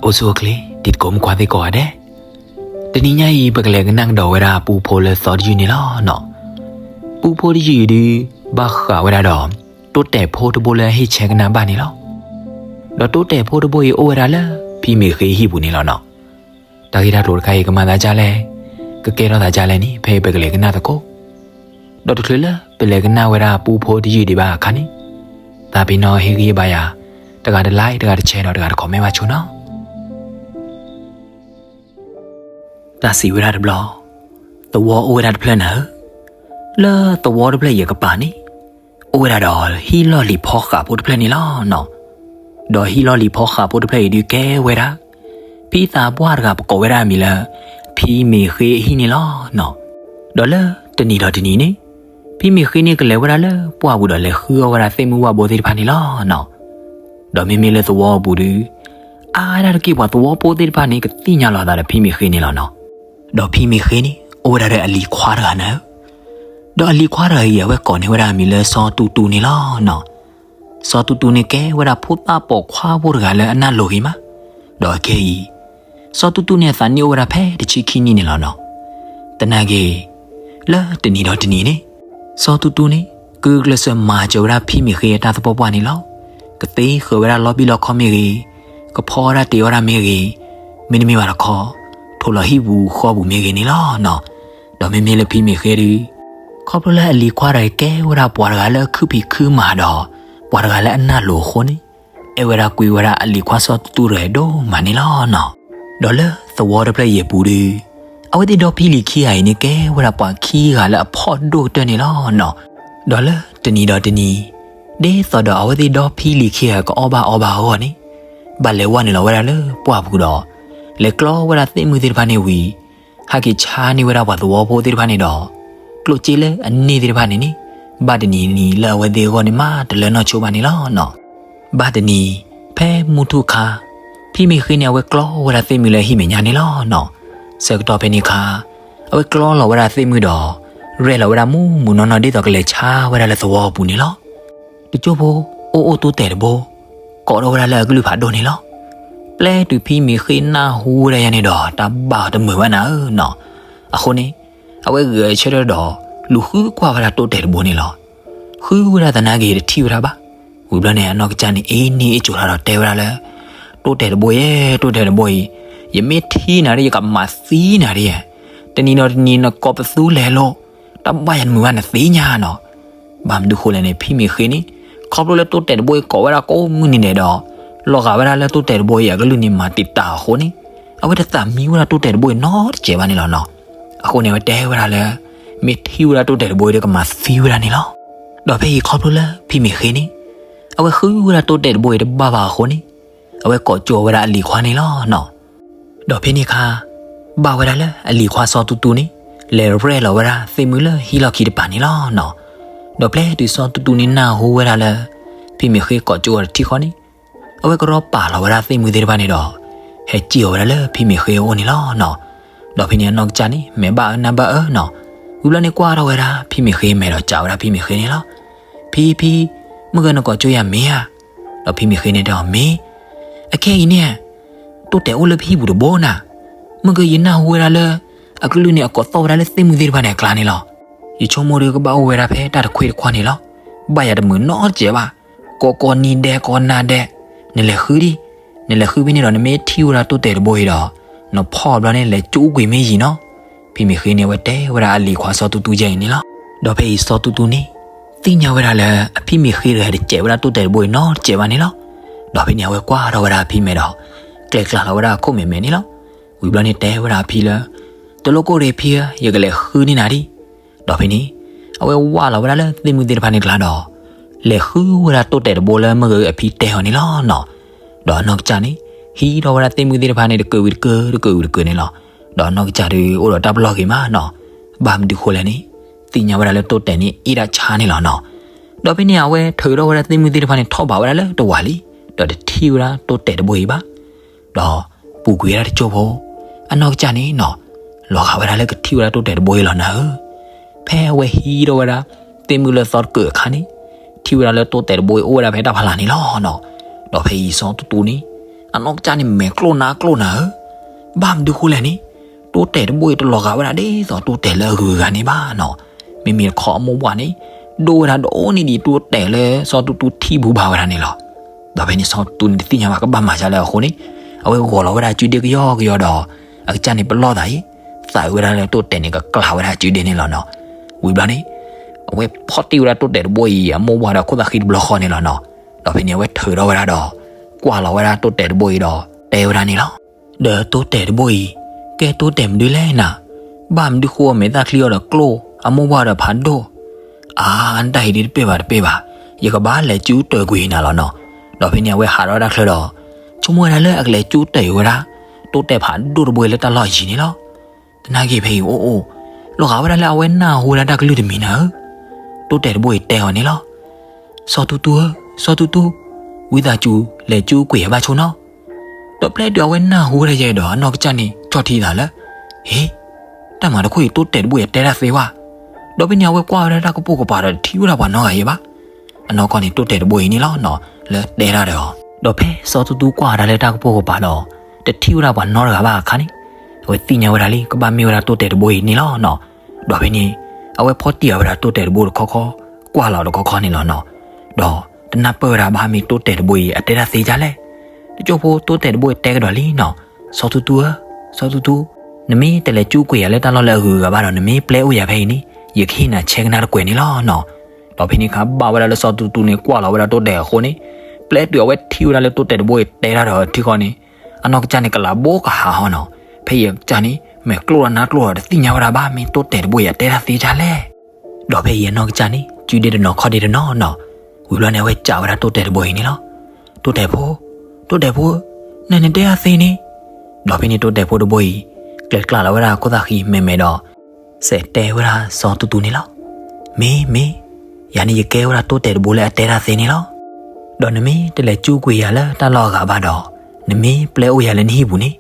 အိၣ်ဆူၣ်အိၣ်ချ့ တံၤသကိးမုၣ်ခွါသ့ၣ်ကိးဂၤဒဲး, တနံၤညါအံၤ ပကလဲၤကနၣ်ကဒီးဝဲဒၣ်ပူဖိလၢသီတယုၢ်န့ၣ်လီၤနီၤ. ပူဖိတယုၢ်အံၤဒုး ဘၣ်ဃးဝဲဒၣ်ဒီး တိတဲာ်ဖိတဘိလၢအဟ့ၣ်ဆဲကနၣ်ဘၣ်န့ၣ်လီၤ. ဒီးတိတဲာ်ဖိတဘိအံၤအိၣ်ဝဲဒၣ်လၢ ဖံမ့ၢ်ဃ့ဟံၣ်ပူၤန့ၣ်လီၤနီၤ. တၢ်ဂ့ၢ်တၢ်ကျိၤတခါအံၤ ကမၤသးဒ်လဲၣ်, ကကဲထီၣ်သးဒ်လဲၣ်န့ၣ် ဖဲအံၤပကလဲၤကနၣ်သကိး. ဒီးတချုးလၢပလဲၤကနၣ်ဝဲဒၣ်ပူဖိတယုၢ်ဒံးဘၣ်အခါန့ၣ်, သးပ့ၤနီၣ်ဟ့ၣ်ဂံၢ်ဘါယၤ တဂၤတlike တဂၤတshare ဒီးတဂၤတcommentဘၣ်ဆိနီၤ. တၢ်စံးဝဲဒၣ်တဘျီ, သဝီအိၣ်ဝဲဒၣ်တဖျၢၣ်နၤဧၢ, လၢသဝီတဖျၢၣ်အံၤအကပၤန့ၣ် အိၣ်ဝဲဒၣ်ဒီးဟံၣ်လီၢ်လံၤဖီဃးဖိတဖျၢၣ်န့ၣ်လီၤနီၤ. ဒီးဟံၣ်လီၢ်လံၤဖီဃးဖိတဖျၢၣ်အံၤဒုးကဲဝဲဒၣ် ဖံသးပှၢ်တဂၤပကိးဝဲဒၣ်အမံၤလၢ ဖံမ့ၢ်ဃ့အဟံၣ်န့ၣ်လီၤနီၤ. ဒီးလၢတနံၤဒီးတနံၤန့ၣ် ဖံမ့ၢ်ဃ့န့ၣ်ကလဲၤဝဲဒၣ်လၢပှၢ်ပူၤဒီးလဲၤဃုအီၣ်ဝဲဒၣ်သ့ၣ်မုၢ်ဝၣ်ဘိသ့ၣ်တဖၣ်န့ၣ်လီၤနီၤ. ဒီးမ့မ့ၢ်လၢသဝီအပူၤဒုး အါဒၣ်တက့ၢ်ပှၤသဝီဖိသ့ၣ်တဖၣ်န့ၣ် ကသ့ၣ်ညါလီၤအသးဒီးဖံမ့ၢ်ဃ့န့ၣ်လီၤနီၤ. ဒီးဖံမ့ၢ်ဃ့န့ၣ် အိၣ်ဝဲဒၣ်ဒီးအလံၤခွါတဂၤနၤဧၢ, ဒီးအလံၤခွါတဂၤအံၤ အဝဲကိးန့ၢ်ဝဲဒၣ်အမံၤလၢစီၤတူတူန့ၣ်လီၤနီၤ. စီၤတူတူန့ၣ်ကဲဝဲဒၣ်ဖိသၣ်ပိာ်ခွါဖိတဂၤလၢအနၢ်လိၤဂ့ၤမး, ဒီးအခဲအံၤ စီၤတူတူန့ၣ်အသးနံၣ်အိၣ်ဝဲဒၣ်ဖဲတဆံခံနံၣ်န့ၣ်လီၤနီၤ. သနာ်က့ လၢတနံၤဒီးတနံၤန့ၣ် စီၤတူတူန့ၣ် ကဂုာ်ကျဲးစၢးမၤစၢၤဝဲဒၣ်ဖံမ့ၢ်ဃ့အတၢ်သပှၢ်ပှၢ်န့ၣ်လီၤ. ကသ့ဃၢၤဝဲဒၣ်လီဘံၣ်လီခီမ့ၢ်ဂ့ၤ, ကဖီဝဲဒၣ်တ့ၢ်ဝဲဒၣ်မ့ၢ်ဂ့ၤ, မ့တမ့ၢ်ဘၣ်တခီ ထိးလီၤဟံၣ်ပူၤဃီပူၤမ့ၢ်ဂ့ၤန့ၣ်လီၤနီၤ. ဒီးမ့မ့ၢ်လၢဖံမ့ၢ်ဃ့ဒုး ခီဖျိလၢအလံၤခွါတဂၤကဲဝဲဒၣ်ပှၤတဂၤလၢအခုဖံးခုမၤဒီး ပှၤတဂၤလၢအနၢ်လိၤအဃိန့ၣ် အဲၣ်ဝဲဒၣ်ကွံဝဲဒၣ်အလံၤခွါစီၤတူတူတဂၤဒိၣ်မးန့ၣ်လီၤနီၤ. ဒီးလၢသဝီတဖျၢၣ်အံၤအပူၤဒုး အဝဲသ့ၣ်ဒီဖံလံၤခံဂၤအံၤန့ၣ် ကဲဝဲဒၣ်ပှၤခံဂၤလၢအဖှီၣ်ဒိၣ်ကတၢၢ်န့ၣ်လီၤနီၤ. ဒီးလၢတနံၤဒီးတနံၤ ဒ်သိးဒီးအဝဲသ့ၣ်ဒီဖံလံၤခံဂၤကအီၣ်ဘၣ်အီဘၣ်အဂီၢ်န့ၣ် ဘၣ်လဲၤဝဲနုာ်လီၤဝဲဒၣ်လၢပှၢ်ပူၤဒီး လဲၤကျီဝဲဒၣ်သ့ၣ်မုၢ်သ့ၣ်တဖၣ်န့ၣ်ဝံၤ ဟဲက့ၤဆါန့ၢ်ဝဲဒၣ်ပှၤသဝီဖိသ့ၣ်တဖၣ်န့ၣ်ဒီး ကျိၣ်စ့လၢအန့ၢ်သ့ၣ်တဖၣ်န့ၣ်န့ၣ် ဘၣ်တနံၤနံၤလၢအဝဲသ့ၣ်အဂီၢ်န့ၣ်မးတလၢနီၢ်ဆိဘၣ်န့ၣ်လီၤနီၤ. ဘၣ်တနံၤ ဖဲမုၢ်ထူၣ်ခါ ဖံမ့ၢ်ဃ့န့ၣ် အဝဲကျီဝဲဒၣ်သ့ၣ်မုၢ်လၢအဟံၣ်မဲာ်ညါန့ၣ်လီၤနီၤ. ဆၢကတီၢ်ဖဲန့ၣ်အခါ အဝဲကျီလီၤဝဲဒၣ်သ့ၣ်မုၢ်ဒီး ရဲၣ်လီၤဝဲဒၣ်မူးမူးနီၢ်နီၢ်ဒ်သိးကလဲၤဆါဝဲဒၣ်လၢသဝီအပူၤန့ၣ်လီၤ. တကၠိဖိ အိၣ်အိၣ်တိတဲာ်တဘိ ကိးထီၣ်ဝဲဒၣ်လၢအကလုၢ်ဖးဒိၣ်န့ၣ်လီၤ. ပျဲတုၤဖံမ့ၢ်ဃ့နၢ်ဟူဝဲဒၣ်ယၤန့ၣ်ဒီး တၢ်ဘၣ်အီၤတမုာ်ဘၣ်နၤဧၢနီၤ. အဃိန့ၣ် အဝဲဂဲၤဆၢထၢၣ်ဒီး လူၤဃုကွၢ်ဝဲဒၣ်တိတဲာ်တဘိန့ၣ်လီၤ. ဃုဝဲဒၣ်သနာ်က့တထံၣ်ဝဲဒၣ်ဘၣ်. ဝံၤဘျီန့ၣ် အနီၢ်ကစၢ်န့ၣ် အ့န့ၢ်အ့ၣ်ကိၤလီၤဒီးတဲဝဲဒၣ်လၢ တိတဲာ်တဘိယဲ တိတဲာ်တဘိအံၤ ယမ့ၢ်ထံၣ်နၤဒီး ယကမၤသံနၤဒီး တနံၤဒီးတနံၤ နကိးပသူလဲၣ်လိၤ တၢ်ဘၣ်ယၤတမုာ်ဘၣ်နသ့ၣ်ညါနီၤ. ဘၣ်မနုၤဃိလဲၣ်န့ၣ် ဖံမ့ၢ်ဃ့န့ၣ် ခီဖျိလၢတိတဲာ်တဘိအံၤကိးဝဲဒၣ်ကိးမုၢ်နံၤဒဲးဒီး လီၤဂာ်ဝဲဒၣ်လၢတိတဲာ်တဘိအံၤအကလုၢ်န့ၣ်မၤတံာ်တာ်အဃိန့ၣ် အဝဲတသးမံဝဲဒၣ်တိတဲာ်တဘိအံၤနီတစဲးဘၣ်န့ၣ်လီၤနီၤ. အဃိန့ၣ် အဝဲတဲဝဲဒၣ်လၢ မ့ၢ်ထံၣ်ဝဲဒၣ်တိတဲာ်တဘိအံၤဒီးကမၤသံဝဲဒၣ်န့ၣ်လီၤ. ဒီးဖဲအံၤခီဖျိလၢဖံမ့ၢ်ဃ့န့ၣ် အဝဲဃုဝဲဒၣ်တိတဲာ်တဘိအံၤတဘၣ်ဘၣ်အဃိန့ၣ် အဝဲကိးကၠိဝဲဒၣ်အလံၤခွါန့ၣ်လီၤနီၤ. ဒီးဖဲန့ၣ်အခါ ဘၣ်ဝဲဒၣ်လၢအလံၤခွါစီၤတူတူန့ၣ် လဲၤရဲၣ်လီၤဝဲဒၣ်သ့ၣ်မုၢ်လၢဟံၣ်လီၢ်ခံတပၤန့ၣ်လီၤနီၤ. ဒီးပျဲတုၤစီၤတူတူန့ၣ်နၢ်ဟူဝဲဒၣ်လၢ ဖံမ့ၢ်ဃ့ကိးကၠိအီၤတထံၣ်ဃီန့ၣ် အဝဲကရီပာ်လီၤဝဲဒၣ်သ့ၣ်မုၢ်သ့ၣ်တဖၣ်န့ၣ်ဒီး ဟဲစံၣ်အီၤဝဲဒၣ်လၢဖံမ့ၢ်ဃ့အအိၣ်န့ၣ်လီၤနီၤ. ဒီးဖဲန့ၣ်အနီၢ်ကစၢ်န့ၣ် မဲာ်ဘၣ်အၢနၢ်ဘၣ်အၢနီၤ. ဝံၤဘျီန့ၣ်ကွၢ်ထီၣ်ဝဲဒၣ်ဖံမ့ၢ်ဃ့မဲာ်ဒီးစံးဝဲဒၣ်ဖံမ့ၢ်ဃ့န့ၣ်လီၤ. ဖံ ဖံ မုၢ်ဂီၤနကိးကၠိယၤမ့ၢ်ဧါ. ဒီးဖံမ့ၢ်ဃ့န့ၣ်တဲအီၤမ့ၢ် အခဲအံၤန့ၣ် တိတဲာ်အိၣ်လၢပဟံၣ်ပူၤတဘိနၤ. မုၢ်ဂီၤယနၢ်ဟူဝဲဒၣ်လၢ အကလုၢ်န့ၣ်အကိးသီၣ်ဝဲဒၣ်လၢသ့ၣ်မုၢ်သ့ၣ်တဖၣ်န့ၣ်အကျါန့ၣ်လီၤ. ယဆိကမိၣ်ဒီးကဘၣ်အိၣ်ဝဲဒၣ်ဖဲတၢ်တခွ့တခွါန့ၣ်လီၤ. ဘၣ်ယၤတမုာ်နီတစဲးဘၣ်. ကိးကိးနံၤဒဲးကိးနၤဒဲး နလဲၤဃုဒံး. နလဲၤဃုဖဲန့ၣ်ဒီး နမ့ၢ်ထံၣ်ဝဲဒၣ်တိတဲာ်တဘိအံၤဒီး နဖီၣ်ဘျီန့ၣ် လဲၤကၠိကွံာ်မ့ၢ်ယံၤနီၤ. ဖံမ့ၢ်ဃ့န့ၣ် အဝဲတဲဝဲဒၣ်အလံၤခွါစီၤတူတူယဲအံၤန့ၣ်လီၤ. ဒီးဖဲအံၤစီၤတူတူန့ၣ် သ့ၣ်ညါဝဲဒၣ်လၢ အဖံမ့ၢ်ဃ့တဂၤတစဲးဝဲဒၣ်တိတဲာ်တဘိအံၤနီတစဲးဘၣ်န့ၣ်လီၤ. ဒီးဖဲန့ၣ် အဝဲကွၢ်ထီၣ်ဝဲဒၣ်အဖံမဲာ်ဒီး ကျဲကျါလီၤဝဲဒၣ်အခိၣ်မဲာ်မဲာ်န့ၣ်လီၤ. ဝံၤဘျီန့ၣ်တဲဝဲဒၣ်အဖံလၢ တလိၣ်ကိၢ်ရ့ၤဖံဧၢ, ယကလဲၤဃုန့ၢ်နၤဒံး. ဒီးဖဲန့ၣ် အဝဲဝၢ်လီၤဝဲဒၣ်လၢသ့ၣ်မုၢ်သ့ၣ်တဖၣ်န့ၣ်ကျါဒီး လဲၤဃုဝဲဒၣ်တိတဲာ်တဘိလၢမုၢ်ဂၤအဖံတဲအီၤန့ၣ်လီၤနီၤ. ဒီးအနီၢ်ကစၢ်န့ၣ် ဟံးထီၣ်ဝဲဒၣ်သ့ၣ်မုၢ်သ့ၣ်တဖၣ်န့ၣ် တကုာ်ဝံၤတကုာ် တကုာ်ဝံၤတကုာ်န့ၣ်လီၤ. ဒီးအနီၢ်ကစၢ်ဒုးအိၣ်ဒီးတၢ်ပလီၢ်ဂ့ၤမးနီၤ. ဘၣ်မနုၤဃိလဲၣ်န့ၣ် သ့ၣ်ညါဝဲဒၣ်လၢတိတဲာ်န့ၣ် အ့ၣ်ဒၣ်ဆါန့ၣ်လီၤနီၤ. ဒီးဖဲန့ၣ် အဝဲထုးထီၣ်ဝဲဒၣ်သ့ၣ်မုၢ်သ့ၣ်တဖၣ်န့ၣ် ထီၣ်ဘးဝဲဒၣ်လၢတဝာ်လံ, ဒီးတထံၣ်ဝဲဒၣ်တိတဲာ်တဘိအံၤဘၣ်. ဒီးပူၤကွံာ်ဝဲဒၣ်တကၠိဖိ အနီၢ်ကစၢ်န့ၣ်နီၤ လီၤဂာ်ဝဲဒၣ်လၢကထံၣ်ဝဲဒၣ်တိတဲာ်တဘိအံၤလီၤနၤဧၢ. ဖဲအဝဲဟံးထီၣ်ဝဲဒၣ် သ့ၣ်မုၢ်လၢသီတကုာ်အခါန့ၣ် ထံၣ်ဝဲဒၣ်လၢတိတဲာ်တဘိအံၤအိၣ်ဝဲဒၣ်ဖဲတၢ်ဖးလၢ်န့ၣ်လီၤနီၤ. ဒီးဖဲအံၤစီၤတူတူန့ၣ် အနီၢ်ကစၢ်န့ၣ်မဲာ်ကျိၣ်နါကျိၣ်နၤဧၢ, ဘၣ်မနုၤဃိလဲၣ်န့ၣ်, တိတဲာ်တဘိအံၤတလီၤဂာ်ဝဲဒၣ်ဒ်သိးတိတဲာ်လၢအဂုၤအဂၤန့ၣ်ဘၣ်နီၤ. မ့မ့ၢ်တခီအမိၢ်ဝၤန့ၣ် ဒိၣ်ဝဲဒၣ်ဒိၣ်န့ၢ်ဒံးတိတဲာ်လၢစီၤတူတူထံၣ်ဘူးဘၣ်ဝဲဒၣ်န့ၣ်လီၤ. ဒီးဖဲန့ၣ်စီၤတူတူန့ၣ်တသ့ၣ်ညါဘၣ်ကဘၣ်မၤဒ်လဲၣ်အဃိန့ၣ်, အဝဲဂီၤလီၤဝဲဒၣ်အစုဒ့ကယီကယီဒီး အကစၢ်န့ၣ်ပလီၢ်သးအံၤ သးဝဲဒၣ်လၢတိတဲာ်န့ၣ်ကကျးဝဲဒၣ်အစုဒ့န့ၣ်လီၤနီၤ. ဝံၤဘျီန့ၣ် အဝဲဖီၣ်တံၢ်ဝဲဒၣ်တိတဲာ်တဘိအံၤ အမိၢ်ဝၤဒီးခိၣ်သးဃံတဘျီဃီန့ၣ်လီၤနီၤ. ဒီးဖဲန့ၣ်အဝဲထုးထီၣ်ဝဲဒၣ်ဒီး ကွၢ်လီၤဝဲဒၣ်တိတဲာ်တဘိအံၤဒီးတဲဝဲဒၣ်န့ၣ်လီၤ. ဒီးတိတဲာ်တဘိအံၤ, ကဲတိတဲာ်မနုၤလဲၣ်နၤ, ဘၣ်မနုၤဃိမဲာ်သၣ်ချံအီၤဒီးကျိၣ်, အမိၢ်ဝၤဒီးဖးဒိၣ်, အါ, နတၢ်ဟ့ၣ်ဒ်တပ့ၢ်ဘၣ်တပ့ၢ်ဘၣ်, ယကဘၣ်လဲၤကၠူတၢၢ်ကွံာ်နၤလီၤနီၤ. ဒီးဖဲန့ၣ်အဝဲဟးထီၣ်ဝဲဒၣ်ချၢဒီး ဆိကမိၣ်ဝဲဒၣ်လၢအကလဲၤကၠူတၢၢ်ဝဲဒၣ် တိတဲာ်ဖးဒိၣ်တဘိအံၤလၢတၢ်လီၢ်ယံၤန့ၣ်လီၤ. သနာ်က့ဖဲအံၤအိၣ်အိၣ်, လီၤဂာ်ဝဲဒၣ်လၢအဝဲနၢ်ဟူဝဲဒၣ်တၢ်ကလုၢ်တမံၤနၤဧၢ, တိတဲာ်တဘိအံၤတဲအီၤန့ၣ်လီၤ. စီၤတူတူဧၢ, စီၤတူတူ, ဝံသးစူၤလဲၤကၠူကွံာ်ယၤဘၣ်ဆိနီၤ. ဒီးပျဲတုၤအဝဲနၢ်ဟူဝဲဒၣ်ယဲဒီး အနီၢ်ကစၢ်န့ၣ် ဆီၣ်ထံသးလၢ, ဟ့, တၢ်မၤတခီအံၤတိတဲာ်တဘိအံၤအတဲတၢ်သ့ဝဲ, ဒီးဖဲန့ၣ်အဝဲကွၢ်ဝဲဒၣ်တၢ်ကပိာ်ကပၤဒီးတထံၣ်ဝဲဒၣ်ပှၤနီတဂၤအံၤဘၣ်. အနီၢ်ကီၢ်န့ၣ်တိတဲာ်တဘိအံၤန့ၣ်လီၤနီၤ လၢတဲတၢ်ဒီးအီၤ, ဒီးဖဲစီၤတူတူကွၢ်ဝဲဒၣ်လၢတၢ်ကပိာ်ကပၤဒီး တထံၣ်ဝဲဒၣ်ပှၤနီတဂၤဘၣ်အခါန့ၣ်, အဝဲသ့ၣ်ညါဝဲဒၣ်လံ ကဘၣ်မ့ၢ်ဝဲဒၣ်တိတဲာ်တဘိအံၤန့ၣ်လီၤနီၤ. ဒီးဖဲန့ၣ် အဝဲဖီၣ်တံၢ်အီၤဝဲဒၣ်တိတဲာ်တဘိတခီခီ, ကွၢ်လီၤတခီခီန့ၣ်လီၤနီၤ. ဒီးတနၢ်ပၢၢ်ဝဲဒၣ်ဘၣ်မ့ၢ်တိတဲာ်တဘိအံၤအတဲတၢ်သ့ဒ်လဲၣ်. တကၠိဖိတိတဲာ်တဘိအံၤတဲကဒီးလံနီၤ, စီၤတူတူဧၢ, စီၤတူတူ, နမ့ၢ်တလဲၤကၠူကွံာ်ယၤလၢတၢ်လီၢ်လၢအဂုၤအဂၤဘၣ်ဒီး နမ့ၢ်ပျဲအိၣ်ယၤဖဲအံၤန့ၣ် ယကဟ့ၣ်နၤဆဲကနၣ်တကွဲးန့ၣ်လီၤနီၤ. ဒီးဖဲန့ၣ်အခါဘၣ်ဝဲဒၣ်လၢစီၤတူတူန့ၣ်ကွၢ်လီၤဝဲဒၣ်တိတဲာ်အဃိန့ၣ်, ပျဲတုၤအဝဲထံၣ်ဝဲဒၣ်လၢတိတဲာ်တဘိအံၤတဲတၢ်ဒီးအထံဃီန့ၣ်, အနီၢ်ကစၢ်န့ၣ်ကလးဘိကဟးဟီနီၤ. ဖဲအံၤအကစၢ်န့ၣ် မဲာ်ကျိၣ်ဒီးနါကျိၣ်ဒီးတသ့ၣ်ညါဝဲဒၣ်ဘၣ်မ့ၢ်တိတဲာ်တဘိအံၤအတဲတၢ်သ့ဒ်လဲၣ်. ဒီးဖဲအံၤအနီၢ်ကစၢ်န့ၣ် စုဒ့တနီၤခီၣ်ဒ့တနီၤနီၤ, ဝံၤဘျီန့ၣ် အဝဲစံးဝဲဒၣ်တိတဲာ်တဘိအံၤန့ၣ်လီၤ. တိတဲာ်ဖိ, တိတဲာ်ဖိဧၢ, နနတဲတၢ်သ့န့ၣ်. ဒီးဖဲန့ၣ်တိတဲာ်ဖိတဘိအံၤ ကျဲၤကျးလီၤဝဲဒၣ်ခိၣ်သၣ်ဃံမဲာ်မဲာ်ဒီး စဲးတဲဝဲဒၣ်စီၤတူတူန့ၣ်လီၤ. မ့ၢ်, မ့ၢ်, ယၤန့ၣ်ယကဲဝဲဒၣ်တိတဲာ်တဘိလၢအတဲတၢ်သ့န့ၣ်လီၤ. ဒီးနမ့ၢ်တလဲၤကၠူကွံာ်ယၤလၢတၢ်လီၢ်အဂၤဘၣ်ဒီး, နမ့ၢ်ပျဲအိၣ်ယၤလၢနဟံၣ်ပူၤန့ၣ်,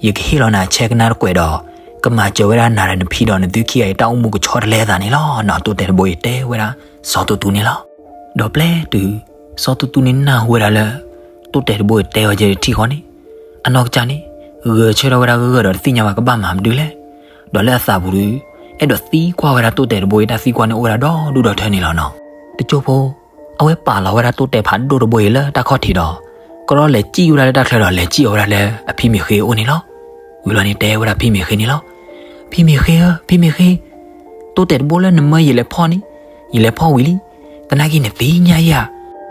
ယကဟ့ၣ်လီၤနၤဆဲကနၣ်တကွဲးဒီး, ကမၤစၢၤဝဲဒၣ်နၤဒီးနဖံဒီးနသုခံဂၤအံၤတၢ်အိၣ်မူကဆီတလဲအသးန့ၣ်လီၤနီၤ. တိတဲာ်တဘိအံၤတဲဝဲဒၣ်စီၤတူတူန့ၣ်လီၤ. ဒီးပျဲတုၤ စီၤတူတူန့ၣ်နၢ်ဟူဝဲဒၣ်လၢ တိတဲာ်တဘိအံၤတဲအီၤယဲတထံၣ်ဃီန့ၣ်, အနီၢ်ကစၢ်န့ၣ် ဂဲၤဆၢထၢၣ်ဝဲဒၣ်ဂၢၢ်ဂၢၢ်ဒီးတသ့ၣ်ညါဘၣ်ကဘၣ်မၤမနုၤလဲၣ်. ဒီးလၢအသးပူၤဒုး အဲၣ်ဒိးသံကွၢ်ဝဲဒၣ်တိတဲာ်တဘိအံၤတၢ်သံကွၢ်န့ၣ်အိၣ်ဝဲဒၣ်ဒီဒူၣ်ဒီထၢန့ၣ်လီၤနီၤ. တကၠိဖိ အဝဲပာ်လီၤဝဲဒၣ်တိတဲာ်ဖးဒိၣ်တဘိအံၤလၢတၢ်ခီၣ်ထံးဒီး ကရီလဲၤစံၣ်ဝဲဒၣ်လၢတၢ်ချၢဒီးလဲၤစံၣ်အီၤဝဲဒၣ်လၢအဖံမ့ၢ်ဃ့အအိၣ်န့ၣ်လီၤ. ဝံၤလီၤန့ၣ်တဲဝဲဒၣ်ဖံမ့ၢ်ဃ့န့ၣ်လီၤ. ဖံမ့ၢ်ဃ့ဧၢ, ဖံမ့ၢ်ဃ့, တိတဲာ်တဘိလၢနမၢယလဲၤဖီၣ်န့ၣ်, ယလဲၤဖီၣ်ဝံၤလံ. သနာ်က့နသ့ၣ်ညါဧါ,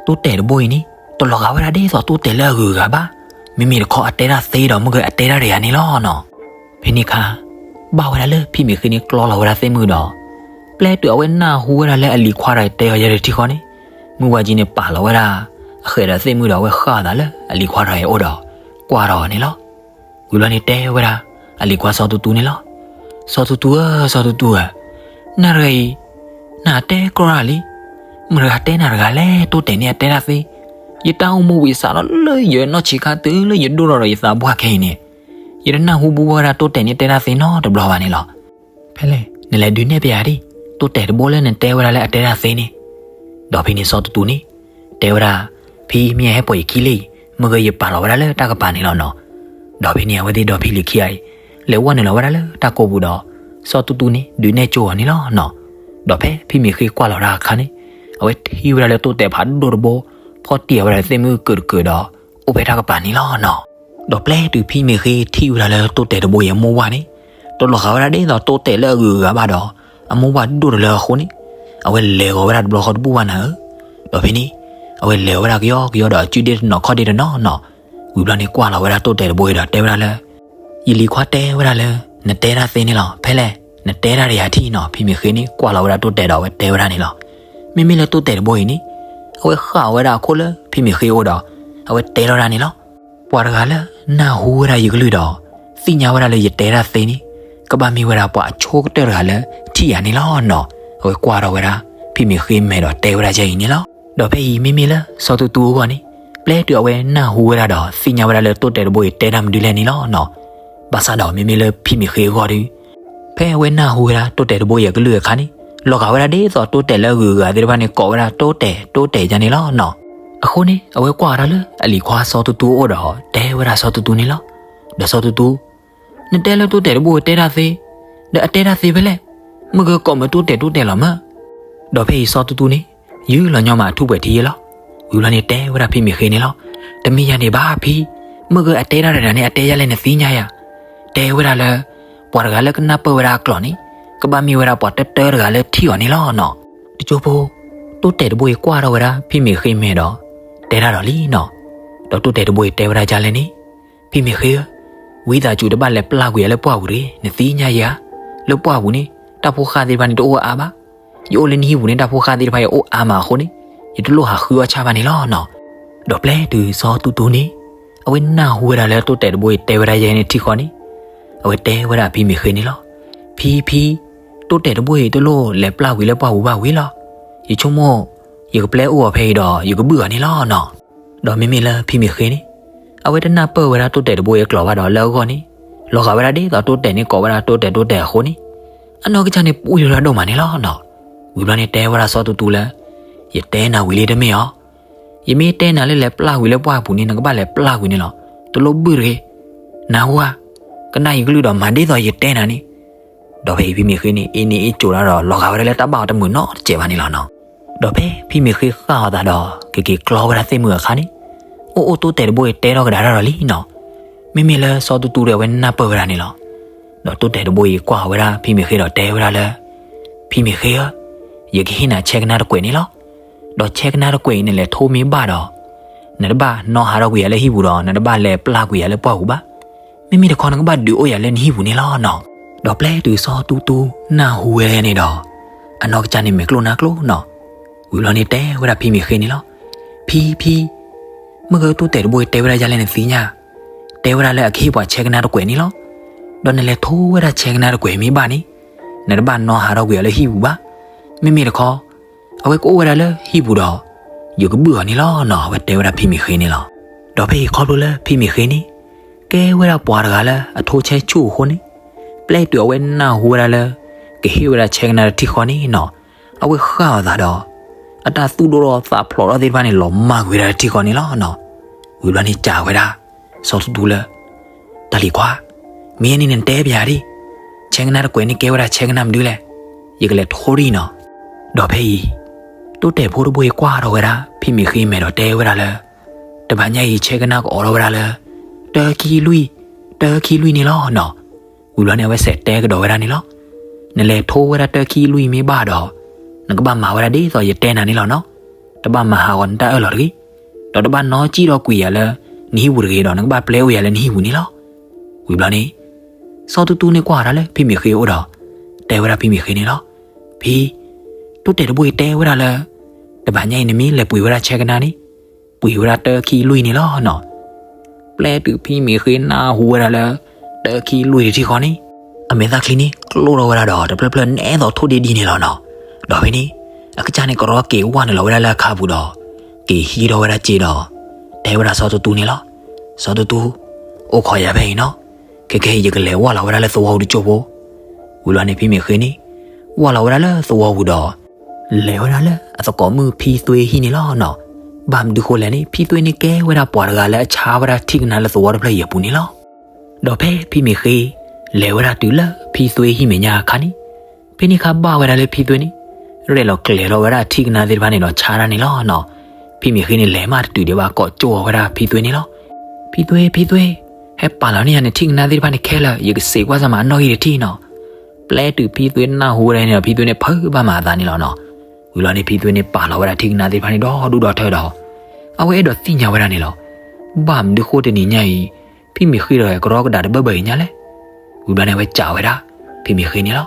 တိတဲာ်တဘိအံၤန့ၣ် တလီၤဂာ်ဝဲဒၣ်ဒ်သိးတိတဲာ်လၢအဂုၤအဂၤဘၣ်. မ့မ့ၢ်တခီအတဲတၢ်သ့ဒီးမ့ၢ်ဂ့ၤအတဲတၢ်တဂၤန့ၣ်လီၤနီၤ. ဖဲန့ၣ်အခါ ဘၣ်ဝဲဒၣ်လၢဖံမ့ၢ်ဃ့န့ၣ်ကျီလီၤဝဲဒၣ်သ့ၣ်မုၢ်ဒီး ပျဲတုၤအဝဲနၢ်ဟူဝဲဒၣ်လၢအလံၤခွါတဂၤအံၤတဲအီၤယဲတထံၣ်ဃီန့ၣ်, မုၢ်ဝါကၠံန့ၣ်ပာ်လီၤဝဲဒၣ် အဃဲးဒီးသ့ၣ်မုၢ်ဒီးအဝဲဃၣ်အသးလၢအလံၤခွါတဂၤအံၤအအိၣ်ဒီး ကွၢ်ထီၣ်အီၤန့ၣ်လီၤ. ဝံၤဘျီန့ၣ်တဲဝဲဒၣ် အလံၤခွါစီၤတူတူန့ၣ်လီၤ. စီၤတူတူဧၢ, စီၤတူတူဧၢ, နၤတဂၤအံၤ နတဲကြီတၢ်လံ. မတၤတဂၤတဲနၤတဂၤလဲၣ်, တိတဲာ်န့ၣ်အတဲတၢ်သ့. ယတၢ်အိၣ်မူဝံၤစးထီၣ်လၢယနီၢ်ဆံးခါတုၤလၢယဒိၣ်ထီၣ်ဒီးယသးပှၢ်ခဲအံၤန့ၣ်, ယတနၢ်ဟူဘူးဝဲဒၣ်တိတဲာ်န့ၣ်တဲတၢ်သ့နီတဘျီဘၣ်န့ၣ်လီၤ. ဖဲလဲၣ် နလဲၤဒုးနဲၣ်ပယၤဒံး တိတဲာ်တဘိလၢနတဲဝဲဒၣ်လၢအတဲတၢ်သ့န့ၣ်. ဒီးဖဲန့ၣ်စီၤတူတူန့ၣ် တဲဝဲဒၣ်, ဖံမ့ၢ်ယဟဲပိာ်ယခံလံ, မ့ၢ်ဂ့ၤယပာ်လီၤဝဲဒၣ်လၢတၢ်ကပၤန့ၣ်လီၤနီၤ. ဒီးဖဲန့ၣ်အဝဲသ့ၣ်ဒီဖံလံၤခံဂၤအံၤ လဲၤဝဲနုာ်လီၤဝဲဒၣ်လၢတၢ်ကိးပူၤဒီး စီၤတူတူန့ၣ် ဒုးနဲၣ်ကၠိအီၤန့ၣ်လီၤနီၤ. ဒီးဖဲဖံမ့ၢ်ဃ့ကွၢ်လီၤဝဲဒၣ်အခါန့ၣ် အဝဲထံၣ်ဝဲဒၣ်လၢတိတဲာ်ဖးဒိၣ်တဘိ ဖီၣ်တံၢ်အီၤဝဲဒၣ်သ့ၣ်မုၢ်ကၢးတကၢးဒီး အိၣ်ဖဲတၢ်ကပၤန့ၣ်လီၤနီၤ. ဒီးပျဲတုၤဖံမ့ၢ်ဃ့ထံၣ်ဝဲဒၣ်လၢတိတဲာ်တဘိအံၤအမိၢ်ဝၤန့ၣ် တလီၤဂာ်ဝဲဒၣ်ဒ်သိးတိတဲာ်လၢအဂုၤအဂၤဘၣ်ဒီး အမိၢ်ဝၤဒိၣ်တလၢအဃိန့ၣ် အဝဲလဲၤဂီၤဝဲဒၣ်တဘျီဃီတဘူၣ်ဘၣ်နၤဧၢ. ဒီးဖဲန့ၣ် အဝဲလဲၤဝဲဒၣ်ကယီကယီဒီးအစုဒ့တနီၤခီၣ်ဒ့တနီၤနီၤ. ဝံၤဘျီန့ၣ်ကွၢ်လီၤဝဲဒၣ်တိတဲာ်တဘိအံၤဒီးတဲဝဲဒၣ်လၢ ယလံၤခွါတဲဝဲဒၣ်လၢ နတဲတၢ်သ့န့ၣ်လီၤ. ဖဲလဲၣ် နတဲတၢ်တယၤထံၣ်နီၤ. ဖံမ့ၢ်ဃ့န့ၣ် ကွၢ်လီၤဝဲဒၣ်တိတဲာ်ဒီးအဝဲတဲဝဲဒၣ်န့ၣ်လီၤ. မ့မ့ၢ်လၢတိတဲာ်တဘိအံၤန့ၣ် အဝဲဃၣ်ဝဲဒၣ်အခိၣ်လၢဖံမ့ၢ်ဃ့အအိၣ်ဒီး အဝဲတဲထီၣ်ဒၣ်န့ၣ်လီၤ. ပှၤတဂၤလၢနၢ်ဟူဝဲဒၣ်ယကလုၢ်ဒီး သ့ၣ်ညါဝဲဒၣ်လၢယတဲတၢ်သ့န့ၣ် ကဘၣ်မ့ၢ်ဝဲဒၣ်ပှၤအဆိကတၢၢ်တဂၤလၢထံၣ်ယၤန့ၣ်လီၤနီၤ. အဝဲကွၢ်ထီၣ်ဝဲဒၣ် ဖံမ့ၢ်ဃ့မဲာ်ဒီးတဲဝဲဒၣ်ယဲအံၤန့ၣ်လီၤ. ဒီးဖဲအံၤမ့မ့ၢ်လၢစီၤတူတူအဂီၢ်န့ၣ် ပျဲတုၤအဝဲနၢ်ဟူဝဲဒၣ်ဒီး သ့ၣ်ညါဝဲဒၣ်လၢတိတဲာ်တဘိအံၤတဲတၢ်မနုၤလဲၣ်န့ၣ်လီၤနီၤ. ဘၣ်ဆၣ်ဒီးမ့မ့ၢ်လၢဖံမ့ၢ်ဃ့အဂီၢ်ဒီး ဖဲအဝဲနၢ်ဟူဝဲဒၣ်တိတဲာ်တဘိအံၤအကလုၢ်အခါန့ၣ် လီၤဂာ်ဝဲဒၣ်ဒ်သိးတိတဲာ်လၢအဂုၤအဂၤသ့ၣ်တဖၣ်န့ၣ် ကိးဝဲဒၣ်တိတဲာ် တိတဲာ်ယါန့ၣ်လီၤနီၤ. အဃိန့ၣ် အဝဲကွၢ်ဝဲဒၣ်လၢအလံၤခွါစီၤတူတူအအိၣ်ဒီး တဲဝဲဒၣ်စီၤတူတူန့ၣ်လီၤ. ဒီးစီၤတူတူ, နတဲလၢတိတဲာ်တဘိအတဲတၢ်သ့, ဒီးအတဲတၢ်သ့ဖဲလဲၣ်, မ့ၢ်ဂ့ၤကိးမုၢ်တိတဲာ်တိတဲာ်လီၤမၢ်. ဒီးဖဲအံၤစီၤတူတူန့ၣ် ယုၢ်လီၤညီမးအထူးပှဲၤထံယဲလီၤ. ဝံၤဘျီန့ၣ်တဲဝဲဒၣ်ဖံမ့ၢ်ဃ့န့ၣ်လီၤ. တမ့ၢ်ယၤန့ၣ်ဘၣ်ဖံ, မ့ၢ်ဂ့ၤအတဲတၢ်တဂၤန့ၣ် အတဲယၤလဲၣ်နသ့ၣ်ညါယၤ, တဲဝဲဒၣ်လၢ ပှၤတဂၤလၢကနၢ်ပၢၢ်ဝဲဒၣ်အကျိာ်န့ၣ် ကဘၣ်မ့ၢ်ဝဲဒၣ်ပှၤတၢတၢတဂၤလၢထံၣ်အီၤန့ၣ်လီၤနီၤ. တကၠိဖိ, တိတဲာ်တဘိအံၤကွၢ်ထီၣ်ဝဲဒၣ်ဖံမ့ၢ်ဃ့မဲာ်ဒီး တဲတၢ်ဒီးလံနီၤ. ဒီးတိတဲာ်တဘိအံၤတဲဝဲဒၣ်ဒ်လဲၣ်န့ၣ်, ဖံမ့ၢ်ဃ့ဧၢ, ဝံသးစူၤတဘၣ်လဲၤပျၢ်ကွံာ်ယၤလၢပှၢ်ပူၤတဂ့ၤ, နသ့ၣ်ညါယၤဧါ, လၢပှၢ်ပူၤန့ၣ် တၢ်ဖိဃၢ်သ့ၣ်တဖၣ်န့ၣ်တအိၣ်အါဘၣ်. ယအိၣ်လၢနဟံၣ်ပူၤန့ၣ် တၢ်ဖိဃၢ်သ့ၣ်တဖၣ်အံၤအိၣ်အါမးအဃိန့ၣ် ယတလိၣ်ဟးဃုအီၣ်ဆၣ်ဘၣ်န့ၣ်လီၤနီၤ. ဒီးပျဲတုၤစီၤတူတူန့ၣ် အဝဲနၢ်ဟူဝဲဒၣ်လၢတိတဲာ်တဘိအံၤတဲဝဲဒၣ်ယဲန့ၣ်ထံဃီန့ၣ်, အဝဲတဲဝဲဒၣ်ဖံမ့ၢ်ဃ့န့ၣ်လီၤ. ဖံဖံ, တိတဲာ်တဘိအံၤတလိၣ်လဲၤပျၢ်ကွံာ်လၢပှၢ်ပူၤဘၣ်ဝံၤလီၤ. ယဆိကမိၣ် ယကပျဲအိၣ်အီၤဖဲအံၤဒီး ယကဘုၣ်အီၤန့ၣ်လီၤနီၤ. ဒီးမ့မ့ၢ်လၢဖံမ့ၢ်ဃ့န့ၣ် အဝဲတနၢ်ပၢၢ်ဝဲဒၣ်တိတဲာ်တဘိအံၤအကျိာ်ဘၣ်ဒီးလၢအဂီၢ်န့ၣ် လီၤဂာ်ဝဲဒၣ်ဒ်သိးတိတဲာ်န့ၣ်ကိးဝဲဒၣ်တိတဲာ်တိတဲာ်အဃိန့ၣ် အနီၢ်ကစၢ်န့ၣ်ပှံၢ်လီၤဒိၣ်မးန့ၣ်လီၤနီၤ. ဝံၤဘျီန့ၣ်တဲဝဲဒၣ်စီၤတူတူလၢ ယတဲနၤဝံၤလံတမ့ၢ်ဧါ. ယမ့ၢ်တဲနၤလၢလဲၤပျၢ်ကွံာ်လၢပှၢ်ပူၤန့ၣ် နကဘၣ်လဲၤပျၢ်ကွံာ်န့ၣ်လီၤ. တလိၣ်ဘုၣ်တဂ့ၤ. နၢ်ဟူဧါ, ကနၣ်ယကလုၢ်ဒီးမၤဒ်သိးယတဲနၤန့ၣ်. ဒီးဖဲအံၤဖံမ့ၢ်ဃ့န့ၣ် အ့န့ၣ်အ့ကၠိးတၢ်ဒီးလီၤဂာ်ဝဲဒၣ်လၢတၢ်ဘၣ်အီၤတမုာ်နီတစဲးဘၣ်န့ၣ်လီၤနီၤ. ဒီးဖဲဖံမ့ၢ်ဃ့ဃၣ်အီၤသးဒီး ကက့ၤကျီဝဲဒၣ်သ့ၣ်မုၢ်အခါန့ၣ် အိၣ်အိၣ်တိတဲာ်တဘိအံၤတဲထီၣ်ကဒါတၢ်ဒီးလံနီၤ. မ့မ့ၢ်လၢစီၤတူတူဒီးအဝဲနၢ်ပၢၢ်ဝဲဒၣ်န့ၣ်လီၤ. ဒီးတိတဲာ်တဘိအံၤကွၢ်ဝဲဒၣ်ဖံမ့ၢ်ဃ့ဒီးတဲဝဲဒၣ်လၢ ဖံမ့ၢ်ဃ့ဧၢ, ယကဟ့ၣ်နၤဆဲကနါတကွဲးန့ၣ်လီၤ. ဒီးဆဲကနါတကွဲးအံၤနလဲၤထိမ့ၢ်ဘၣ်ဒီး နတဘၣ်နီၣ်ဟးထီၣ်ကွံာ်ယၤလၢဟံၣ်ပူၤဒီး နတဘၣ်လဲၤပျၢ်ကွံာ်ယၤလၢပှၢ်ပူၤဘၣ်. မ့မ့ၢ်တခီနကဘၣ်ဒုးအိၣ်ယၤလၢနဟံၣ်ပူၤန့ၣ်လီၤနီၤ. ဒီးပျဲတုၤစီၤတူတူနၢ်ဟူဝဲဒၣ်န့ၣ်ဒီး အနီၢ်ကစၢ်န့ၣ်မဲာ်ကျိၣ်နါကျိၣ်နီၤ. ဝံၤဘျီန့ၣ်တဲဝဲဒၣ်ဖံမ့ၢ်ဃ့န့ၣ်လီၤ. ဖံဖံ, မ့ၢ်ဂ့ၤတိတဲာ်တဘိအံၤတဲဝဲဒၣ်ယၤလဲၣ်နသ့ၣ်ညါ, တဲဝဲဒၣ်လၢအကဟ့ၣ်ပှၤဆဲကနါတကွဲးန့ၣ်လီၤ. ဒီးနလဲၤထိဝဲဒၣ်ဆဲကနါတကွဲးမ့ၢ်ဘၣ်န့ၣ် နတဘၣ်နီၣ်ဟးထီၣ်ကွံာ်အီၤလၢဟံၣ်ပူၤဘၣ်. မ့မ့ၢ်တခီ အဝဲကအိၣ်ဝဲဒၣ်လၢဟံၣ်ပူၤဒီး ယကဘုၣ်အီၤန့ၣ်လီၤနီၤ. အဝဲတဲဝဲဒၣ်ဖံမ့ၢ်ဃ့န့ၣ်လီၤ. ဒီးဖဲအံၤခီဖျိလၢဖံမ့ၢ်ဃ့န့ၣ် ကဲဝဲဒၣ်ပှၤတဂၤလၢအထိဆဲဆူၣ်အဃိန့ၣ် ပျဲတုၤအဝဲနၢ်ဟူဝဲဒၣ်လၢ ကဟ့ၣ်ဝဲဒၣ်ဆဲကနါတထံၣ်ဃီန့ၣ်နီၤ, အဝဲဃၣ်အီၤသးဒီး အတၢ်သူၣ်ဒိၣ်ထီၣ်သးဖျိးထီၣ်သ့ၣ်တဖၣ်န့ၣ် လီၤမၢ်ကွံာ်ဝဲဒၣ်တထံၣ်ဃီန့ၣ်လီၤနီၤ. ဝံၤဘျီန့ၣ်စံးဝဲဒၣ် စီၤတူတူလၢ တၢ်လံၤခွါ, မ့ၢ်န့ၣ်နတဲပၠးဒံး, ဆဲကနါတကွဲးန့ၣ်ကဲဝဲဒၣ်ဆဲကနါမနုၤလဲၣ်, ယကလဲၤထိဒံးနီၤ. ဒီးဖဲအံၤ တိတဲာ်ဖိတဘိအံၤကွၢ်ထီၣ်ဝဲဒၣ် ဖံမ့ၢ်ဃ့မဲာ်ဒီးတဲဝဲဒၣ်လၢ တဘၣ်ညါအံၤဆဲကနါကအိးထီၣ်ဝဲဒၣ်လၢ တၢခံလွံၢ်, တၢခံလွံၢ်န့ၣ်လီၤနီၤ. ဝံၤဘျီန့ၣ် အဝဲစဲးတဲကဒီးဝဲဒၣ်န့ၣ်လီၤ. နလဲၤထိဝဲဒၣ်တၢခံလွံၢ်မ့ၢ်ဘၣ်ဒီး နကဘၣ်မၤဝဲဒၣ်ဒ်သိးယတဲနၤန့ၣ်လီၤနီၤ. တဘၣ်မၤဟးဂီၤနတၢ်အၢၣ်လီၤတဂ့ၤ, ဒီးတဘၣ်နီၣ်ကံၣ်ထီၣ်ကွံာ်ယၤလၢ နဟံၣ်ပူၤတဂ့ၤဒီး နကဘၣ်ပျဲအိၣ်ယၤလၢနဟံၣ်ပူၤန့ၣ်လီၤ. ဝံၤဘျီန့ၣ် စီၤတူတူန့ၣ်ကွၢ်ဝဲဒၣ်လၢဖံမ့ၢ်ဃ့အအိၣ်ဒီး တဲဝဲဒၣ်ဖံမ့ၢ်ဃ့န့ၣ်လီၤ. ဖံ, တိတဲာ်တဘိအံၤတဲဝဲဒၣ်လၢ တဘၣ်ညါအံၤနမ့ၢ်လဲၤပှ့ၤဝဲဒၣ်ဆဲကနါန့ၣ် ပှ့ၤဝဲဒၣ်တၢခံလွံၢ်န့ၣ်လီၤနီၤ. ပျဲတုၤဖံမ့ၢ်ဃ့နၢ်ဟူဝဲဒၣ်လၢ တၢခံလွံၢ်တထံၣ်ဃီန့ၣ် အမဲာ်သၣ်ချံန့ၣ် ကျိၣ်ထီၣ်ဝဲဒၣ်ဒီး တဖျၢၣ်ဖျၢၣ်နဲသိးထိၣ်ဒံးဒံးန့ၣ်လီၤနီၤ. ဒီးဖဲန့ၣ် အကစၢ်န့ၣ်ကရီက့ၤဝၢ်နုာ်လီၤဝဲဒၣ်လၢအခါပူၤဒီး က့ၤဟံးထီၣ်ဝဲဒၣ်စ့ဒီး တဲဝဲဒၣ်စီၤတူတူန့ၣ်လီၤ. စီၤတူတူ, အိၣ်ခိးယၤဖဲအံၤနီၤ, ခဲကဲအံၤယကလဲၤဝၢ်လီၤဝဲဒၣ်လၢသဝီပူၤတကၠိဖိ. ဝံၤလီၤန့ၣ်ဖံမ့ၢ်ဃ့န့ၣ် ဝၢ်လီၤဝဲဒၣ်လၢသဝီပူၤဒီး လဲၤဝဲဒၣ်လၢအသကိးမုၣ်ဖံသွ့ဟံၣ်န့ၣ်လီၤနီၤ. ဘၣ်မနုၤဃိလဲၣ်န့ၣ် ဖံသွ့န့ၣ်ကဲဝဲဒၣ်ပှၤတဂၤလၢအဆါဝဲဒၣ်ထံၣ်ကနါလၢသဝီတဖျၢၣ်အံၤအပူၤန့ၣ်လီၤ. ဒီးဖဲဖံမ့ၢ်ဃ့ လဲၤဝဲဒၣ်တုၤလၢဖံသွ့ဟံၣ်မဲာ်ညါအခါန့ၣ် ဖဲန့ၣ်အခါဘၣ်ဝဲဒၣ်လၢဖံသွ့န့ၣ် ရဲၣ်လီၤကျဲၤလီၤဝဲဒၣ်ထံၣ်ကနါသ့ၣ်တဖၣ်န့ၣ်ဒီးဆါတၢ်န့ၣ်လီၤနီၤ. ဖံမ့ၢ်ဃ့န့ၣ်လဲၤမးတတုၤဒံးဘၣ်ကိးကၠိအီၤဝဲဒၣ်ဖံသွ့န့ၣ်လီၤ. ဖံသွ့, ဖံသွ့, ဟဲပာ်လီၤန့ၢ်ယၤနထံၣ်ကနါသ့ၣ်တဖၣ်န့ၣ်ခဲလၢာ်, ယကစံးကွၢ်စၢ်မးအနီၣ်ဂံၢ်တထံၣ်နီၤ. ပျဲတုၤဖံသွ့နၢ်ဟူဝဲဒၣ်န့ၣ်ဒီး ဖံသွ့န့ၣ်ဖုးဘၣ်မးအသးန့ၣ်လီၤနီၤ. ဝံၤလီၤန့ၣ် ဖံသွ့န့ၣ်ပာ်လီၤဝဲဒၣ်ထံၣ်ကနါသ့ၣ်တဖၣ်န့ၣ်ဒီဒူၣ်ဒီထၢဒီး အဝဲအဲၣ်ဒိးသ့ၣ်ညါဝဲဒၣ်န့ၣ်လီၤ. ဘၣ်မနုၤဃိတနံၤညါအံၤ ဖံမ့ၢ်ဃ့ဒီးကရီကဒးတဘၢဘၢအံၤညါလဲၣ်. ဝံၤဘျီန့ၣ် အဝဲစံးဝဲဒၣ် ဖံမ့ၢ်ဃ့န့ၣ်လီၤ.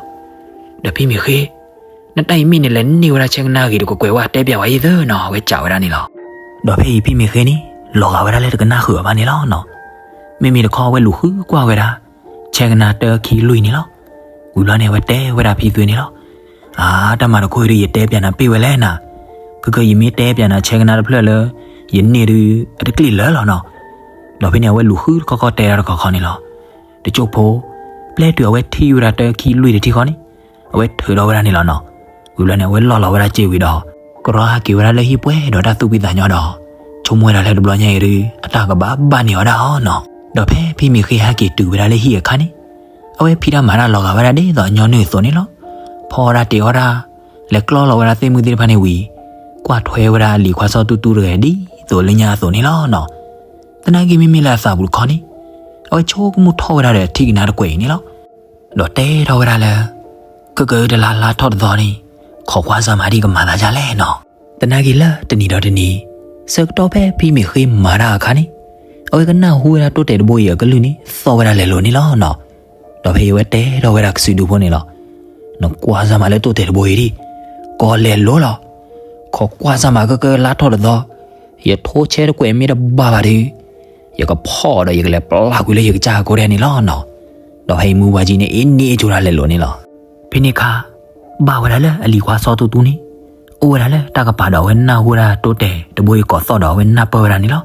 ဒီးဖံမ့ၢ်ဃ့, နတၢ်အံၤမ့ၢ်နလဲၤန့ၢ်ဝဲဒၣ်ဆဲကနါဂ့ၤတကွဲးကွဲးဝဲတဲပၠးဝဲယသၢနီၤ အဝဲစံးဝဲဒၣ်န့ၣ်လီၤ. ဒီးဖဲအံၤဖံမ့ၢ်ဃ့န့ၣ် လီၤဂာ်ဝဲဒၣ်လၢတကနၣ်ဃုာ်အီၤဘၣ်န့ၣ်လီၤနီၤ. မ့မ့ၢ်တခီအဝဲလူၤဃုကွၢ်ဝဲဒၣ် ဆဲကနါတၢခံလွံၢ်န့ၣ်လီၤ. ဝံၤဘျီန့ၣ် အဝဲတဲဝဲဒၣ်ဖံသွ့န့ၣ်လီၤ. အါ တၢ်မၤတခီအံၤဒုး ယတဲပၠးနၤပ့ၢ်ဝဲလဲၣ်နၤ. ခဲကဲ ယမ့ၢ်တဲပၠးနၤဆဲကနါတဖျၢၣ်လၢ ယန့ၢ်ဒုး အတကျံၣ်လၢာ်လီၤနီၤ. ဒီးဖဲန့ၣ် အဝဲလူၤဃုတခီခီတဲဒၣ်တခီခီန့ၣ်လီၤ. တကၠိဖိ, ပျဲတုၤအဝဲထံၣ်ဝဲဒၣ်တၢခံလွံၢ်တထံၣ်ဃီန့ၣ် အဝဲထုးထီၣ်ဝဲဒၣ်န့ၣ်လီၤနီၤ. ဝံၤဘျီန့ၣ် အဝဲလီၢ်လီၤဝဲဒၣ်စ့ဝံၤဒီး ကရီဟဲက့ၤဝဲဒၣ်လၢဟံၣ်ပှဲၤဒီးတၢ်သူၣ်ဖှံသးညီဒီး ဆိကမိၣ်ဝဲဒၣ်လၢတဘျီညါအံၤဒုး အတၢ်ကဘၣ်ဘၣ်န့ၢ်အီၤဒၣ်အီၤနီၤ. ဒီးဖဲဖံမ့ၢ်ဃ့ဟဲက့ၤတုၤဝဲဒၣ်လၢဟံၣ်အခါန့ၣ်, အဝဲဖံးတၢ်မၤတၢ်လီၤဂာ်ဝဲဒၣ်ဒ်သိးညီနုၢ်အသိးန့ၣ်လီၤ. ဖီအီၣ်တၢ်တ့အီၣ်တၢ်, လဲၤကျီလီၤဝဲဒၣ်သ့ၣ်မုၢ်သ့ၣ်တဖၣ်န့ၣ်ဝံၤ, ကွၢ်ထွဲဝဲဒၣ်အလံၤခွါစီၤတူတူတဂၤဒ်သိးလၢညါအသိးန့ၣ်လီၤနီၤ. သနာ်က့မ့မ့ၢ်လၢအသးပူၤတခီန့ၣ်, အဝဲဆိကမိၣ်ထီၣ်ဝဲဒၣ်ဒီးထံၣ်ကနါတကွဲးအံၤန့ၣ်လီၤ. ဒီးတဲထီၣ်ဝဲဒၣ်လၢ, ကကလါထီၣ်တသီန့ၣ်, ခိးကွၢ်စၢ်မၤဒ်ကမၤသးဒ်လဲၣ်နီၤ. သနာ်က့လၢတနံၤဒီးတနံၤ, ဆၢကတီၢ်ဖဲဖံမ့ၢ်ဃ့မၤတၢ်အခါန့ၣ်, အဝဲကနၢ်ဟူဝဲဒၣ်တိၢ်တဲာ်တဘိအံၤအကလုၢ်န့ၣ် သီၣ်ဝဲဒၣ်လဲၤလိၤန့ၣ်လီၤနီၤ. ဒီးဖဲအံၤအဝဲတဲထီၣ်ဝဲဒၣ်ကစုဒုဖိန့ၣ်လီၤ. နကွၢ်စၢ်မၤလၢတိၢ်တဲာ်တဘိအံၤဒ်, ကီလဲၤလိၤလီၤ. ခိးကွၢ်စၢ်မၤကကလါထီၣ်တသီ, ယထိဆဲတကွဲးမ့ၢ်တဘၣ်ဘၣ်ဒီး, ယကဖီၣ်ဒီးယကလဲၤပျၢ်ကွံာ်လၢယကစၢ်အကိးဒဲးန့ၣ်လီၤနီၤ. ဒီးဖဲအံၤမုၢ်ဝါကံန့ၣ် အ့ၣ်န့ၢ်အကၠိဒၣ်လဲၤလိၤန့ၣ်လီၤ. ဖဲန့ၣ်အခါ, ဘၣ်ဝဲဒၣ်လၢအလံၤခွါစီၤတူတူန့ၣ်, အိၣ်ဝဲဒၣ်လၢတၢ်ကပၤဒီးအဝဲနၢ်ဟူဝဲဒၣ်တိၢ်တဲာ်တဘိအံၤကိးသီၣ်ဒီးအဝဲနၢ်ပၢၢ်ဝဲဒၣ်န့ၣ်လီၤ.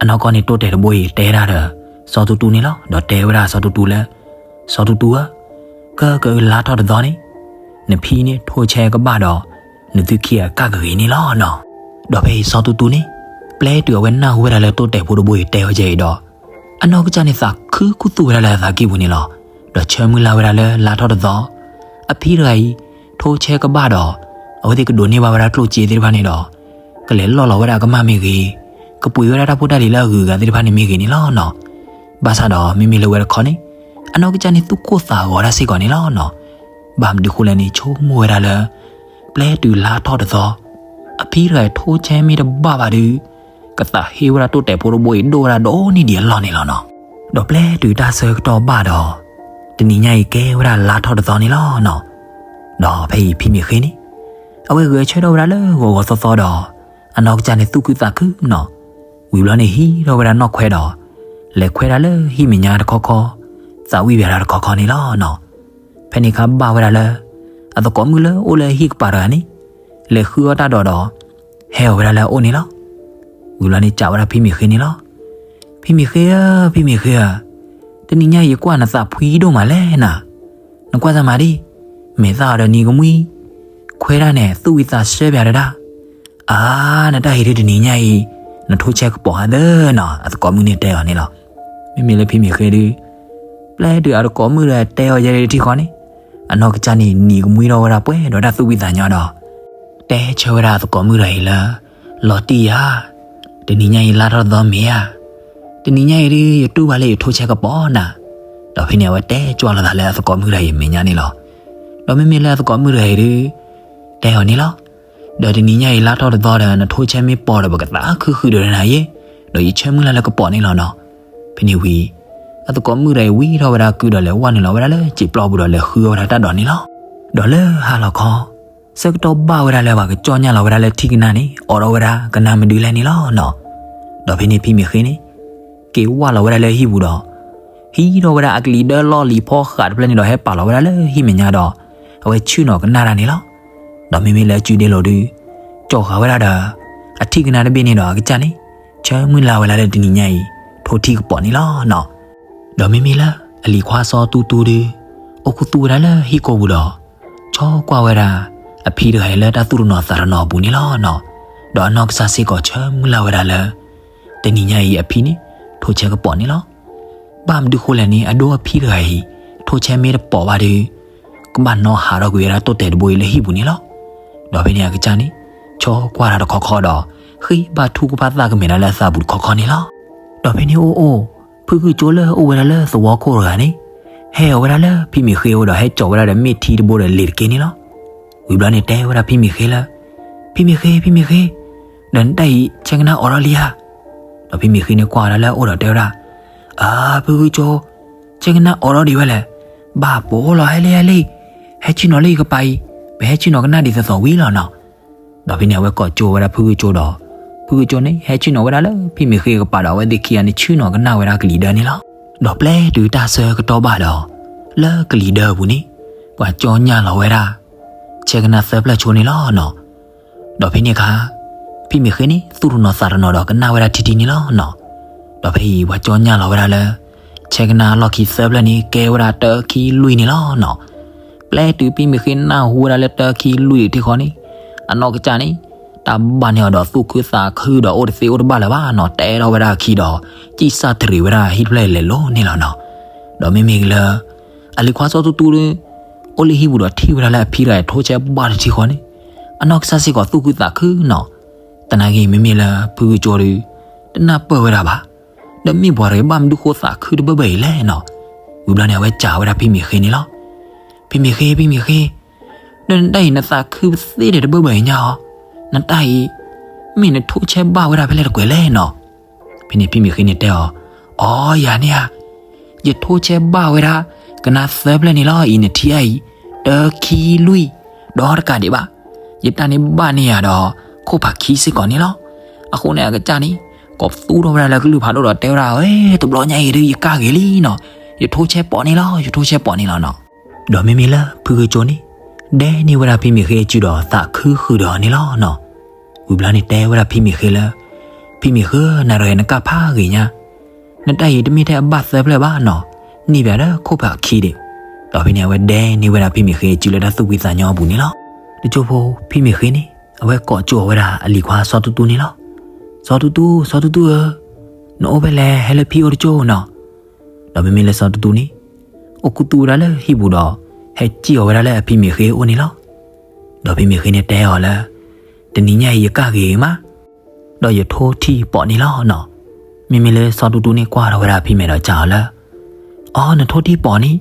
အနီၢ်ကီၢ်န့ၣ်တိၢ်တဲာ်တဘိအံၤတဲဒၣ်ဒီးစီၤတူတူန့ၣ်လီၤ. ဒီးတဲဝဲဒၣ်စီၤတူတူလၢ, စီၤတူတူဧၢ, ကကလါထီၣ်တသီန့ၣ်, နဖံန့ၣ်ထိဆဲကဘၣ်ဒီး, နသုခံဂၤကၢ်ကဂ့ၤန့ၣ်လီၤနီၤ. ဒီးဖဲအံၤစီၤတူတူန့ၣ်, ပျဲတုၤအဝဲနၢ်ဟူဝဲဒၣ်လၢတိၢ်တဲာ်ဖိတဘိအံၤတဲဝဲဒ်အံၤဒီး, အနီၢ်ကစၢ်န့ၣ်သးခုခူသူၣ်ဝဲဒၣ်လၢအသးကံၢ်ပူၤန့ၣ်လီၤ. ဒီးဆၢမုၢ်လၢ်ဝဲဒၣ်လၢလါထီၣ်တသီ, အဖံတဂၤအံၤ, ထိဆဲကဘၣ်ဒီး, အဝဲသ့ၣ်ကဒိးန့ၢ်ဘၣ်ဝဲဒၣ်ကျိၣ်စ့သ့ၣ်တဖၣ်န့ၣ်ဒီး, ကလဲၤလီၢ်လီၤဝဲဒၣ်အကမၢ်မ့ၢ်ဂ့ၤ, ကပှ့ၤဝဲဒၣ်တၢ်ဖိတၢ်လံၤလၢအဂုၤအဂၤသ့ၣ်တဖၣ်န့ၣ်မ့ၢ်ဂ့ၤန့ၣ်လီၤနီၤ. ဘၣ်ဆၣ်ဒီးမ့မ့ၢ်လၢဝဲတခီန့ၣ်, အနီၢ်ကစၢ်န့ၣ်သူၣ်ကိၢ်သးဂီၤတၢ်စ့ၢ်ကီးန့ၣ်လီၤနီၤ. ဘၣ်မနုၤဃိလဲၣ်န့ၣ် ဆိကမိၣ်ဝဲဒၣ်လၢ, ပျဲတုၤလါထီၣ်တသီ, အဖံတဂၤအံၤထိဆဲမ့ၢ်တဘၣ်ဘၣ်ဒီး, ကသးဟ့ဝဲဒၣ်တိၢ်တဲာ်ဖိတဘိအံၤဒိၣ်ဝဲဒၣ်ဒီးနံၣ်ဒံးအလီၢ်န့ၣ်လီၤနီၤ. ဒီးပျဲတုၤတၢ်ဆၢကတီၢ်ဘၣ်ဒီး, တနံၤညါအံၤကဲဝဲဒၣ်လါထီၣ်တသီန့ၣ်လီၤနီၤ. ဒီးဖဲအံၤဖံမ့ၢ်ဃ့န့ၣ်, အဝဲဂဲၤဆၢထၢၣ်ဝဲဒၣ်လၢဂီၤဂီၤသီသီဒီး, အနီၢ်ကစၢ်န့ၣ်သူၣ်ခုသးခုနီၤ. ဝံၤဘျီန့ၣ်ဟံးထီၣ်ဝဲဒၣ်နီၣ်ခွဲဒီး, လဲၤခွဲဒၣ်လၢဟံၣ်မဲာ်ညါတခီခီ, သးဝံၣ်ဝဲဒၣ်တခီခီန့ၣ်လီၤနီၤ. ဖဲန့ၣ်အခါဘၣ်ဝဲဒၣ်လၢ, အသကိးမုၣ်လၢအိၣ်လၢဟံၣ်ကပၤတဂၤန့ၣ်, လဲၤဃုအီၣ်တၢ်ဒိးဒီး, ဟဲအီၤဝဲဒၣ်လၢအအိၣ်န့ၣ်လီၤ. ဝံၤဘျီန့ၣ်စံးဝဲဒၣ်ဖံမ့ၢ်ဃ့န့ၣ်လီၤ. ဖံမ့ၢ်ဃ့ဧၢ, ဖံမ့ၢ်ဃ့ဧၢ, တနံၤညါအံၤယကွၢ်နသးဖှံဒိၣ်မးလဲၣ်နၤ. နကွၢ်စၢ်မၤဒံး, မဲာ်သၣ်အီၤဒီးနံၤကမှံ, ခွဲးတၢ်န့ၣ် သူၣ်ဝံသးဆၢပၠးတဒၣ်. အါ, နတၢ်ဟ့ၣ်ဒုတနံၤညါအံၤ, နထိဆဲကပီၤဧါသၢနီၤ, အသကိးမုၣ်န့ၣ်တဲအီၤန့ၣ်လီၤ. မ့မ့ၢ်လၢဖံမ့ၢ်ဃ့ဒု, ပျဲတုၤအသကိးမုၣ်တဂၤတဲအီၤယဲဒၣ်တထံၣ်ဃီန့ၣ်, အနီၢ်ကစၢ်န့ၣ် နံၤကမှံထီၣ်ဝဲဒၣ်ပှဲၤဒီးတၢ်သူၣ်ဝံသးညီဒီး, တဲဆၢဝဲဒၣ်အသကိးမုၣ်တဂၤအံၤလၢ, လီၤတံၢ်ဧါ, တနံၤညါအံၤလါထီၣ်တသီမ့ၢ်ဧါ, တနံၤညါအံၤဒု ယတူၢ်ဘၣ်လၢယထိဆဲကပီၤနၤ. ဒီးဖဲန့ၣ်အဝဲတဲကွၢ်လိာ်သးလၢအသကိးမုၣ်တဂၤအံၤအမဲာ်ညါန့ၣ်လီၤ. ဒီးမ့မ့ၢ်လၢအသကိးမုၣ်တဂၤအံၤဒု တဲအီၤန့ၣ်လီၤ. ဒီးတနံၤညါအံၤလါထီၣ်တသီဒီး နထိဆဲမ့ၢ်ပီၤဒီး ပကသးခုဃုာ်ဒီးနၤယဲ, ဒီးယဆၢမုၢ်လၢ်လၢကပီၤန့ၣ်လီၤနီၤ. ဖဲန့ၣ်ဝံၤ, အသကိးမုၣ်တဂၤအံၤဝံထီၣ်ဝဲဒၣ်ကုဒီးလဲၤဝဲနုာ်လီၤဝဲဒၣ်လၢစံာ်ပျီပူၤဒီးလဲၤဃုအီၣ်ဝဲဒၣ်တၢ်ဒိးန့ၣ်လီၤ. ဒီးလၢဟါလီၤခီ, ဆၢကတီၢ်ဘၣ်ဝဲဒၣ်လၢပှၤကကၠီၣ်ညၣ်လီၤဝဲဒၣ်လၢထံကနါန့ၣ် အိးထီၣ်ဝဲဒၣ်ကနၣ်မဒုလဲၣ်န့ၣ်လီၤနီၤ. ဒီးဖဲန့ၣ်ဖံမ့ၢ်ဃ့န့ၣ် က့ၤဝၢ်လီၤဝဲဒၣ်လၢဟံၣ်ပူၤဒီး ဟံးထီၣ်ဝဲဒၣ်အကလံၤဒၢလီၢ်လံၤဖီဃးတဖျၢၣ်န့ၣ်ဒီး ဟဲပာ်လီၤဝဲဒၣ်လၢဟံၣ်မဲာ်ညါဒီး အဝဲဆ့ၣ်နီၤကနၣ်တၢ်န့ၣ်လီၤ. ဒီးမ့မ့ၢ်လၢအစုဒ့လိာ်ဒု ကၠီၣ်ဃာ်ဝဲဒၣ်ဒီး အထံၣ်ကနါတဘ့ၣ်န့ၣ်ဒီးအကစၢ်န့ၣ် ဆၢမုၢ်လၢ်ဝဲဒၣ်လၢတနံၤညါအံၤ ထိထံကပီၤန့ၣ်လီၤနီၤ. ဒီးမ့မ့ၢ်လၢအလံၤခွါစီၤတူတူဒု အိၣ်ခူသူၣ်ဝဲဒၣ်လၢဟံၣ်ကိာ်ပူၤဒီး ဆိကွၢ်ဝဲဒၣ် အဖံတဂၤအံၤလၢတၢ်သူၣ်တနီၤသးတနီၤအပူၤန့ၣ်လီၤနီၤ. ဒီးအနီၢ်ကစၢ်စ့ၢ်ကီးဆၢမုၢ်လၢ်ဝဲဒၣ်လၢ တနံၤညါအံၤအဖံန့ၣ် ထိဆဲကပီၤန့ၣ်လီၤ. ဘၣ်မနုၤဃိလဲၣ်န့ၣ် အဒိအဖံတဂၤအံၤ ထိဆဲမ့ၢ်တပီၤဘၣ်ဒီး ကဘၣ်နီၣ်ဟးထီၣ်ကွံာ်ဝဲဒၣ်တိၢ်တဲာ်တဘိအံၤလၢဟံၣ်ပူၤန့ၣ်လီၤ. ဒီးဖဲန့ၣ်အကစၢ်န့ၣ် ဆိကွၢ်တၢ်တခီခီဒီး ဃ့ဘါထုကဖၣ်သၣ်ကမဲာ်ဒၣ်လၢအသးပူၤတခီခီန့ၣ်လီၤ. ဒီးဖဲန့ၣ်အိၣ်အိၣ် ဖုဂုၢ်ကၠိလၢအအိၣ်ဝဲဒၣ်လၢသဝီခိၣ်တဂၤန့ၣ် ဟဲအီၤဝဲဒၣ်လၢဖံမ့ၢ်ဃ့အအိၣ်ဒီး ဟဲစိာ်ဝဲဒၣ်ဒီးမ့ၣ်ထံတဘိဒီးလံာ်တက့ၢ်န့ၣ်လီၤ. ဝံၤဘျီန့ၣ်တဲဝဲဒၣ်ဖံမ့ၢ်ဃ့လၢ ဖံမ့ၢ်ဃ့ ဖံမ့ၢ်ဃ့, ဒီးနတၢ်အံၤ ဆဲကနါအိးထီၣ်လံဧါ. ဒီးဖံမ့ၢ်ဃ့န့ၣ်ကွၢ်ဝဲဒၣ်လၢအအိၣ်ဒီးတဲဝဲဒၣ်, အါ ဖုဂုၢ်ကၠိ, ဆဲကနါအိးထီၣ်ဒံးဝဲလဲၣ်, ဘၣ်ပိာ်လီၤ ဟဲလံ ဟဲလံ, ဟဲဆ့ၣ်နီၤလၢယကပၤအံၤ, ပဟဲဆ့ၣ်နီၤကနၣ်ဒံးသီသီဝံၤလီၤနီၤ. ဒီးဖဲန့ၣ်အဝဲကိးကၠိဝဲဒၣ်ဖုဂုၢ်ကၠိဒီး ဖုဂုၢ်ကၠိန့ၣ် ဟဲဆ့ၣ်နီၤဝဲဒၣ်လၢဖံမ့ၢ်ဃ့အကပၤဒီး အဝဲသ့ၣ်ခံဂၤန့ၣ် ဆ့ၣ်နီၤကနၣ်ဝဲဒၣ်ကလံၤဒၢန့ၣ်လီၤ. ဒီးပျဲတုၤတၢ်ဆၢကတီၢ်ဘၣ်ဒီး လၢကလံၤဒၢအပူၤန့ၣ် ပှၤကၠီညၣ်လီၤဝဲဒၣ် ဆဲကနါသၢဖျၢၣ်ဆိန့ၣ်လီၤနီၤ. ဒီးဖဲန့ၣ်အခါ ဖံမ့ၢ်ဃ့န့ၣ် သူၣ်တနီၤသးတနီၤဒီးကနၣ်ဝဲဒၣ်ထံထံန့ၣ်လီၤနီၤ. ဒီးဖဲအံၤပှၤကၠီညၣ်လီၤဝဲဒၣ်လၢ ဆဲကနါအလီၢ်ခံသၢဖျၢၣ်န့ၣ် ကဲဝဲဒၣ်တၢခံလွံၢ်န့ၣ်လီၤနီၤ. ပျဲတုၤဖံမ့ၢ်ဃ့နၢ်ဟူဝဲဒၣ်လၢတၢခံလွံၢ်တထံၣ်ဃီန့ၣ် အနီၢ်ကစၢ်န့ၣ် တၢ်ဘၣ်န့ၢ်အီၤဒီးသူၣ်ခုသးခုဒီးအိၣ်တသ့အိၣ်တဘၣ်လၢၤဘၣ်နီၤ, တဲထီၣ်ဝဲဒၣ်အခံဒီး စံၣ်စၢ်တရံးဝဲဒၣ်ဟံၣ်တဖျၢၣ်လဲၤလိၤန့ၣ်လီၤနီၤ. ဒီးမ့မ့ၢ်လၢ အလံၤခွါစီၤတူတူဒီး အိၣ်လၢဟံၣ်ပူၤဒီးထံၣ်ဝဲဒၣ်လၢအဖံဒီးထိဆဲဘၣ်တထံဃီန့ၣ် အနီၢ်ကစၢ်စ့ၢ်ကီးသူၣ်ခုသးခုနီၤ. သနာ်က့မ့မ့ၢ်လၢဖုဂုၢ်ကၠိဒီး တနၢ်ပၢၢ်ဝဲဒၣ်ဘၣ်. ဒီးမ့ၢ်ပှၤတဂၤဘၣ်မနုၤဃိသးခုတဘၢဘၢအံၤလဲၣ်နီၤ. ဝံၤဘျီန့ၣ် အဝဲစံးဝဲဒၣ်ဖံမ့ၢ်ဃ့န့ၣ်လီၤ. ဖံမ့ၢ်ဃ့, ဖံမ့ၢ်ဃ့, ဒီးနတၢ်အံၤနသးခုပသ့ဒီးတဘၢဘၢအံၤညါအီၤ, နတၢ်အံၤ မ့ၢ်နထိဆဲဘၣ်ဝဲဒၣ်ဖဲလဲၣ်တကွဲးလဲၣ်နီၤ. ဖဲန့ၣ်ဖံမ့ၢ်ဃ့န့ၣ်တဲအီၤ, အီယၤန့ၣ်ဧါ, ယထိဆဲဘၣ်ဝဲဒၣ် ကနါသၢဖျၢၣ်န့ၣ်လီၤ. အံၤနထံၣ်အံၤ တၢ ခံ လွံၢ် ဒီတကးဒံးဘၣ်, ယတၢ်န့ၣ်ဘၣ်န့ၢ်ယၤဒီး ခိၣ်ဖးခံစ့ၢ်ကီးန့ၣ်လီၤ. အဃိန့ၣ်အကစၢ်န့ၣ် ကိးသူၣ်ထီၣ်ဝဲဒၣ်လၢကလုၢ်ဖးဒိၣ်ဒီးတဲဝဲဒၣ်, အ့ တဘျီညါအံၤဒုး ယကၢ်ဂ့ၤလံနီၤ, ယထိဆဲပိာ်န့ၣ်လီၤ, ယထိဆဲပိာ်န့ၣ်လီၤနီၤ. ဒီးမ့မ့ၢ်လၢဖုဂုၢ်ကၠိန့ၣ် ဒဲန့ၢ်ဝဲဒၣ်ဖံမ့ၢ်ဃ့အစုဒီးသးခုဃုာ်ဒီးအီၤန့ၣ်လီၤနီၤ. ဝံၤဘျီန့ၣ်တဲဝဲဒၣ်ဖံမ့ၢ်ဃ့လၢ, ဖံမ့ၢ်ဃ့ဧၢ, နၤတဂၤနကၢ်ဖးဂ့ၤညါ, နတၢ်အံၤတမ့ၢ်ထဲအဘၣ်သၢဖျၢၣ်ဘၣ်နီၤ, န့ၢ်ဘၣ်ဒီးခိၣ်ဖးခံဒံး. ဒီးဖဲန့ၣ်အဝဲဒဲန့ၢ်ဝဲဒၣ်ဖံမ့ၢ်ဃ့အစုလၢတၢ်သူၣ်ဖှံသးညီအပူၤန့ၣ်လီၤ. တကၠိဖိဖံမ့ၢ်ဃ့န့ၣ် အဝဲကိးကၠိအီၤဝဲဒၣ်အလံၤခွါစီၤတူတူန့ၣ်လီၤ. စီၤတူတူ, စီၤတူတူဧၢ, နအိၣ်ဖဲလဲၣ်, ဟဲလၢဖံအိၣ်တကၠိနီၤ. ဒီးမ့မ့ၢ်လၢစီၤတူတူန့ၣ် အိၣ်ခူသူၣ်ဝဲဒၣ်လၢဟံၣ်ပူၤဒီး ဟဲစံၣ်အီၤဝဲဒၣ်လၢအဖံမ့ၢ်ဃ့အအိၣ်န့ၣ်လီၤ. ဒီးဖံမ့ၢ်ဃ့န့ၣ်တဲအီၤလၢ, တနံၤညါအံၤယကၢ်ဂ့ၤမး, ဒီးယထိထံပိာ်န့ၣ်လီၤနီၤ. မ့မ့ၢ်လၢစီၤတူတူန့ၣ်ကွၢ်ထီၣ်ဝဲဒၣ်ဖံမ့ၢ်ဒီးစံးအီၤလၢ, အီ နထိထံပိာ်န့ၣ်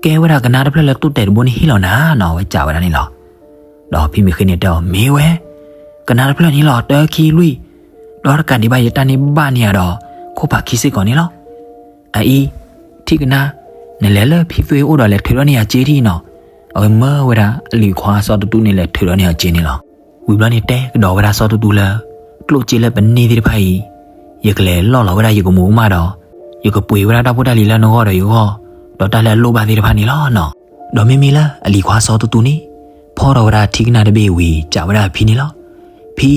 ကဲဝဲဒၣ်ကနါတဖျၢၣ်လၢတိၢ်တဲာ်တဘိန့ၣ်ဟ့ၣ်လီၤနၤနီၤ, အဝဲစံးဝဲဒၣ်န့ၣ်လီၤ. ဒီးဖံမ့ၢ်ဃ့န့ၣ်တဲအီၤ မ့ၢ်ဝဲ, ကနါတဖျၢၣ်န့ၣ်လီၤ, တၢ ခံ လွံၢ်, ဒီတကးဒံးဘၣ် ယတၢ်န့ၣ်ဘၣ်န့ၢ်ယၤဒီး ခိၣ်ဖးခံစ့ၢ်ကီးန့ၣ်လီၤ. အအံၤ, ထံၣ်ကနါ, နလဲၤလၢဖံသွ့အိၣ်ဒီးလဲၤထုးထီၣ်န့ၢ်ယၤစ့ထံၣ်နီၤ. အဝဲမၢဝဲဒၣ်အလံၤခွါစီၤတူတူန့ၣ် လဲၤထုးထီၣ်န့ၢ်အီၤစ့န့ၣ်လီၤ. ဝံၤဘျီန့ၣ်တဲကဒီးဝဲဒၣ်စီၤတူတူလၢ, ကျိၣ်စ့လၢပန့ၢ်သ့ၣ်တဖၣ်အံၤ, ယကလဲၤလီၢ်လီၤဝဲဒၣ်ယကမူးကမၣ်ဒီး, ယကပှ့ၤဝဲဒၣ်တၢ်ဖိတၢ်လံၤလၢနဂီၢ်ဒီးယဂီၢ်, ဒီးတၢ်လၢအလိၣ်ဘၣ်သ့ၣ်တဖၣ်န့ၣ်လီၤနီၤ. ဒီးမ့မ့ၢ်လၢအလံၤခွါစီၤတူတူန့ၣ် ဖီၣ်ထီၣ်ဝဲဒၣ်ထံကနါတဘ့ၣ်ဝံၤ စံးဝဲဒၣ်အဖံန့ၣ်လီၤ. ဖံ,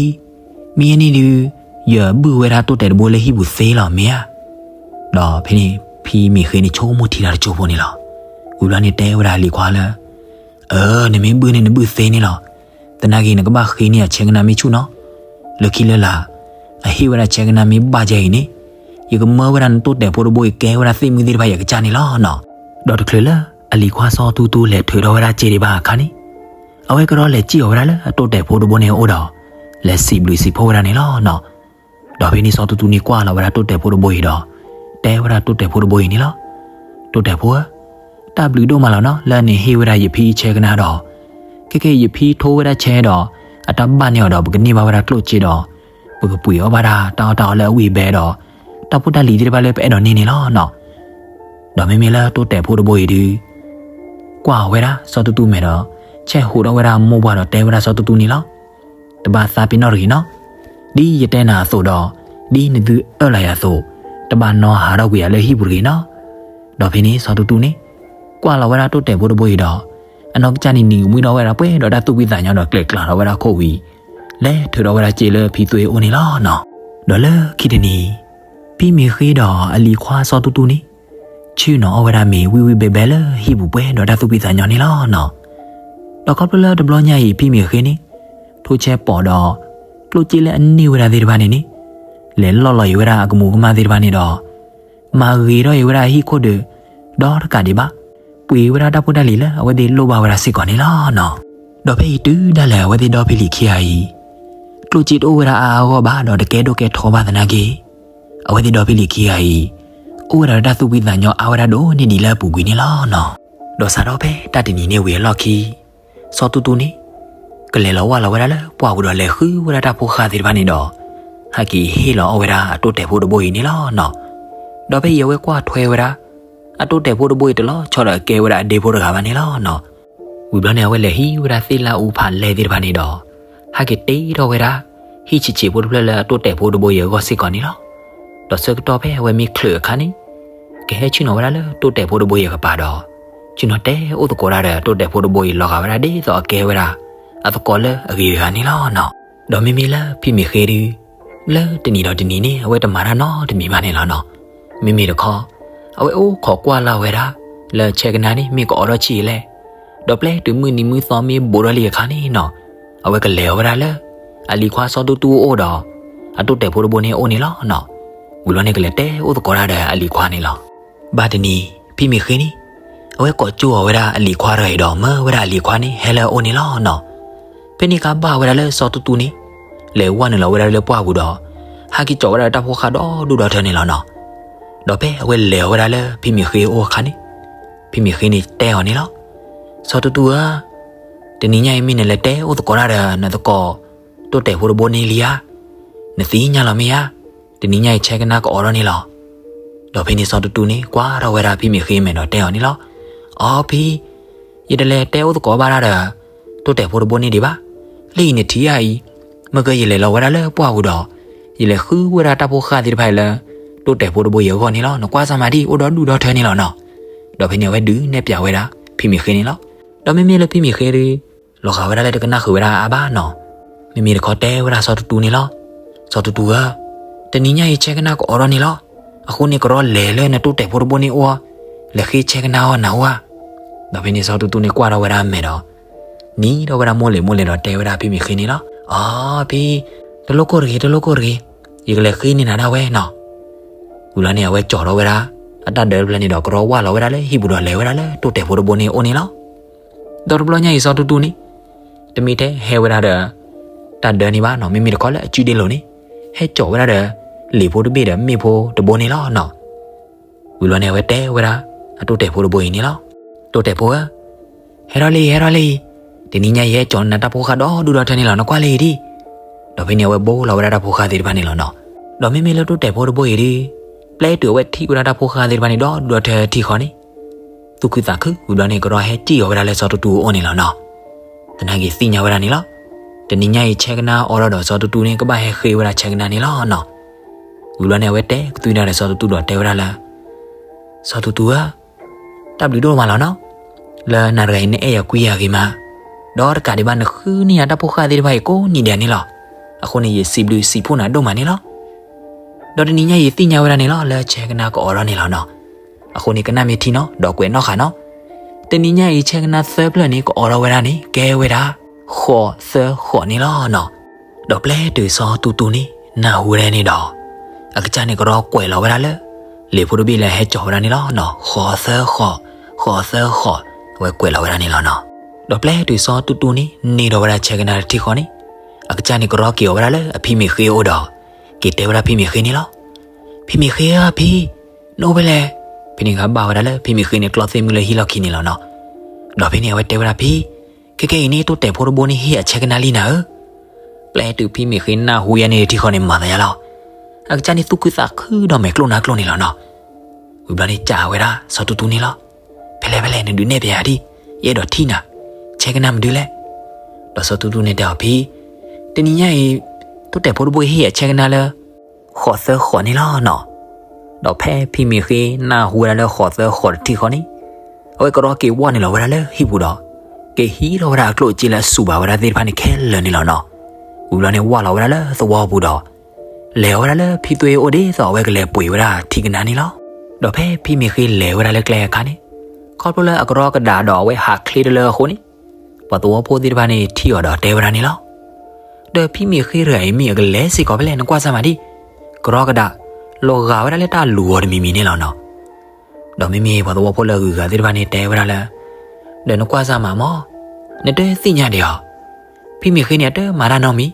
မ့ၢ်အန့ၣ်ဒုး, ယဘုၣ်ဝဲဒၣ်တိၢ်တဲာ်တဘိလၢဟံၣ်ပူၤသ့လီၤ မ့ၢ်ဧါ. ဒီးဖဲန့ၣ် ဖံမ့ၢ်ဃ့န့ၣ်ဆိကမိၣ်ထံလီၤတကၠိဖိန့ၣ်လီၤ. ဝံၤဘျီန့ၣ်တဲဝဲဒၣ်အလံၤခွါလၢ, အၢ, နမ့ၢ်ဘုၣ်န့ၣ်နဘုၣ်သ့န့ၣ်လီၤ. သနာ်က့ နကဘၣ်ဃ့န့ၢ်အဆဲကနါမ့ၢ်ဆူၣ်နီၤ. လၢခံလၢလာ်, အဟ့ၣ်ဝဲဒၣ်ဆဲကနါမ့ၢ်ဘၣ်ကဲအံၤန့ၣ်, ယကမၢဝဲဒၣ်နတိၢ်တဲာ်ဖိတဘိအံၤကဲဝဲဒၣ်သ့ၣ်မုၢ်သ့ၣ်တဖၣ်အံၤအကစၢ်န့ၣ်လီၤနီၤ. ဒီးတချုးလၢအလံၤခွါစီၤတူတူလဲၤထုးထီၣ်ဝဲဒၣ်စ့ဒံးဘၣ်အခါန့ၣ်, အဝဲကဒီးလဲၤစံၣ်အီၤဝဲဒၣ်လၢအတိၢ်တဲာ်ဖိတဘိန့ၣ်အအိၣ်ဒီး, လဲၤစံးဘျုးစံးဖှိၣ်ဝဲဒၣ်န့ၣ်လီၤနီၤ. ဒီးဖဲန့ၣ်စီၤတူတူန့ၣ်ကွၢ်လီၤဝဲဒၣ်တိၢ်တဲာ်ဖိတဘိအံၤဒီး, တဲဝဲဒၣ်တိၢ်တဲာ်ဖိတဘိအံၤန့ၣ်လီၤ. တိၢ်တဲာ်ဖိဧၢ, တၢ်ဘျုးဒိၣ်မးလီၤနီၤ လၢနဟ့ၣ်ဝဲဒၣ်ယဖံဆဲကနါဒီး, ခဲကဲယဖံထိဝဲဒၣ်ဆဲဒီး, အတၢ်ဘၣ်န့ၢ်အီၤဒီးပကန့ၢ်ဘၣ်ဝဲဒၣ်ကျိၣ်စ့ဒီး, ပကပှ့ၤအီၣ်ဘၣ်ဒၣ်တၢ်အီၣ်တၢ်အီလၢအဝံၣ်အဘဲဒီး, တၢ်ဖိတၢ်လံၤသ့ၣ်တဖၣ်လၢပအဲၣ်ဒိးန့ၢ်န့ၣ်လီၤနီၤ. ဒီးမ့မ့ၢ်လၢတိၢ်တဲာ်ဖိတဘိအံၤဒုး, ကွၢ်ဝဲဒၣ်စီၤတူတူမဲာ်ဒီး, ဆဲးဟူးထီၣ်ဝဲဒၣ်မိၢ်ပှၢ်ဒီးတဲဝဲဒၣ်စီၤတူတူန့ၣ်လီၤ. တဘၣ်သးပ့ၤနီၣ်တဂ့ၤနီၤ. ဒ်ယတဲနၤအသိးဒီး, ဒ်နသုအၢၣ်လီၤယၤအသိး, တဘၣ်နီၢ်ဟးထီၣ်ကွံာ်ယၤလၢဟံၣ်ပူၤတဂ့ၤနီၤ. ဒီးဖဲန့ၣ်စီၤတူတူန့ၣ်, ကွၢ်လီၤဝဲဒၣ်တိၢ်တဲာ်ဖိတဘိအံၤဒီး, အနီၢ်ကစၢ်န့ၣ်နံၤကမှံထီၣ်ဝဲဒၣ်ပှဲၤဒီးတၢ်သူၣ်ဖှံသးညီဒီးကျဲၤကျါထီၣ်ဝဲဒၣ်ခိၣ်ဝံၤ, လဲၤထုးထီၣ်ဝဲဒၣ်စ့လၢဖံသွ့အအိၣ်န့ၣ်လီၤနီၤ. ဒီးလၢခံတနံၤ, ဖံမ့ၢ်ဃ့ဒီးအလံၤခွါစီၤတူတူန့ၣ်, ဆ့ၣ်နီၤအီၣ်ဝဲဒၣ်မ့ၤဝံၣ်ဝံၣ်ဘဲဘဲလၢဟံၣ်ပူၤပှဲၤဒီးတၢ်သူၣ်ဖှံသးညီန့ၣ်လီၤနီၤ. ဒီးခီဖျိလၢတဘျီညါအံၤဖံမ့ၢ်ဃ့န့ၣ်, ထိဆဲပိာ်ဒီး, ကျိၣ်စ့လၢအန့ၢ်ဝဲဒၣ်သ့ၣ်တဖၣ်န့ၣ်န့ၣ်, လဲၤလီၢ်လီၤအံၤဝဲဒၣ်အကမူးကမၣ်သ့ၣ်တဖၣ်န့ၣ်ဒီး, မၤဂ့ၤထီၣ်အံၤဝဲဒၣ်အဟံၣ်ခိၣ်ဒီး, ဒီတကးဒံးဘၣ်, ပှ့ၤဝဲဒၣ်တၢ်ဖိတၢ်လံၤလၢအဝဲသ့ၣ်လိၣ်ဘၣ်ဝဲဒၣ်စ့ၢ်ကီးန့ၣ်လီၤနီၤ. ဒီးဖဲအံၤတုၤဒၣ်လဲာ်အဝဲသ့ၣ်ဒီဖံလံၤခံဂၤအံၤ, ကျိၣ်စ့တအိၣ်ဝဲဒၣ်အါအါဂီၢ်ဘၣ်ဒီးတကဲဒိၣ်ကဲထီဘၣ်သနာ်က့, အဝဲသ့ၣ်ဒီဖံလံၤခံဂၤအံၤ, အိၣ်ဝဲဒၣ်ဒီးတၢ်သူၣ်ဖှံသးညီအါဝဲဒၣ်ဒိၣ်န့ၢ်ဒံးလၢအပူၤကွံာ်န့ၣ်လီၤနီၤ. ဒီးစးထီၣ်ဖဲတၢ်တနံၤန့ၣ်ဝံၤအလီၢ်ခံ စီၤတူတူန့ၣ်, ကလဲၤလီၤဝၢ်လီၤဝဲဒၣ်လၢပှၢ်ပူၤဒီးလဲၤဃုဝဲဒၣ်တၢ်ဖိဃၢ်သ့ၣ်တဖၣ်န့ၣ်ဒီး, ဟဲက့ၤဟ့ၣ်လီၤအီၣ်ဝဲဒၣ်အတိၢ်တဲာ်ဖိတဘိအံၤန့ၣ်လီၤနီၤ. ဒီးဖဲအံၤအဝဲကွၢ်ထွဲဝဲဒၣ်, အတိၢ်တဲာ်ဖိတဘိအံၤတလီၤဆီဒီးအကဲဝဲဒၣ်အဒ့ဖိတဂၤဘၣ်န့ၣ်လီၤနီၤ. ဝံၤဘျီန့ၣ် အဝဲလဲၤဟံးဝဲဒၣ်သ့ၣ်လၢအူဖးလဲသ့ၣ်တဖၣ်န့ၣ်ဒီး, ဟဲက့ၤတ့ထီၣ်ဝဲဒၣ်, ဟံၣ်ဆံးဆံးဖိတဖျၢၣ်လၢအတိၢ်တဲာ်ဖိတဘိအံၤအဂီၢ်စ့ၢ်ကီးန့ၣ်လီၤ. ဒီးဆၢကတီၢ်ဖဲအဝဲမ့ၢ်ချုးအခါန့ၣ်, ကဟဲဆ့ၣ်နီၤဝဲဒၣ်လၢတိၢ်တဲာ်ဖိတဘိအံၤအကပၤဒီး, ဆ့ၣ်နီၤတဲအိၣ်သကိးတၢ်ဒီးတိၢ်တဲာ်ဖိတဘိအံၤလီၤဂာ်ဝဲဒၣ်ဒ်သိးအကဲဝဲဒၣ်, အသကိးလၢအဂ့ၤတဂၤန့ၣ်လီၤနီၤ. ဒီးမ့မ့ၢ်လၢဖံမ့ၢ်ဃ့ဒုး, လၢတနံၤဒီးတနံၤန့ၣ် အဝဲတမၤတၢ်နီတမံၤဘၣ်န့ၣ်လီၤနီၤ. မ့မ့ၢ်တခီ, အဝဲအိၣ်ခိးကွၢ်လၢ်ဝဲဒၣ်, လၢဆဲကနါန့ၣ်မ့ၢ်ကအိးထီၣ်ဆံးလဲၣ်, ဒီးပျဲတုၤမုၢ်နံၤမုၢ်သီမ့ၢ်ဘူးထီၣ်လံအခါန့ၣ်နီၤ, အဝဲကလဲၤအီၤဝဲဒၣ်လၢ အလံၤခွါစီၤတူတူအိၣ်ဒီး အတိၢ်တဲာ်ဖိတဘိန့ၣ်အိၣ်န့ၣ်လီၤနီၤ. ဝံၤလီၤန့ၣ် ကလဲၤတဲအိၣ်သကိးတၢ်ဒီးအလံၤခွါန့ၣ်လီၤ. ဘၣ်တနံၤ ဖံမ့ၢ်ဃ့န့ၣ် အဝဲကိးကၠိအီၤဝဲဒၣ်အလံၤခွါတဂၤအံၤဒီး မၢဝဲဒၣ်အလံၤခွါန့ၣ် ဟဲလၢအအိၣ်န့ၣ်လီၤနီၤ. ဖဲန့ၣ်အခါဘၣ်ဝဲဒၣ်လၢစီၤတူတူန့ၣ် လဲၤဝဲနုာ်လီၤဝဲဒၣ်လၢပှၢ်ပူၤဒီး ဟးက့ၤကၠီးဝဲဒၣ်တၢ်ဖိဃၢ်ဒီဒူၣ်ဒီထၢန့ၣ်လီၤနီၤ. ဒီးဖဲအဝဲလဲၤအီၤဝဲဒၣ်လၢဖံမ့ၢ်ဃ့အအိၣ်အခါန့ၣ် ဖံမ့ၢ်ဃ့န့ၣ်တဲအီၤန့ၣ်လီၤ. စီၤတူတူဧၢ, တနံၤညါအံၤမ့ၢ်နလဲၤတဲအိၣ်သကိးတၢ်ဒီး နသကိးတိၢ်တဲာ်ဖိတဘိန့ၣ်လံဧါ. နသ့ၣ်ညါလီၤမ့ၢ်ဧါ. တနံၤညါအံၤဆဲကနါကအီၣ်ထီၣ်န့ၣ်လီၤ. ဒီးဖဲန့ၣ်စီၤတူတူန့ၣ် ကွၢ်ထီၣ်ဝဲဒၣ်ဖံမ့ၢ်ဃ့မဲာ်ဒီးတဲအီၤန့ၣ်လီၤ. အိ ဖံ, ယတလဲၤတဲအိၣ်သကိးဘၣ်တၢ်ဒီး တိၢ်တဲာ်ဖိတဘိန့ၣ်ဒံးဘၣ်. လၢအံၤနထံၣ်ဧါအံၤ, မ့ၢ်ကယလဲၤလီၤဝဲဒၣ်လၢပှၢ်ပူၤဒီး ယလဲၤဃုဝဲဒၣ်တၢ်ဖိဃၢ်သ့ၣ်တဖၣ်အံၤလၢ တိၢ်တဲာ်ဖိတဘိအံၤအဂီၢ်န့ၣ်လီၤ. နကွၢ်စၢ်မၤဒံး အိၣ်ဒီဒူၣ်ဒီထၢန့ၣ်လီၤနီၤ. ဒီးဖဲန့ၣ်အဝဲဒုးနဲၣ်ပၠးဝဲဒၣ် ဖံမ့ၢ်ဃ့န့ၣ်လီၤ. ဒီးမ့မ့ၢ်လၢဖံမ့ၢ်ဃ့ဒီး လီၤဂာ်ဝဲဒၣ်လၢတကနၣ်ဃုာ်ဝဲဒၣ်အါဘၣ်နီၤ. မ့မ့ၢ်တခီတဲဝဲဒၣ်စီၤတူတူန့ၣ်လီၤ. စီၤတူတူဧၢ, တနံၤညါအံၤဆဲကနါကအီၣ်ထီၣ်န့ၣ်လီၤ. အဃိန့ၣ် ကရီလဲၤလၢနတိၢ်တဲာ်ဖိတဘိန့ၣ်အိၣ်, လဲၤဃ့ဆဲကနါအီၣ်နၤအိၣ်ဧါ. ဒီးဖဲန့ၣ်စီၤတူတူန့ၣ်ကွၢ်ထီၣ်ဝဲဒၣ်အမဲာ်ဒီး နံၤထီၣ်ဝဲဒၣ်မိၢ်လ့ၣ်မိၢ်လ့ၣ်ဒီးတဲဝဲဒၣ်ဖံမ့ၢ်ဃ့န့ၣ်လီၤ. အိ ဖံ, တလိၣ်ကိၢ်တဂ့ၤ, တလိၣ်ကိၢ်တဂ့ၤ, ယကလဲၤဃ့န့ၢ်နၤဒၣ်ဝဲနီၤ. ဝံၤလီၤန့ၣ် အဝဲကၠီထီၣ်ဝဲဒၣ် အတၢ်ဒၢတဖျၢၣ်န့ၣ်ဒီး ကရီဝၢ်လီၤဝဲဒၣ်လၢဟံၣ်ပူၤဒီးလဲၤဝဲဒၣ်လၢတိၢ်တဲာ်ဖိတဘိန့ၣ်အိၣ်န့ၣ်လီၤ. ဒီးတဘျီညါအံၤစီၤတူတူန့ၣ် တမ့ၢ်ထဲဟဲဝဲဒၣ်ဒီး တၢ်ဒၢန့ၣ်ဘၣ်နီၤ, မ့မ့ၢ်တခီလၢအစုဒ့လိၤန့ၣ် ဟဲကၠီဝဲဒၣ်ဒီး လ့ၣ်ဖိတဘ့ၣ်ဒီးမ့ၣ်ဖိတဘိန့ၣ်လီၤနီၤ. ဝံၤလီၤန့ၣ် အဝဲတဲဝဲဒၣ် အတိၢ်တဲာ်ဖိတဘိအံၤန့ၣ်လီၤ. တိၢ်တဲာ်ဖိဧၢ, ဟဲထီၣ်လံ ဟဲထီၣ်လံ, တနံၤညါအံၤဟဲကၠီနၤတၢ်ဖိဃၢ်ဒီဒူၣ်ဒီထၢန့ၣ်လီၤ, နကွၢ်လံဒံး. ဒီးဖဲန့ၣ် အဝဲဘိလီၤဝဲဒၣ်တၢ်ဖိဃၢ်သ့ၣ်တဖၣ်န့ၣ်လီၤနီၤ. ဒီးမ့မ့ၢ်လၢတိၢ်တဲာ်ဖိတဘိအံၤဒီး ပျဲတုၤအဝဲထံၣ်ဝဲဒၣ်တၢ်ဖိဃၢ်သ့ၣ်တဖၣ်န့ၣ် ဒီဒူၣ်ဒီထၢထံၣ်ဃီန့ၣ် သူၣ်ခုသးခု, ဝံၤဘျီန့ၣ် ကရီဟဲစံၣ်အီၤဝဲဒၣ်လၢစီၤတူတူအအိၣ်န့ၣ်လီၤနီၤ. သနာ်က့သ့ၣ်ညါဝဲဒၣ်န့ၣ်လီၤ. တနံၤညါအံၤ ဆဲကနါအီၣ်ထီၣ်ဒီးစီၤတူတူန့ၣ် ကဘၣ်ဟဲဃ့ဝဲဒၣ်ဆဲကနါန့ၣ်လီၤနီၤ. ဝံၤဘျီန့ၣ် အဝဲတဲကသွံဒၣ်ဒီးစီၤတူတူဒီးတဲဝဲဒၣ်လၢ စီၤတူတူဧၢ, တၢ်ဘျုးဒိၣ်မးလီၤနီၤ. လၢနၤတဂၤအံၤ နအဲၣ်ယၤကွံယၤဂ့ၤမး, ဒီးတကးဒံးဘၣ် နဃုန့ၢ်ယၤတၢ်ဖိဃၢ်သ့ၣ်တဖၣ်အံၤကိးနံၤဒဲးန့ၣ်လီၤ. အဃိန့ၣ် ယစံးဘျုးစံးဖှိၣ်နၤဒိၣ်မးန့ၣ်လီၤ. ဒီးတနံၤညါအံၤသ့ၣ်ညါဝဲဒၣ်န့ၣ်လီၤ လၢဆဲကနါကအီၣ်ထီၣ်န့ၣ်လီၤနီၤ. အဃိန့ၣ် ကနၣ်မ့ၢ်ထံနီၤ ဒီးကွဲးနီၣ်ဃာ်နီၤ. တနံၤညါအံၤ ဆဲကနါသၢဖျၢၣ်န့ၣ် ကအီၣ်ထီၣ်ဝဲဒၣ်န့ၣ် ကဲဝဲဒၣ် ဃိးသၢဃိးန့ၣ်လီၤနီၤ. ဒီးပျဲတုၤစီၤတူတူန့ၣ် နၢ်ဟူဝဲဒၣ်န့ၣ်ဒီး အကစၢ်န့ၣ်ကရီကွဲးလီၤဝဲဒၣ်လၢ လ့ၣ်ဖိတဘ့ၣ်လၢဟဲကၠီဝဲဒၣ်န့ၣ်လီၤနီၤ. ဃိးသၢဃိး, ဃိးသၢဃိး, အဝဲကွဲးလီၤဝဲဒၣ်န့ၣ်လီၤနီၤ. ဒီးပျဲတုၤစီၤတူတူန့ၣ် န့ၢ်ဒီးဝဲဒၣ်ဆဲကနါတထံၣ်ဃီန့ၣ် အကစၢ်န့ၣ်ကရီက့ၤအီၤဝဲဒၣ်လၢအဖံမ့ၢ်ဃ့အအိၣ်ဒီး က့ၤတဲဝဲဒၣ်ဖံမ့ၢ်ဃ့န့ၣ်လီၤ. ဖံမ့ၢ်ဃ့ဧၢ ဖံ, နအိၣ်ဖဲလဲၣ်. ဖဲန့ၣ်အခါဘၣ်ဝဲဒၣ်လၢဖံမ့ၢ်ဃ့န့ၣ် ကျီသ့ၣ်မုၢ်လၢဟံၣ်လီၢ်ခံန့ၣ်လီၤနီၤ. ဒီးဖဲန့ၣ်အဝဲတဲဝဲဒၣ်ဖံ, ခဲကဲအံၤန့ၣ် တိၢ်တဲာ်ဖိတဘိန့ၣ်ဟ့ၣ်အဆဲကနါလံနၤဧၢ. ပျဲတုၤဖံမ့ၢ်ဃ့နၢ်ဟူယၤန့ၣ်တထံၣ်ဃီန့ၣ် မၤသးယါလီၤ. အကစၢ်န့ၣ်သူၣ်ခုသးခုဒီးမဲာ်ကျိၣ်နါကျိၣ်န့ၣ်လီၤနီၤ. ဝံၤဘျီန့ၣ်စံးဝဲဒၣ်စီၤတူတူန့ၣ်လီၤ. ဖဲလဲၣ်ဖဲလဲၣ် နဒုးနဲၣ်ပယၤဒံး, ယအဲၣ်ဒိးထံၣ်နၤ, ဆဲကနါမနုၤလဲၣ်. ဒီးစီၤတူတူန့ၣ်တဲအီၤဖံ, တနံၤညါအံၤ တိၢ်တဲာ်ဖိတဘိဟ့ၣ်အဆဲကနါလၢ ဃိးသၢဃိးန့ၣ်လီၤနီၤ. ဒီးဖဲဖံမ့ၢ်ဃ့နၢ်ဟူဝဲဒၣ်လၢဃိးသၢဃိးတထံၣ်ဃီန့ၣ် အဝဲကရီက့ၤဝီၢ်နုာ်လီၤဝဲဒၣ်လၢဟံၣ်ပူၤဒီး က့ၤဟံးထီၣ်ဝဲဒၣ်အကျိၣ်အစ့လၢအစူၤဘၣ်ဝဲဒၣ်သ့ၣ်တဖၣ်န့ၣ်ခဲလၢာ်န့ၣ်လီၤနီၤ. ဝံၤဘျီန့ၣ်ဝၢ်လီၤဝဲဒၣ်လၢသဝီပူၤဒီး လဲၤဝဲဒၣ်လၢဖံသွ့အအိၣ်ဒ်သိးအဝဲကလဲၤပှ့ၤဝဲဒၣ်ထံကနါန့ၣ်လီၤ. ဒီးဖဲဖံမ့ၢ်ဃ့လဲၤဝဲဒၣ်လၢကျဲအခါန့ၣ် ခီဖျိလၢအကရီကဒးဒီးအဝဲဟးချ့တလၢအဃိန့ၣ် ပှၤသဝီဖိသ့ၣ်တဖၣ်န့ၣ်ထံၣ်အီၤဒီးတဲဝဲဒၣ်န့ၣ်လီၤ. ဒီးဖံမ့ၢ်ဃ့တဂၤအံၤမ့ၢ်အကလဲၤစ့ၢ်ကီးဖဲလဲၣ် နကွၢ်စၢ်မၤဒံး, ကရီကဒး လီၤဂာ်ဝဲဒၣ်လၢတၢ်လူၤအီၤတမံၤမံၤန့ၣ်လီၤနီၤ. ဒီးမ့မ့ၢ်ပှၤသဝီဖိလၢအဂုၤအဂၤသ့ၣ်တဖၣ်န့ၣ်တဲဝဲဒၣ်လၢ ဒီးနကွၢ်စၢ်မၤမၢ်, နတသ့ၣ်ညါဒံးဧါ. ဖံမ့ၢ်ဃ့န့ၣ် အတမၤတၢ်နီတမံၤ,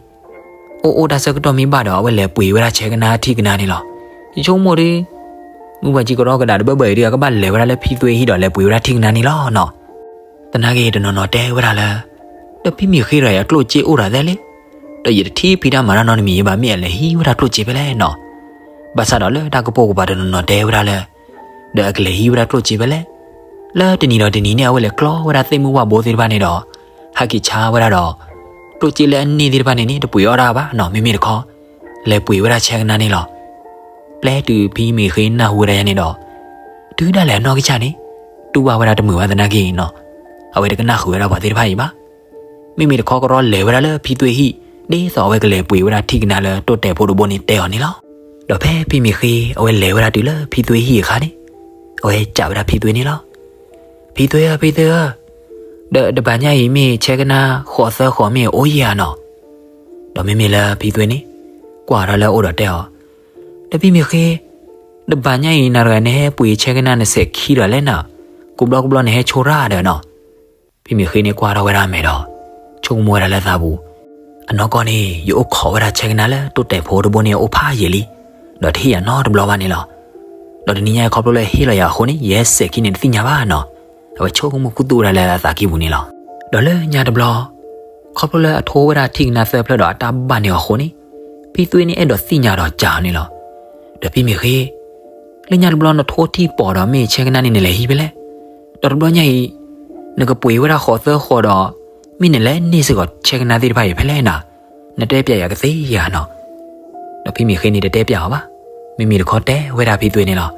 အိၣ်အိၣ်တၢ်ဆၢကတီၢ်မ့ၢ်ဘၣ်ဒီး အဝဲလဲၤပှ့ၤဝဲဒၣ်ဆဲကနါထံကနါန့ၣ်လီၤ. ယဆိကမိၣ်ဒီး မုၢ်ဘၣ်ကံကရီကဒးတဘၢဘၢအံၤဒီး အကဘၣ်လဲၤဝဲဒၣ်လၢဖံသွ့ဟံၣ်ဒီးလဲၤပှ့ၤဝဲဒၣ်ထံကနါန့ၣ်လီၤနီၤ. သနာ်က့တနီၤနီၤတဲဝဲဒၣ်လၢ ဒီးဖံမ့ၢ်ဃ့တဂၤအံၤအကျိၣ်စ့အိၣ်တၢ်သဲလဲၣ်, ဒီးယတထံၣ်ဖံတၢ်မၤတၢ်နီတမံၤအံၤဘၣ် မ့ၢ်အလဲၤဟံးဝဲဒၣ်ကျိၣ်စ့ဖဲလဲၣ်နီၤ. ဘၣ်ဆၣ်ဒီးလၢတၢ်ကပိာ်ကပၤတနီၤနီၤတဲဝဲဒၣ်လၢ ဒီးအကလဲၤဟံးဝဲဒၣ်ကျိၣ်စ့ဖဲလဲၣ်, လၢတနံၤဒီးတနံၤန့ၣ် အဝဲလဲၤကျီဝဲဒၣ်သ့ၣ်မုၢ်ဝၣ်ဘိသ့ၣ်တဖၣ်န့ၣ်ဒီး ဟဲက့ၤဆါဝဲဒၣ်ဒီး ကျိၣ်စ့လၢအန့ၢ်သ့ၣ်တဖၣ်န့ၣ်န့ၣ် တပှ့ၤအီၣ်တၢ်ဘၣ်နီၤ, မ့မ့ၢ်တခီ လဲၤပှ့ၤဝဲဒၣ်ဆဲကနါန့ၣ်လီၤ. ပျဲတုၤဖံမ့ၢ်ဃ့နၢ်ဟူဝဲဒၣ်ယၤန့ၣ်ဒီး တုၤဒၣ်လဲာ်အနီၢ်ကစၢ်န့ၣ် တူၢ်ဘၣ်ဝဲဒၣ်တမုာ်ဘၣ်သနာ်က့နီၤ, အဝဲတကနၣ်ဃုာ်ဝဲဒၣ်ပှၤသ့ၣ်တဖၣ်အံၤဘၣ်. မ့မ့ၢ်တခီကရီလဲၤဝဲဒၣ်လၢဖံသွ့ဟံၣ် ဒ်သိးအဝဲကလဲၤပှ့ၤဝဲဒၣ်ထံကနါလၢတိၢ်တဲာ်ဖိတဘိန့ၣ်တဲအီၤန့ၣ်လီၤ. ဒီးဖဲဖံမ့ၢ်ဃ့ အဝဲလဲၤဝဲဒၣ်တုၤလၢဖံသွ့ဟံၣ်အခါန့ၣ် အဝဲစံးဝဲဒၣ်ဖံသွ့န့ၣ်လီၤ. ဖံသွ့ဧၢ, ဖံသွ့ဧၢ, ဒီးတဘျီညါအံၤမ့ၢ်ဆဲကနါဃိးသၢဃိးမ့ၢ်အိၣ်ယံာ်ဧါနီၤ. ဒီးမ့မ့ၢ်လၢဖံသွ့န့ၣ် ကွၢ်ထီၣ်လၢအအိၣ်ဒီးတဲအီၤ, ဒီးဖံမ့ၢ်ဃ့, တဘၣ်ညါအံၤ နၤတဂၤနဟဲပှ့ၤဆဲကနါနစဲးခံဒီးလဲၣ်နီၤ, ကူးဘျီကူးဘျီနဟဲဆိရၣ်ဒီးနီၤ. ဖံမ့ၢ်ဃ့န့ၣ်ကွၢ်ထီၣ်ဝဲဒၣ်အမဲာ်ဒီး ဆိကမိၣ်ဝဲဒၣ်လၢသးပူၤ, အနီၢ်ကီၢ်န့ၣ် ယအိၣ်ခိးဝဲဒၣ်ဆဲကနါလၢတိၢ်တဲာ်ဖိတဘိန့ၣ် အအိၣ်ဖးယံာ်လံ, ဒီးတဟ့ၣ်ယၤနီတဘျီဘၣ်န့ၣ်လီၤ. ဒီးတနံၤညါအံၤ ခီဖျိလၢအဟ့ၣ်လီၤယၤအဃိန့ၣ် ယဟဲစဲးခံန့ၣ်တသ့ၣ်ညါဘၣ်နီၤ. အဝဲဆိကမိၣ်ခူသူၣ်ဝဲဒၣ်လၢအသးကံၢ်ပူၤန့ၣ်လီၤ. ဒီးလၢညါတဘျီ ခီဖျိလၢအထိဝဲဒၣ်ထံၣ်ကနါသၢဖျၢၣ်ဒီးအတၢ်ဘၣ်န့ၢ်အီၤအဃိန့ၣ်, ဖံသွ့န့ၣ်အဲၣ်ဒိးသ့ၣ်ညါဒီးစံးအီၤန့ၣ်လီၤ. ဒီးဖံမ့ၢ်ဃ့, လၢညါတဘျီနထိထံၣ်ပိာ်ဒီးမ့ၢ်ဆဲကနါန့ၣ်နလဲၤဟံးဖဲလဲၣ်, ဒီးတဘျီညါအံၤ နကပှ့ၤဝဲဒၣ်ဃိးသၢဃိးဒီး မ့ၢ်နလဲၤန့ၢ်စ့ၢ်ကီးဆဲကနါသ့ၣ်တဖၣ်အံၤဖဲလဲၣ်နီၤ, နတဲပျးယၤကသ့ဧါနီၤ. ဒီးဖံမ့ၢ်ဃ့န့ၣ်တတဲပျးအီၤဘၣ်. မ့မ့ၢ်တခီတဲဝဲဒၣ်ဖံသွ့န့ၣ်လီၤ.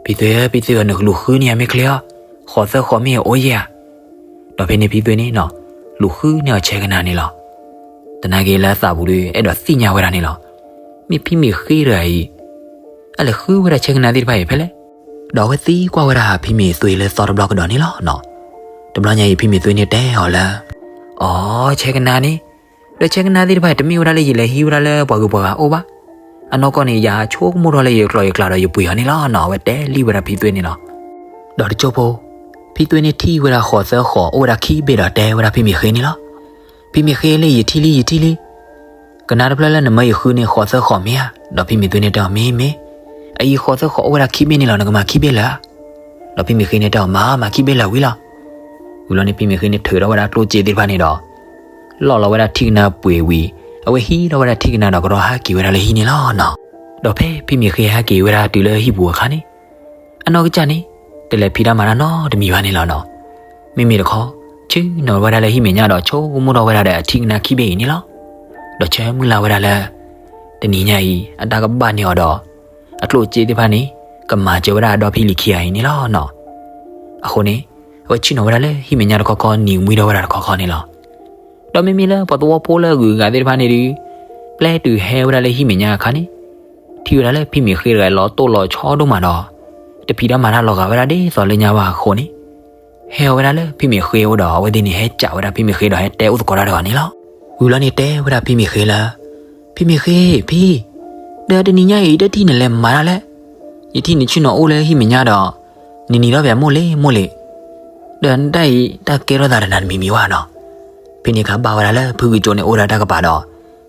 ဖံသွ့ဧၢ, ဖံသွ့ဧၢ, နကလူၤဃုန့ၢ်ယၤမ့ၢ်ချ့အီၤ, ဃိးသၢဃိးမ့ၢ်အိၣ်ယဲဧါ. ဒီးဖဲန့ၣ်ဖံသွ့န့ၣ်နီၤ, လူၤဃုန့ၢ်အီၤဆဲကနါန့ၣ်လီၤ. သနာ်က့လၢအသးပူၤဒီး အဲၣ်ဒိးသ့ၣ်ညါဝဲဒၣ်န့ၣ်လီၤ. မ့ၢ်ဖံမ့ၢ်ဃ့တဂၤအံၤ အလဲၤဃုဝဲဒၣ်ဆဲကနါသ့ၣ်တဖၣ်အံၤဖဲလဲၣ်. ဒီးအဝဲသံကွၢ်ဝဲဒၣ်ဖံမ့ၢ်သွ့လၢသီတဘျီကဒီးန့ၣ်လီၤနီၤ. တဘျီညါအံၤ ဖံမ့ၢ်သွ့န့ၣ်တဲအီၤလၢ အိ ဆဲကနါန့ၣ်, ဒီးဆဲကနါသ့ၣ်တဖၣ်အံၤ တမ့ၢ်ဝဲဒၣ်လၢယလဲၤဟံးဝဲဒၣ်လၢပှၤဂုၤပှၤဂၤအိၣ်ဘၣ်. အနီၢ်ကီၢ်န့ၣ် ယဆိကမိၣ်ထီၣ်လၢယကျိာ်ယကျဲဒီးယပှ့ၤအီၤန့ၣ်လီၤနီၤ. အဝဲတဲလံဝဲဒၣ်ဖံသွ့န့ၣ်လီၤ. ဒီးတကၠိဖိ ဖံသွ့န့ၣ်ထံၣ်ဝဲဒၣ်ဃိးသၢဃိးအိၣ်ဝဲဒၣ်ခံဘ့ၣ်ဒီးတဲဝဲဒၣ်ဖံမ့ၢ်ဃ့န့ၣ်လီၤ. ဖံမ့ၢ်ဃ့လံ ယထံၣ်လံ ယထံၣ်လံ. ကနါတဖျၢၣ်လၢနမၢယဃုန့ၣ် ဃိးသၢဃိးမ့ၢ်ဧါ. ဒီးဖံမ့ၢ်သွ့န့ၣ်တဲအီၤ မ့ၢ်မ့ၢ်, အအံၤဃိးသၢဃိးအိၣ်ဝဲဒၣ်ခံဘ့ၣ်န့ၣ်လီၤ, နကမၤခံဘ့ၣ်လၢာ်ဧါ. ဒီးဖံမ့ၢ်ဃ့န့ၣ်တဲအီၤ မၤ မၤခံဘ့ၣ်လၢာ်ဝံၤလီၤ. ဝံၤလီၤန့ၣ် ဖံမ့ၢ်ဃ့န့ၣ်ထုးထီၣ်ဝဲဒၣ်ကျိၣ်စ့သ့ၣ်တဖၣ်န့ၣ်ဒီး လီၢ်လီၤဝဲဒၣ်ထံၣ်ကနါပှ့ၤဝံၤ အဝဲဟံးထီၣ်ဝဲဒၣ်ထံၣ်ကနါဒီးကဒီးဟးက့ၤဝဲဒၣ်လၢဟံၣ်န့ၣ်လီၤနီၤ. ဒီးဖဲဖံမ့ၢ်ဃ့ဟဲက့ၤဝဲဒၣ်တုၤလၢဟံၣ်ပူၤအခါန့ၣ် အနီၢ်ကစၢ်န့ၣ် တလဲၤဖံးတၢ်မၤတၢ်နီတမံၤဘၣ်န့ၣ်လီၤနီၤ. မ့မ့ၢ်တခီ ဆ့ၣ်နီၤဝဲဒၣ်လၢဟံၣ်မဲာ်ညါဒီးဆိကမိၣ်ထီၣ်ဝဲဒၣ်ဒီးအထံၣ်ကနါခံဘ့ၣ်အံၤန့ၣ်လီၤ. ဒီးဆၢမုၢ်လၢ်ဝဲဒၣ်လၢ တနံၤညါအံၤ အတၢ်ကဘၣ်န့ၢ်အီၤဒီး အကျိၣ်စ့သ့ၣ်တဖၣ်န့ၣ် ကမၤစၢၤဝဲဒၣ်အဒီဖံလံၤခံဂၤအံၤန့ၣ်လီၤနီၤ. အဃိန့ၣ် အဝဲဆ့ၣ်နီၤဝဲဒၣ်လၢဟံၣ်မဲာ်ညါတခီခီ နံၤကမှံထီၣ်ဝဲဒၣ်တခီခီန့ၣ်လီၤ. ဒီးမ့မ့ၢ်လၢပှၤသဝီဖိလၢအဂုၤအဂၤသ့ၣ်တဖၣ်န့ၣ်ဒီး ပျဲတုၤဟဲဝဲဒၣ်လၢဟံၣ်မဲာ်ညါအခါန့ၣ် ထံၣ်ဝဲဒၣ်လၢဖံမ့ၢ်ဃ့တဂၤအံၤလီၤတိၢ်လီၤဆီဒိၣ်မးဒီး တဖံးတၢ်မၤတၢ်လီၤဂာ်ဝဲဒၣ်ဒ်သိးလၢညါဘၣ်အဃိန့ၣ် ဟဲအီၤဝဲဒၣ်လၢဖံမ့ၢ်ဃ့အအိၣ်ဒီး အဝဲသ့ၣ်န့ၣ်ဟဲစံးဝဲဒၣ်ဖံမ့ၢ်ဃ့ဒီးဟဲတဲအိၣ်သကိးတၢ်တဂၤန့ၣ်လီၤ. ဝံၤလီၤန့ၣ်တဲဝဲဒၣ်ဖံမ့ၢ်ဃ့လၢ ဖံမ့ၢ်ဃ့ ဖံ, ဒီးတနံၤညါအံၤ တထံၣ်နလဲၤမၤတၢ်လဲၣ်. ယထံၣ်နဆ့ၣ်နီၤအိၣ်လၢဟံၣ်မဲာ်ညါဒီး နနံၤဒီးပျဲမိၢ်လ့ၢ်မိၢ်လ့ၢ်, ဒီးနတၢ်အံၤ တၢ်ကဲထီၣ်သးတနၤတမံၤမံၤဘၣ်နီၤ. ဖဲန့ၣ်အခါဘၣ်ဝဲဒၣ်လၢဖုဂုၢ်ကၠိန့ၣ်အိၣ်ဒီးတၢ်ကပၤဒီး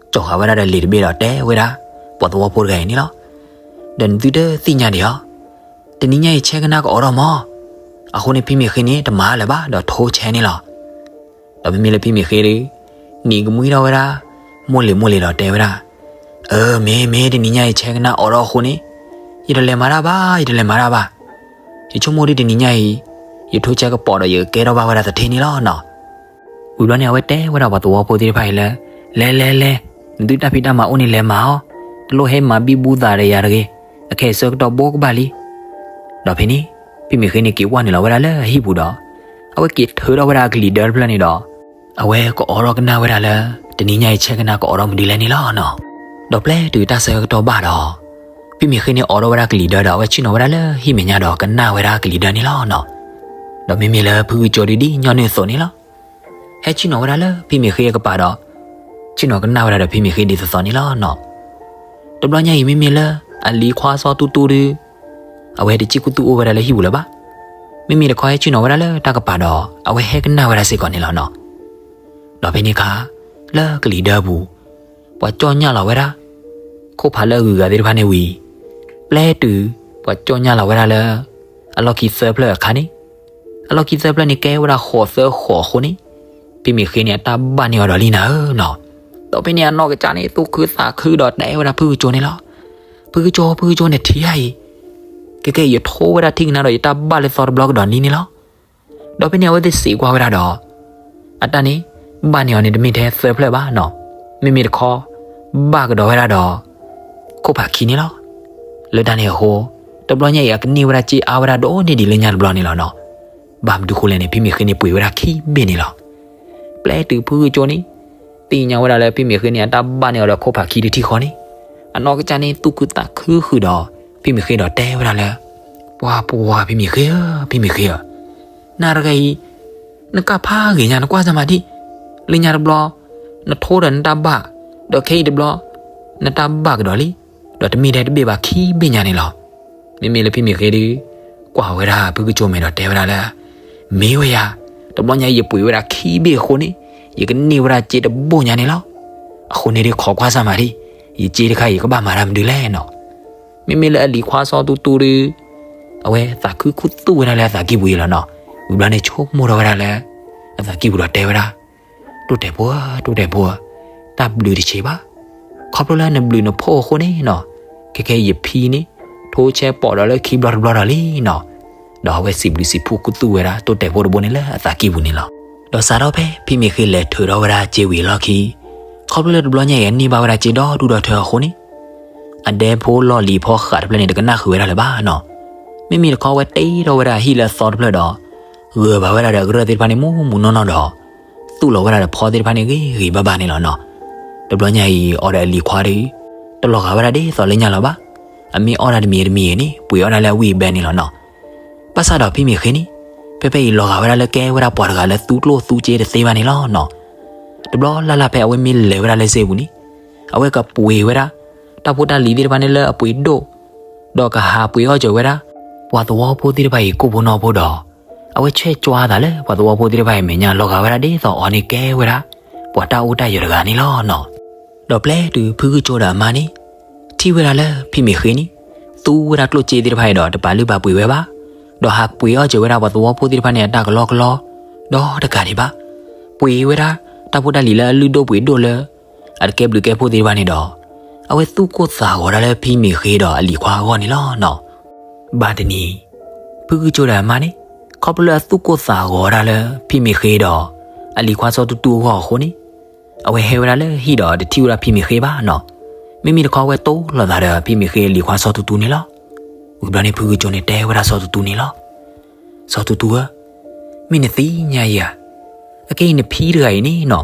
ကၠီၤဃာ်ဝဲဒၣ်ဒီးလံာ်တဘ့ၣ်ဒီးတဲဝဲဒၣ် ပှၤသဝီဖိတဂၤအံၤန့ၣ်လီၤ. ဒီးနသုတသ့ၣ်ညါဒံးဧါ. တနံၤညါအံၤဆဲကနါကအိးထီၣ်မး, အဃိန့ၣ်ဖံမ့ၢ်ဃ့န့ၣ် တမၤလၢၤဘၣ်ဒီးထိဆဲန့ၣ်လီၤ. ဒီးမ့မ့ၢ်လၢဖံမ့ၢ်ဃ့ဒီး နံၤကမှံထီၣ်ဝဲဒၣ် မိၢ်လ့ၢ်မိၢ်လ့ၢ်ဒီးတဲဝဲဒၣ်, အၢ မ့ၢ်မ့ၢ်တနံၤညါအံၤဆဲကနါအိးထီၣ်အဃိန့ၣ် ယတလဲၤမၤတၢ်ဘၣ် ယတလဲၤမၤတၢ်ဘၣ်. ယဆိကမိၣ်ဒ်တနံၤညါအံၤ ယထိဆဲကပိာ်ဒီးယကကဲထီၣ်ဘၣ်ဝဲဒၣ်သထ့န့ၣ်လီၤနီၤ. ဝံၤဘျီန့ၣ် အဝဲတဲဝဲဒၣ်ပှၤသဝီဖိသ့ၣ်တဖၣ်အံၤလၢ လဲၤလဲၤလဲၤ, နသုတၢ်ဖံးတၢ်မၤအိၣ်န့ၣ်လဲၤမၤအီၤ, တလိၣ်ဟဲမၤဘံဘူသးဒီးယၤတဂ့ၤ, အခဲအံၤဆၢကတီၢ်ဘိကဘၣ်လံ. ဒီးဖဲန့ၣ် ဖံမ့ၢ်ဃ့န့ၣ်က့ၤဝဲနုာ်လီၤဝဲဒၣ်လၢအဟံၣ်ပူၤဒီး အဝဲက့ၤထုးထီၣ်ဝဲဒၣ်အကလံၤဒၢတဖျၢၣ်န့ၣ်ဒီး အဝဲကအိးထီၣ်ကနၣ်ဝဲဒၣ်လၢ တနံၤညါအံၤဆဲကနါကအိးထီၣ်မနုၤလဲၣ်န့ၣ်လီၤနီၤ. ဒီးပျဲတုၤတၢ်ဆၢကတီၢ်ဘၣ်ဒီး ဖံမ့ၢ်ဃ့န့ၣ်အိးထီၣ်ဝဲဒၣ်ကလံၤဒၢဒီး အဝဲဆ့ၣ်နီၤဝဲဒၣ်လၢဟံၣ်မဲာ်ညါဒီးကနၣ်ဝဲဒၣ်ကလံၤဒၢန့ၣ်လီၤနီၤ. ဒီးမ့မ့ၢ်လၢဖုဂုၢ်ကၠိဒ်ဒ်ညီနုၢ်အသိးန့ၣ်လီၤ. ဟဲဆ့ၣ်နီၤဝဲဒၣ်လၢဖံမ့ၢ်ဃ့အကပၤဒီး ဆ့ၣ်နီၤကနၣ်ဝဲဒၣ်ဒီးဖံမ့ၢ်ဃ့ဒ်သိးသိးန့ၣ်လီၤနီၤ. တဘျီညါအံၤမ့မ့ၢ်လၢအလံၤခွါစီၤတူတူဒီး အဝဲတစံၣ်ခူသူၣ်အိၣ်ဝဲဒၣ်လၢဟံၣ်ပူၤလၢၤဘၣ်. မ့မ့ၢ်တခီဟဲဆ့ၣ်နီၤဝဲဒၣ်လၢတၢ်ကပၤဒီး အဝဲဟဲကနၣ်ဝဲဒၣ်စ့ၢ်ကီးန့ၣ်လီၤနီၤ. ဒီးဖဲန့ၣ်အခါ လၢကလံၤဒၢပူၤ ပှၤကၠီၣ်ညၣ်လီၤဝဲဒၣ် ခိၣ်ဖးလၢအဂုၤအဂၤသ့ၣ်တဖၣ်န့ၣ်ဝံၤ ပျဲတုၤ ပှၤကၠီၣ်ညၣ်လီၤဝဲဒၣ်လၢ အလီၢ်ခံသၢဖျၢၣ်အခါန့ၣ်, အလီၢ်ခံသၢဖျၢၣ်န့ၣ် ကဲဝဲဒၣ်ဃိးသၢဃိးအဃိန့ၣ်, ဖံမ့ၢ်ဃ့န့ၣ် အတၢ်ဘၣ်န့ၢ်အီၤဒီးလံနၤဧၢနီၤ. ဒီးဖဲန့ၣ်အနီၢ်ကစၢ်န့ၣ် သူၣ်ခုသးခုဒီးတဲဝဲဒၣ်ဖုဂုၢ်ကၠိန့ၣ်လီၤ. ဖုဂုၢ်ကၠိ ဖုဂုၢ်ကၠိန့ၣ်ထံၣ်ဧါအံၤ, ကဲကဲ ယထိဝဲဒၣ်ထံၣ်ကနါဒီး ယတၢ်ဘၣ်လၢသီတဘျီကဒီးလံန့ၣ်လီၤ. ဒီးဖဲန့ၣ် အဝဲသ့ၣ်စံးကွၢ်ဝဲဒၣ်ဒီး အတၢ်န့ၣ် ဘၣ်န့ၢ်အီၤန့ၣ် တမ့ၢ်ထဲသၢဖျၢၣ်ဘၣ်နီၤ, မ့မ့ၢ်တခီ ဘၣ်ကဒီးဝဲဒၣ်ဒီး ခိၣ်ဖးခံန့ၣ်လီၤ. လၢတၢ်န့ၣ်အဃိ တဘျီညါအံၤ အကန့ၢ်ဝဲဒၣ်စ့အါဝဲဒၣ်ဒိၣ်န့ၢ်ဒံးလၢညါတဘျီန့ၣ်လီၤနီၤ. ဘၣ်မနုၤဃိလဲၣ်န့ၣ် ဖံမ့ၢ်ဃ့န့ၣ်ပှ့ၤဝဲဒၣ်ခံဘ့ၣ်န့ၣ်လီၤ. ပျဲတုၤဖုဂုၢ်ကၠိန့ၣ် သ့ၣ်ညါဝဲဒၣ်လၢဖံမ့ၢ်ဃ့န့ၣ် အတၢ်ဘၣ်န့ၢ်အီၤဒီးခိၣ်ဖးခံတထံၣ်ဃီန့ၣ်, အနီၢ်ကစၢ်န့ၣ် သူၣ်ခုသးခုဃုာ်ဒီး ဖံမ့ၢ်ဃ့ဒီးတဲဝဲဒၣ်လၢ ပှၤပှၤ ဖံမ့ၢ်ဃ့ဧၢ, ဖံမ့ၢ်ဃ့ဧၢ, နၤတဂၤအံၤ နကၢ်ဖးဂ့ၤညါ နကွၢ်စၢမးဒံး, လၢညါတဘျီ နထိဒီးနတၢ်ဘၣ် ဒီးခဲအံၤတဘျီ နတၢ်ဘၣ်ကဒီးလံ, ဒီးတမ့ၢ်ထဲတဘ့ၣ်ဘၣ်ခံဘ့ၣ်ညါန့ၣ်လီၤ. မ့မ့ၢ်လၢဖံမ့ၢ်ဃ့ဒီး ကွၢ်ဝဲဒၣ်ဖုဂုၢ်ကၠိမဲာ်ဒီးတဲဝဲဒၣ်လၢ မ့ၢ်ဝဲယၤ, တဘျီညါအံၤယပှ့ၤဝဲဒၣ်ခံဘ့ၣ်အဃိန့ၣ် ယကန့ၢ်ဝဲဒၣ်စ့တဘိၣ်ညါန့ၣ်လီၤ. အဃိန့ၣ်ဒီးခိးကွၢ်စၢ်မးဒံး, ယစ့တခါအံၤယကဘၣ်မၤတၢ်မနုၤလဲၣ်နီၤ. မ့မ့ၢ်လၢအလံၤခွါစီၤတူတူဒီး အဝဲသးခုခူသူၣ်ဝဲဒၣ်လၢအသးကံၢ်ပူၤအံၤလီၤနီၤ. ဝံၤဘျီန့ၣ်ဆိကမိၣ်ထီၣ်ဝဲဒၣ်လၢ အသးကံၢ်ပူၤဒီးတဲဝဲဒၣ်, တိၢ်တဲာ်ဖိဧၢ, တိၢ်တဲာ်ဖိဧၢ, တၢ်ဘျုးတဆံးဘၣ်. ခီဖျိလၢနဘျုးနဖှိၣ်အဃိန့ၣ်နီၤ, ခဲခဲအံၤယဖံန့ၣ် ထိဆဲးပိာ်ဒီးလၢခံဘျီတဘျီဒီးလံနီၤ. ဒီးအဝဲစံးဘျုးစံးဖှိၣ်ခူသူၣ်ဝဲဒၣ် တိၢ်တဲာ်ဖိတဘိန့ၣ်လၢအသးကံၢ်ပူၤန့ၣ်လီၤ. ဒီးစးထီၣ်ဖဲဖံမ့ၢ်ဃ့လဲၤထုးထီၣ်ဝဲဒၣ်စ့ဝံၤအလီၢ်ခံ, ခီဖျိလၢတဘျီညါအံၤအန့ၢ်ဘၣ်ဝဲဒၣ်စ့ဒီဒူၣ်ဒီထၢအဃိန့ၣ် အဒဲဖိလီၢ်လံၤဖီဃးတဖျၢၣ်န့ၣ်တကနၣ်ဃုာ်ဝဲဒၣ်လၢၤဘၣ်နီၤ. မ့မ့ၢ်တခီဝဲတ့ထီၣ်ဝဲဒၣ်ဟံၣ်လၢအသီတဖျၢၣ်ဒီး ဂၢၤဘၣ်ဝဲဒၣ်ဒီးအကရၢၢ်သ့ၣ်တဖၣ်န့ၣ်မူးမူးနီၢ်နီၢ်ဒီး သူၣ်လီၤဝဲဒၣ်ဒီးဖီသ့ၣ်တဖၣ်န့ၣ်ဂ့ၤဂ့ၤဘၣ်ဘၣ်န့ၣ်လီၤနီၤ. တဘျီညါအံၤအီၤဒီးအလံၤခွါဒီး တလီၤဂာ်ဝဲဒၣ်ဒ်သိးလၢညါလၢၤဘၣ်. အမ့ၢ်အီၣ်ဒၣ်တမံၤတမံၤအံၤန့ၣ် ပှ့ၤအီၣ်ဒၣ်လၢအဝံၣ်အဘဲန့ၣ်လီၤနီၤ. ဘၣ်ဆၣ်ဒီးဖံမ့ၢ်ဃ့န့ၣ် ဖဲဖဲအံၤလီၤဂာ်ဝဲဒၣ်လၢကဲဝဲဒၣ်ပှၤတဂၤလၢသူကျိၣ်သူစ့တသ့ဘၣ်န့ၣ်လီၤနီၤ. တဘျီလၢ်လၢ်ဖဲအဝဲမ့ၢ်လဲၤဝဲဒၣ်လၢစ့ပူၤန့ၣ် အဝဲကပှ့ၤဝဲဒၣ် တၢ်ဖိတၢ်လံၤသ့ၣ်တဖၣ်န့ၣ်လၢအပှ့ၤဒိၣ် ဒီးကဟးပှ့ၤအီၣ်စၢၤဝဲဒၣ် ပှၤသဝီဖိသ့ၣ်တဖၣ်အံၤကိၣ်ဖိနီၣ်ဖိဒီး အဝဲဆဲးကွၢ်သးလၢပှၤသဝီဖိသ့ၣ်တဖၣ်အံၤအမဲာ်ညါ လီၤဂာ်ဝဲဒၣ်ဒ်သိးအီၤန့ၣ်ကဲဝဲဒၣ် ပှၤတၢ်အိၣ်တၢ်ယၢၤတဂၤန့ၣ်လီၤနီၤ. ဒီးပျဲတုၤဖုဂုၢ်ကၠိဒီးအမါန့ၣ် ထံၣ်ဝဲဒၣ်လၢဖံမ့ၢ်ဃ့န့ၣ် သူဝဲဒၣ်ကျိၣ်စ့သ့ၣ်တဖၣ်အံၤဒီးတပာ်လုၢ်ပာ်ပှ့ၤဝဲဘၣ်, ဒီးဟးပှ့ၤအီၣ်စၢၤဝဲဒၣ်ပှၤသဝီဖိသ့ၣ်တဖၣ်န့ၣ်အတၢ်ကလီကလီ ဒီးတကးဒံးဘၣ် ပှ့ၤဝဲဒၣ် တၢ်ဖိတၢ်လံၤလၢအလုၢ်ဒိၣ်ပှ့ၤဒိၣ်လၢ အတကဲဘျုးကဲဖှိၣ်သ့ၣ်တဖၣ်န့ၣ်ဒီး အဝဲသူၣ်ကိၢ်သးဂီၤဒၣ်လၢဖံမ့ၢ်ဃ့ဒီးအလံၤခွါအဂီၢ်န့ၣ်လီၤနီၤ. ဘၣ်တနံၤ ဖုဂုၢ်ကၠိဒီးအမါန့ၣ် ခီဖျိလၢအသူၣ်ကိၢ်သးဂီၤဒၣ်လၢဖံမ့ၢ်ဃ့ဒီး အလံၤခွါစီၤတူတူအဂီၢ်အဃိန့ၣ် အဝဲဟဲဝဲဒၣ်လၢဟံၣ်ဒီးတထံၣ်ဝဲဒၣ်ဖံမ့ၢ်ဃ့ဘၣ်နီၤ. မ့မ့ၢ်တခီဝဲတိၢ်လိာ်သးဒီးဖံမ့ၢ်ဃ့အလံၤခွါစီၤတူတူန့ၣ်လီၤ. ဝံၤဘျီန့ၣ်ဖုဂုၢ်ကၠိန့ၣ်တဲဝဲဒၣ်စီၤတူတူန့ၣ်လီၤ. စီၤတူတူဧၢ, မ့ၢ်နသ့ၣ်ညါအံၤဧါ, အကဲအံၤနဖံတဂၤအံၤန့ၣ်နီၤ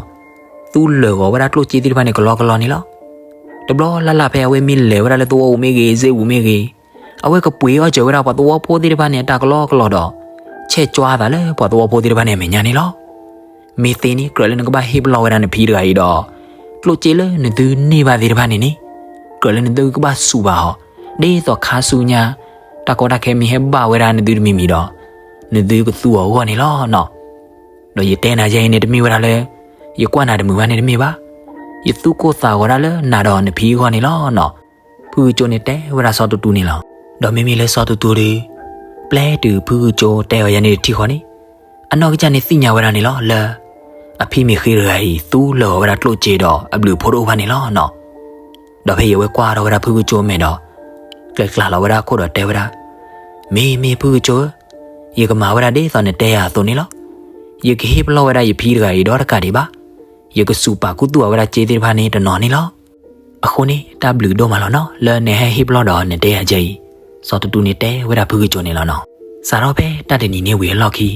သူလၢာ်ဂီၤဝဲဒၣ်ကျိၣ်စ့သ့ၣ်တဖၣ်န့ၣ်ကလီကလီန့ၣ်လီၤ. တဘျီလၢ်လၢ်ဖဲအဝဲမ့ၢ်လဲၤဝဲဒၣ်လၢသဝီပူၤမ့ၢ်ဂ့ၤ စ့ပူၤမ့ၢ်ဂ့ၤ အဝဲကပှ့ၤအီၣ်စၢၤဝဲဒၣ်ပှၤသဝီဖိသ့ၣ်တဖၣ်န့ၣ်အတၢ်ကလီကလီဒီး ဆဲးကွၢ်သးလၢပှၤသဝီဖိသ့ၣ်တဖၣ်န့ၣ်အမဲာ်ညါန့ၣ်လီၤ. မ့ၢ်သ့န့ၣ် ကြၢးလၢနကဘၣ်ဟ့ၣ်ပလီၢ်ဝဲဒၣ်နဖံတဂၤအံၤဒီး ကျိၣ်စ့လၢနသုန့ၢ်ဘၣ်သ့ၣ်တဖၣ်န့ၣ်န့ၣ် ကြၢးလၢနသုကဘၣ်စူးပာ်အီၤ ဒ်သိးခါဆူညါ တၢ်ကီတၢ်ခဲမ့ၢ်ဟဲဘၣ်ဝဲဒၣ်နသုတမံၤမံၤဒီး နသုကသူအီၤအဂီၢ်န့ၣ်လီၤနီၤ. ဒီးယတဲနၤယဲအံၤန့ၣ်တမ့ၢ်ဝဲဒၣ်လၢ ယကွၢ်နၤတမုာ်ဘၣ်န့ၣ်တမ့ၢ်ဘၣ်. ယသူၣ်ကိၢ်သးဂီၤဒၣ်လၢနၤဒီးနဖံအဂီၢ်န့ၣ်လီၤနီၤ. ဖုဂုၢ်ကၠိန့ၣ်တဲဝဲဒၣ်စီၤတူတူန့ၣ်လီၤ. ဒီးမ့မ့ၢ်လၢစီၤတူတူဒီး ပျဲတုၤဖုဂုၢ်ကၠိတဲအီၤယဲန့ၣ်တထံၣ်ဃီန့ၣ် အနီၢ်ကစၢ်န့ၣ်သ့ၣ်ညါဝဲဒၣ်န့ၣ်လီၤလၢ အဖံမ့ၢ်ဃ့တဂၤအံၤ သူလၢာ်ဂီၤဝဲဒၣ်ကျိၣ်စ့ဒီးအဘျုးအဖှိၣ်တအိၣ်ဘၣ်န့ၣ်လီၤနီၤ. ဒီးဖဲအံၤအဝဲကွၢ်ထီၣ်ဝဲဒၣ်ဖုဂုၢ်ကၠိမဲာ်ဒီး ကျဲကျါလီၤဝဲဒၣ်အခိၣ်ဒီးတဲဝဲဒၣ်, မ့ၢ်မ့ၢ်ဖုဂုၢ်ကၠိဧၢ, ယကမၤဝဲဒၣ်ဒ်သိးနတဲယၤအသိးန့ၣ်လီၤ. ယကဟ့ၣ်ပလီၢ်ဝဲဒၣ်ယဖံတဂၤအံၤဒီးတကးဒံးဘၣ်, ယကစူးပာ်ခူသူၣ်အဝဲဒၣ်စ့သ့ၣ်တဖၣ်န့ၣ်တနီၤန့ၣ်လီၤ. အဃိန့ၣ် တၢ်ဘျုးဒိၣ်မးလီၤနီၤ လၢနဟဲဟ့ၣ်ပလီၢ်ဒီးနတဲယၤကဲအံၤ, စီၤတူတူန့ၣ်တဲဝဲဒၣ်ဖုဂုၢ်ကၠိန့ၣ်လီၤနီၤ. စးထီၣ်ဖဲတၢ်တနံၤန့ၣ်ဝံၤအလီၢ်ခံ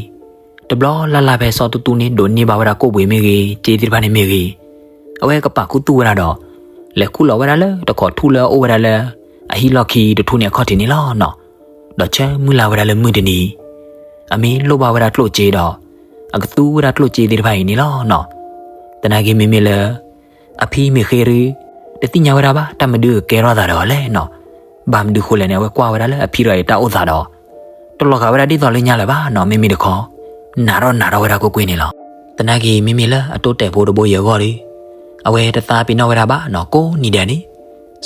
တဘျီလၢ်လၢ်ဖဲစီၤတူတူန့ၣ်ဒိးန့ၢ်ဘၣ်ဝဲဒၣ်ကိၣ်ပှ့ၤမ့ၢ်ဂ့ၤ စ့သ့ၣ်တဖၣ်န့ၣ်မ့ၢ်ဂ့ၤ, အဝဲကပာ်ခူသူၣ်ဝဲဒၣ်ဒီး လဲၤခူၣ်လီၤဝဲဒၣ်လၢတခိးထူၣ်လၢအအိၣ်ဝဲဒၣ်လၢ အဟံၣ်လီၢ်ခံတထူၣ်န့ၣ်အခီၣ်ထံးန့ၣ်လီၤနီၤ. ဒီးဆၢမုၢ်လၢ်ဝဲဒၣ်လၢမုၢ်တနံၤ အမ့ၢ်လိၣ်ဘၣ်ဝဲဒၣ်ကျိၣ်စ့ဒီး အကသူဝဲဒၣ်ကျိၣ်စ့သ့ၣ်တဖၣ်အံၤန့ၣ်လီၤနီၤ. သနာ်က့မ့မ့ၢ်လၢ အဖံမ့ၢ်ဃ့ဒီး တသ့ၣ်ညါဝဲဒၣ်ဘၣ် တၢ်မနုၤကကဲထီၣ်သးဒီးအီၤလဲၣ်နီၤ. ဘၣ်မနုၤဃိလဲၣ်န့ၣ် အဝဲကွၢ်ဝဲဒၣ်လၢအဖံတဂၤအံၤတၢ်အိၣ်သးဒီး တလီၤဂာ်ဝဲဒၣ်ဒ်သိးလၢညါလၢၤဘၣ်နီၤ. မ့မ့ၢ်တခီ နာ်ထီၣ်နာ်ထီၣ်ဝဲဒၣ်ကွ့ၢ်ကွ့ၢ်န့ၣ်လီၤ. သနာ်က့မ့မ့ၢ်လၢအတိၢ်တဲာ်ဖိတဘိအံၤအဂီၢ်ဒီး အဝဲတသးပ့ၤနီၣ်ဝဲဒၣ်ဘၣ်နီၤ ကိးနံၤဒဲးန့ၣ်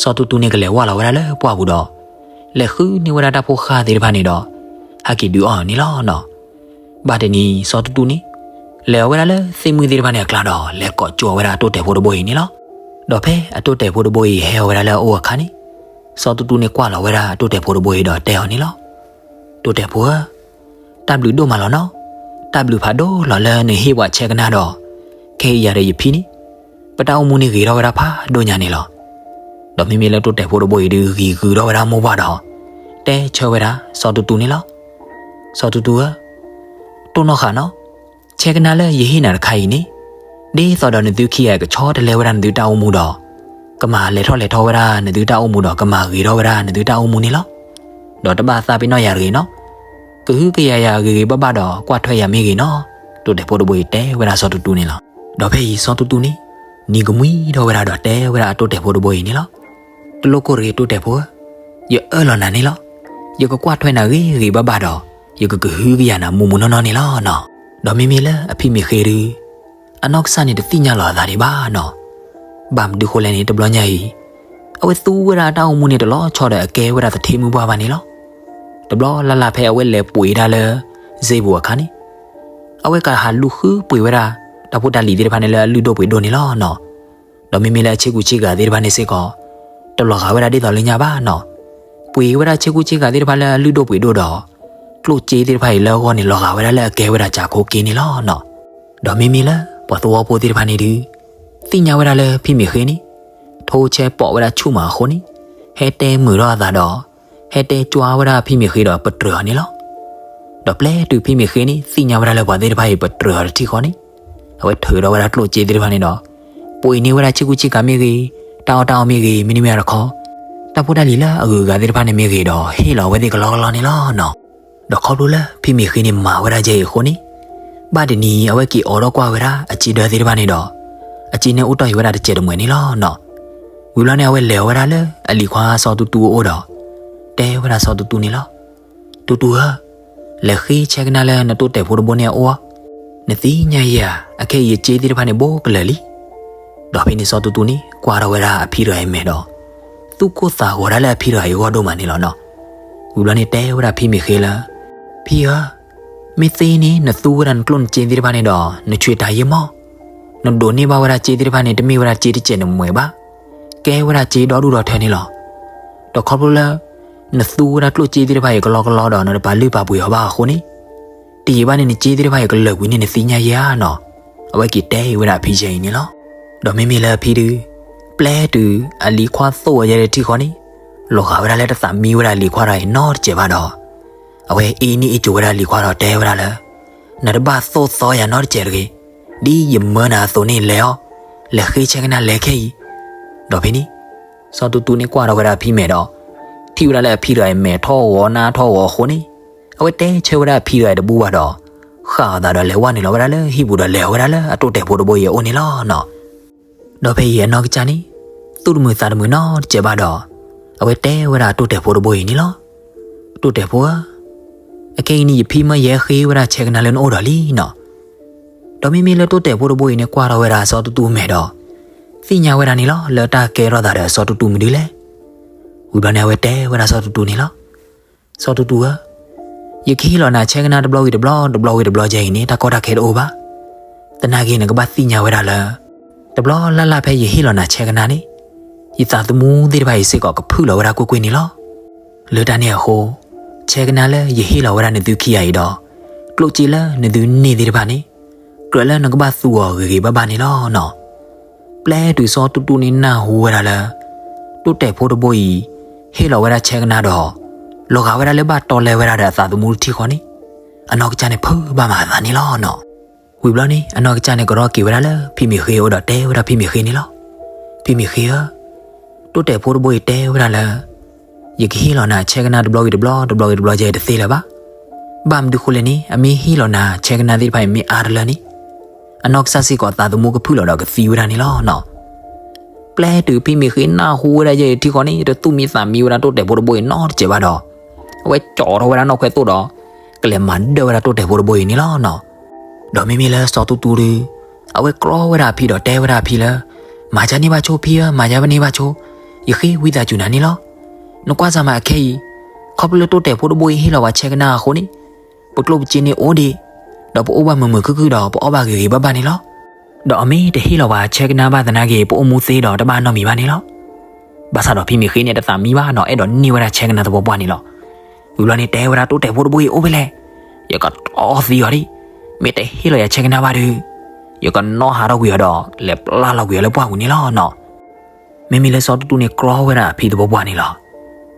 စီၤတူတူန့ၣ်ကလဲၤဝၢ်လီၤဝဲဒၣ်လၢပှၢ်ပူၤဒီး လဲၤဃုန့ၢ်ဝဲဒၣ်တၢ်ဖိဃၢ်သ့ၣ်တဖၣ်န့ၣ်ဒီး ဟဲက့ၤဒုးအီၣ်န့ၣ်လီၤနီၤ. ဘၣ်တနံၤ စီၤတူတူန့ၣ် လဲၤအီၤဝဲဒၣ်လၢသ့ၣ်မုၢ်သ့ၣ်တဖၣ်န့ၣ်အကျါဒီး လဲၤကိးကၠိအီၤဝဲဒၣ်အတိၢ်တဲာ်ဖိတဘိအံၤန့ၣ်လီၤ. ဒီးဖဲအတိၢ်တဲာ်ဖိတဘိအံၤဟဲအီၤဝဲဒၣ်လၢအအိၣ်အခါန့ၣ် စီၤတူတူန့ၣ်ကွၢ်လီၤဝဲဒၣ်အတိၢ်တဲာ်ဖိတဘိအံၤဒီးတဲအီၤန့ၣ်လီၤ. တိၢ်တဲာ်ဖိဧၢ, တၢ်ဘျုးဒိၣ်မးလီၤနီၤ. တၢ်ဘျုးဖးဒိၣ်လီၤလၢနဟ့ၣ်ပှၤဆဲကနၣ်ဒီး ခဲအံၤယၤဒီးယဖံန့ၣ် ပတၢ်အိၣ်မူန့ၣ်ဂ့ၤထီၣ်ဝဲဒၣ်ဖးဒိၣ်ညါန့ၣ်လီၤ. ဒီးမ့မ့ၢ်လၢတိၢ်တဲာ်ဖိတဘိအံၤဒုးဂံၤဂုာ်ထီၣ်ဝဲဒၣ်မိၢ်ပှၢ်ဒီး တဲဆၢဝဲဒၣ်စီၤတူတူန့ၣ်လီၤ. စီၤတူတူဧၢ, တိၢ်နီၣ်ဃာ်နီၤ. ဆဲကနၣ်လၢယဟ့ၣ်နၤတခါအံၤန့ၣ် ဒ်သိးဒီးနသုခံဂၤကဆီတလဲဝဲဒၣ်နသုတၢ်အိၣ်မူဒီး ကမၤလဲၤထီၣ်လဲၤထီဝဲဒၣ်နသုတၢ်အိၣ်မူဒီး ကမၤဂ့ၤထီၣ်ဝဲဒၣ်နသုတၢ်အိၣ်မူန့ၣ်လီၤ. ဒီးတဘၣ်သးပ့ၤနီၣ်ယၤတဂ့ၤနီၤ. ကဟုကယာ်ယၤဂ့ၤဂ့ၤဘၣ်ဘၣ်ဒီး ကွၢ်ထွဲယၤမ့ၢ်ဂ့ၤနီၤ. တိၢ်တဲာ်ဖိတဘိအံၤတဲဝဲဒၣ်စီၤတူတူန့ၣ်လီၤ. ဒီးဖဲအံၤစီၤတူတူန့ၣ် နံၤကမှံထီၣ်ဝဲဒၣ်ဒီးတဲဝဲဒၣ်အတိၢ်တဲာ်ဖိတဘိအံၤန့ၣ်လီၤ. တလိၣ်ကိၢ်တဂ့ၤတိၢ်တဲာ်ဖိဧၢ, ယအၢၣ်လီၤနၤန့ၣ်လီၤ. ယကကွၢ်ထွဲနၤဂ့ၤဂ့ၤဘၣ်ဘၣ်ဒီး ယကကဟုကယာ်နၤမူးမူးနီၢ်နီၢ်န့ၣ်လီၤနီၤ. ဒီးမ့မ့ၢ်လၢအဖံမ့ၢ်ဃ့ဒု အနီၢ်ကစၢ်န့ၣ်တသ့ၣ်ညါလီၤအသးဒံးဘၣ်နီၤ. ဘၣ်မနုၤဃိလဲၣ်န့ၣ် တဘျီညါအံၤ အဝဲသူဝဲဒၣ်အတၢ်အိၣ်မူန့ၣ်တလီၤဆီဒီးအကဲဝဲဒၣ်သထ့မုၢ်ပှၢ်ဘၣ်န့ၣ်လီၤ. တဘျီလၢ်လၢ်ဖဲအဝဲလဲၤပှ့ၤဒၣ်လၢ စ့ပူၤအခါန့ၣ် အဝဲကဟးလူၤဃုပှ့ၤဝဲဒၣ် တၢ်ဖိတၢ်လံၤသ့ၣ်တဖၣ်န့ၣ်လၢအလုၢ်ဒိၣ်ပှ့ၤဒိၣ်န့ၣ်လီၤနီၤ. ဒီးမ့မ့ၢ်လၢအဆ့ကူဆ့ကၤသ့ၣ်တဖၣ်န့ၣ်စ့ၢ်ကီး တလီၤဂာ်ဝဲဒၣ်ဒ်သိးလၢညါဘၣ်နီၤ. ပှ့ၤဝဲဒၣ်ဆ့ကူဆ့ကၤသ့ၣ်တဖၣ်လၢအလုၢ်ဒိၣ်ပှ့ၤဒိၣ်ဒီး ကျိၣ်စ့သ့ၣ်တဖၣ်အံၤလၢအဂီၢ်န့ၣ် လီၤဂာ်ဝဲဒၣ်လၢအကဲဝဲဒၣ်ကၠးခိၣ်က့န့ၣ်လီၤနီၤ. ဒီးမ့မ့ၢ်လၢပှၤသဝီဖိသ့ၣ်တဖၣ်န့ၣ်ဒု သ့ၣ်ညါဝဲဒၣ်လၢဖံမ့ၢ်ဃ့န့ၣ် ထိဆဲပိာ်ဝဲဒၣ်ဆူၣ်မးအဃိန့ၣ် ဟဲတဲမုာ်ထီၣ်အသးဒီး ဟဲတဲကွၢ်ဝဲဒၣ်ဖံမ့ၢ်ဃ့ဒီးပတြၢၤအီၤန့ၣ်လီၤ. ဒီးပျဲတုၤဖံမ့ၢ်ဃ့န့ၣ် သ့ၣ်ညါဝဲဒၣ်လၢပှၤသ့ၣ်တဖၣ်အံၤပတြၢၤအီၤတထံၣ်ဃီန့ၣ် အဝဲထုးထီၣ်ဝဲဒၣ်ကျိၣ်စ့သ့ၣ်တဖၣ်န့ၣ်ဒီး ပှ့ၤန့ၢ်ဝဲဒၣ်ဆ့ကူဆ့ကၤမ့ၢ်ဂ့ၤ, တၢ်အီၣ်တၢ်အီမ့ၢ်ဂ့ၤ, မ့တမ့ၢ်တခီ တၢ်ဖိတၢ်လံၤလၢအဂုၤအဂၤသ့ၣ်တဖၣ်န့ၣ်မ့ၢ်ဂ့ၤဒီး ဟ့ၣ်လီၤအဝဲသ့ၣ်ကလီကလီန့ၣ်လီၤနီၤ. ဒီးခီဖျိလၢဖံမ့ၢ်ဃ့န့ၣ်မၤဝဲဒၣ်ယဲအံၤအဃိန့ၣ် ဘၣ်တနံၤအဝဲက့ၤအိးထီၣ်ကွၢ်ဝဲဒၣ်အစ့ဒၢသ့ၣ်တဖၣ်န့ၣ်ဒီး အစ့န့ၣ်အိၣ်တ့ၢ်အံၤဝဲဒၣ်တစဲးတမှဲၤန့ၣ်လီၤနီၤ. ဝံၤဘျီန့ၣ် အဝဲလဲၤဝဲဒၣ်လၢအလံၤခွါစီၤတူတူအအိၣ်ဒီး တဲဝဲဒၣ်စီၤတူတူန့ၣ်လီၤ. တူတူဧၢ, လဲၤဃ့ဆဲကနါလၢနတိၢ်တဲာ်ဖိတဘိန့ၣ်အအိၣ်, နသ့ၣ်ညါယၤ အခဲအံၤယစ့သ့ၣ်တဖၣ်န့ၣ်ဘိးကလၢာ်လံ. ဒီးဖဲန့ၣ်စီၤတူတူန့ၣ် ကွၢ်ထီၣ်ဝဲဒၣ်အဖံတဂၤအံၤမဲာ်ဒီး သူၣ်ကိၢ်သးဂီၤဒၣ်လၢအဖံတဂၤအံၤအဂီၢ်ဒိၣ်မးန့ၣ်လီၤနီၤ. ဝံၤဘျီန့ၣ်တဲဝဲဒၣ်ဖံမ့ၢ်ဃ့လၢ ဖံဧၢ, မ့ၢ်သ့န့ၣ် နသူဝဲဒၣ်နကျိၣ်နစ့သ့ၣ်တဖၣ်န့ၣ်ဒီး နဆွ့တၤယ့ၢ်မီၢ်, နဒိးန့ၢ်ဘၣ်ဝဲဒၣ်စ့သ့ၣ်တဖၣ်န့ၣ် တမ့ၢ်ဝဲဒၣ်စ့တစဲးနမှဲၤဘၣ်, ကဲဝဲဒၣ်စ့ဒီဒူၣ်ဒီထၢန့ၣ်လီၤ. ဒီးခီဖျိလၢ နသူဝဲဒၣ်ကျိၣ်စ့သ့ၣ်တဖၣ်အံၤကလီကလီဒီး နတပာ်လုၢ်ပာ်ပှ့ၤအီၤဘၣ်အဃိန့ၣ် တယံာ်ဘၣ်န့ၣ် နစ့သ့ၣ်တဖၣ်အံၤကလၢာ်ကွံာ်န့ၣ် နသ့ၣ်ညါယဲဧါနီၤ. အဝဲက့ၤတဲအံၤဝဲဒၣ်အဖံယဲအံၤန့ၣ်လီၤ. ဒီးမ့မ့ၢ်လၢအဖံဒု ပျဲတုၤအလံၤခွါသိၣ်ဝဲယဲတထံၣ်ဃီန့ၣ် လီၤဂာ်ဝဲဒၣ်လၢတသးမံဝဲဒၣ်အလံၤခွါဒီးအံၤနီတစဲးဘၣ်ဒီး အဝဲအ့န့ၢ်အ့ကိၤဝဲဒၣ်အလံၤခွါဒီးတဲဝဲဒၣ်လၢ နတဘၣ်သိၣ်သီယၤနီတစဲးတဂ့ၤ, ဒ်ယမၢနၤအသိးန့ၣ်လဲၤအီၤ, လဲၤဃ့ဆဲကနါလဲၤခဲအံၤ. ဒီးဖဲန့ၣ် စီၤတူတူန့ၣ်ကွၢ်ထီၣ်ဝဲဒၣ်အဖံမဲာ်ဒီး ထံၣ်ဝဲဒၣ်လၢအဖံတဂၤအံၤမဲာ်ထီၣ်ဂီၤနါထီၣ်ဂီၤအဃိန့ၣ် အဝဲတဲဆၢဝဲဒၣ်အဖံတဂၤအံၤတဘူၣ်ဘၣ်ဒီး ဃၣ်အသးဒီးလဲၤဝဲနုာ်လီၤဝဲဒၣ်လၢဟံၣ်ပူၤဒီးလဲၤဝဲဒၣ်လၢအတိၢ်တဲာ်ဖိတဘိအံၤအအိၣ်န့ၣ်လီၤနီၤ. ဒီးဖဲအံၤအနီၢ်ကစၢ်န့ၣ် သူၣ်တမုာ်သးတမုာ်နီတစဲးဘၣ်ဒီး အဝဲတဲဝဲဒၣ်အတိၢ်တဲာ်ဖိတဘိအံၤန့ၣ်လီၤ. တိၢ်တဲာ်ဖိဧၢ, အခဲအံၤန့ၣ် ယဖံမၢယဟဲဃ့ဝဲဒၣ်ဆဲကနါလၢနအိၣ်ဒီးလံနီၤ. ဒီးမ့မ့ၢ်လၢတိၢ်တဲာ်ဖိတဘိအံၤန့ၣ် ကွၢ်ထီၣ်ဝဲဒၣ်စီၤတူတူမဲာ်ဒီး သ့ၣ်ညါဝဲဒၣ်န့ၣ်လီၤ လၢတၢ်ကဲထီၣ်သးဒီးစီၤတူတူမနုၤလဲၣ်. ဝံၤဘျီန့ၣ် အဝဲတဲဝဲဒၣ်စီၤတူတူန့ၣ်လီၤ. စီၤတူတူဧၢ, ယကဟ့ၣ်လီၤနၤဆဲကနါတဘျီဝံၤတဘျီ တဘျီဝံၤတဘျီယဲအံၤန့ၣ် တၢ်ကီတၢ်ခဲတအိၣ်ဘၣ်. သနာ်က့ နကဘၣ်သ့ၣ်ညါဝဲဒၣ်လၢ တဘျီလၢ်လၢ်ဖဲယဟ့ၣ်လီၤနၤဆဲကနါန့ၣ် ယသးသမူသ့ၣ်တဖၣ်အံၤစ့ၢ်ကီးကဖုၣ်လီၤဝဲဒၣ်ကွ့ၢ်ကွ့ၢ်န့ၣ်လီၤ. လၢတၢ်န့ၣ်အဃိ ဆဲကနါလၢယဟ့ၣ်လီၤဝဲဒၣ်နသုခံဂၤအံၤဒီး ကျိၣ်စ့လၢနသုန့ၢ်သ့ၣ်တဖၣ်န့ၣ် ကြၢးလၢနကဘၣ်သူအီၤဂ့ၤဂ့ၤဘၣ်ဘၣ်န့ၣ်လီၤနီၤ. ပျဲတုၤစီၤတူတူန့ၣ်နၢ်ဟူဝဲဒၣ်လၢ တိၢ်တဲာ်ဖိတဘိအံၤ ဟ့ၣ်လီၤဝဲဒၣ်ဆဲကနါဒီး လီၤဂာ်ဝဲဒၣ်လၢဘၣ်တီလဲဝဲဒၣ်ဒီးအသးသမူတထံၣ်ဃီန့ၣ် အနီၢ်ကစၢ်န့ၣ်ဖုးဘၣ်မးအသးန့ၣ်လီၤနီၤ. ဝံၤဘျီန့ၣ် အနီၢ်ကစၢ်န့ၣ် ကရီက့ၤဝဲဒၣ်လၢဖံမ့ၢ်ဃ့အအိၣ်ဒီးတဲဝဲဒၣ်ဖံမ့ၢ်ဃ့န့ၣ်လီၤ. ဖံမ့ၢ်ဃ့ဧၢ, တိၢ်တဲာ်ဖိတဘိအံၤတဲဝဲဒၣ်လၢ ယကဟ့ၣ်လီၤနၤဆဲကနါတဘျီဝံၤတဘျီ တဘျီဝံၤတဘျီယဲတသ့လၢၤဘၣ်. ဘၣ်မနုၤဃိလဲၣ်န့ၣ် အမ့ၢ်ဟ့ၣ်လီၤနၤဆဲကနါသ့ၣ်တဖၣ်အံၤမ့ၢ်အါတလၢန့ၣ် အနီၢ်ကစၢ်စ့ၢ်ကီးသးသမူကဖုၣ်လီၤဒီးကသံဝဲဒၣ်န့ၣ်လီၤနီၤ. ပျဲတုၤဖံမ့ၢ်ဃ့နၢ်ဟူဝဲဒၣ်ယဲအံၤထံၣ်ဃီန့ၣ် တသူၣ်မံသးမံဝဲဒၣ်တိၢ်တဲာ်ဖိတဘိအံၤနီတစဲးဘၣ်ဒီး အဝဲကၠီထီၣ်ဝဲဒၣ်နီၣ်ခွဲးသိၣ်ဒီး ကလဲၤမၤဒၢၣ်ဝဲဒၣ်တိၢ်တဲာ်ဖိတဘိအံၤန့ၣ်လီၤနီၤ. ဒီးမ့မ့ၢ်လၢစီၤတူတူဒု အဝဲကြီဝဲဒၣ်အဖံဒီးတဲဝဲဒၣ်အဖံလၢ မၤယါန့ၢ်ဘၣ်ဆိဖံဧၢ မၤယါန့ၢ်ဘၣ်ဆိ, ယဃ့ဝံသးစူၤနၤန့ၣ်လီၤ. နကွၢ်စၢ်မးအခဲအံၤ ခီဖျိလၢတိၢ်တဲာ်ဖိတဘိအံၤဟ့ၣ်လီၤဝဲဆဲကနါအဃိန့ၣ် ပကျိၣ်ပစ့န့ၣ်အိၣ်ဒံး, ဒီးပအိၣ်ဘၣ်မုာ်မုာ်ခုၣ်ခုၣ်ဒီးပအီၣ်ဘၣ်ဂ့ၤဂ့ၤဘၣ်ဘၣ်န့ၣ်လီၤ. ဒီးအမ့ၢ်တဟ့ၣ်လီၤဝဲဆဲကနါဘၣ်သနာ်က့ ပအိၣ်မူသ့ဒီးတဘၣ်နီတမံၤဘၣ်န့ၣ်လီၤ. ဘၣ်ဆၣ်ဒီးဖံမ့ၢ်ဃ့န့ၣ်တသးမံဘၣ်နီၤ အဲၣ်ဒိးန့ၢ်ဝဲဒၣ်ဆဲကနါသပှၢ်ပှၢ်န့ၣ်လီၤ. ဝံၤဘျီန့ၣ်တဲဝဲဒၣ်တိၢ်တဲာ်ဖိတဘိအံၤအိၣ်ဖဲလဲၣ်, ယကတီသံအီၤဒံး, မ့ၢ်တဟ့ၣ်လီၤယၤဆဲကနါဘၣ်ဒီး ယကနီၣ်ဟးထီၣ်ကွံာ်အီၤဒီး လဲၤပျၢ်လီၤကွံာ်အီၤလၢပှၢ်ပူၤန့ၣ်လီၤနီၤ. မ့မ့ၢ်လၢစီၤတူတူန့ၣ်ကြီဝဲဒၣ်အဖံသပှၢ်ပှၢ်န့ၣ်လီၤ.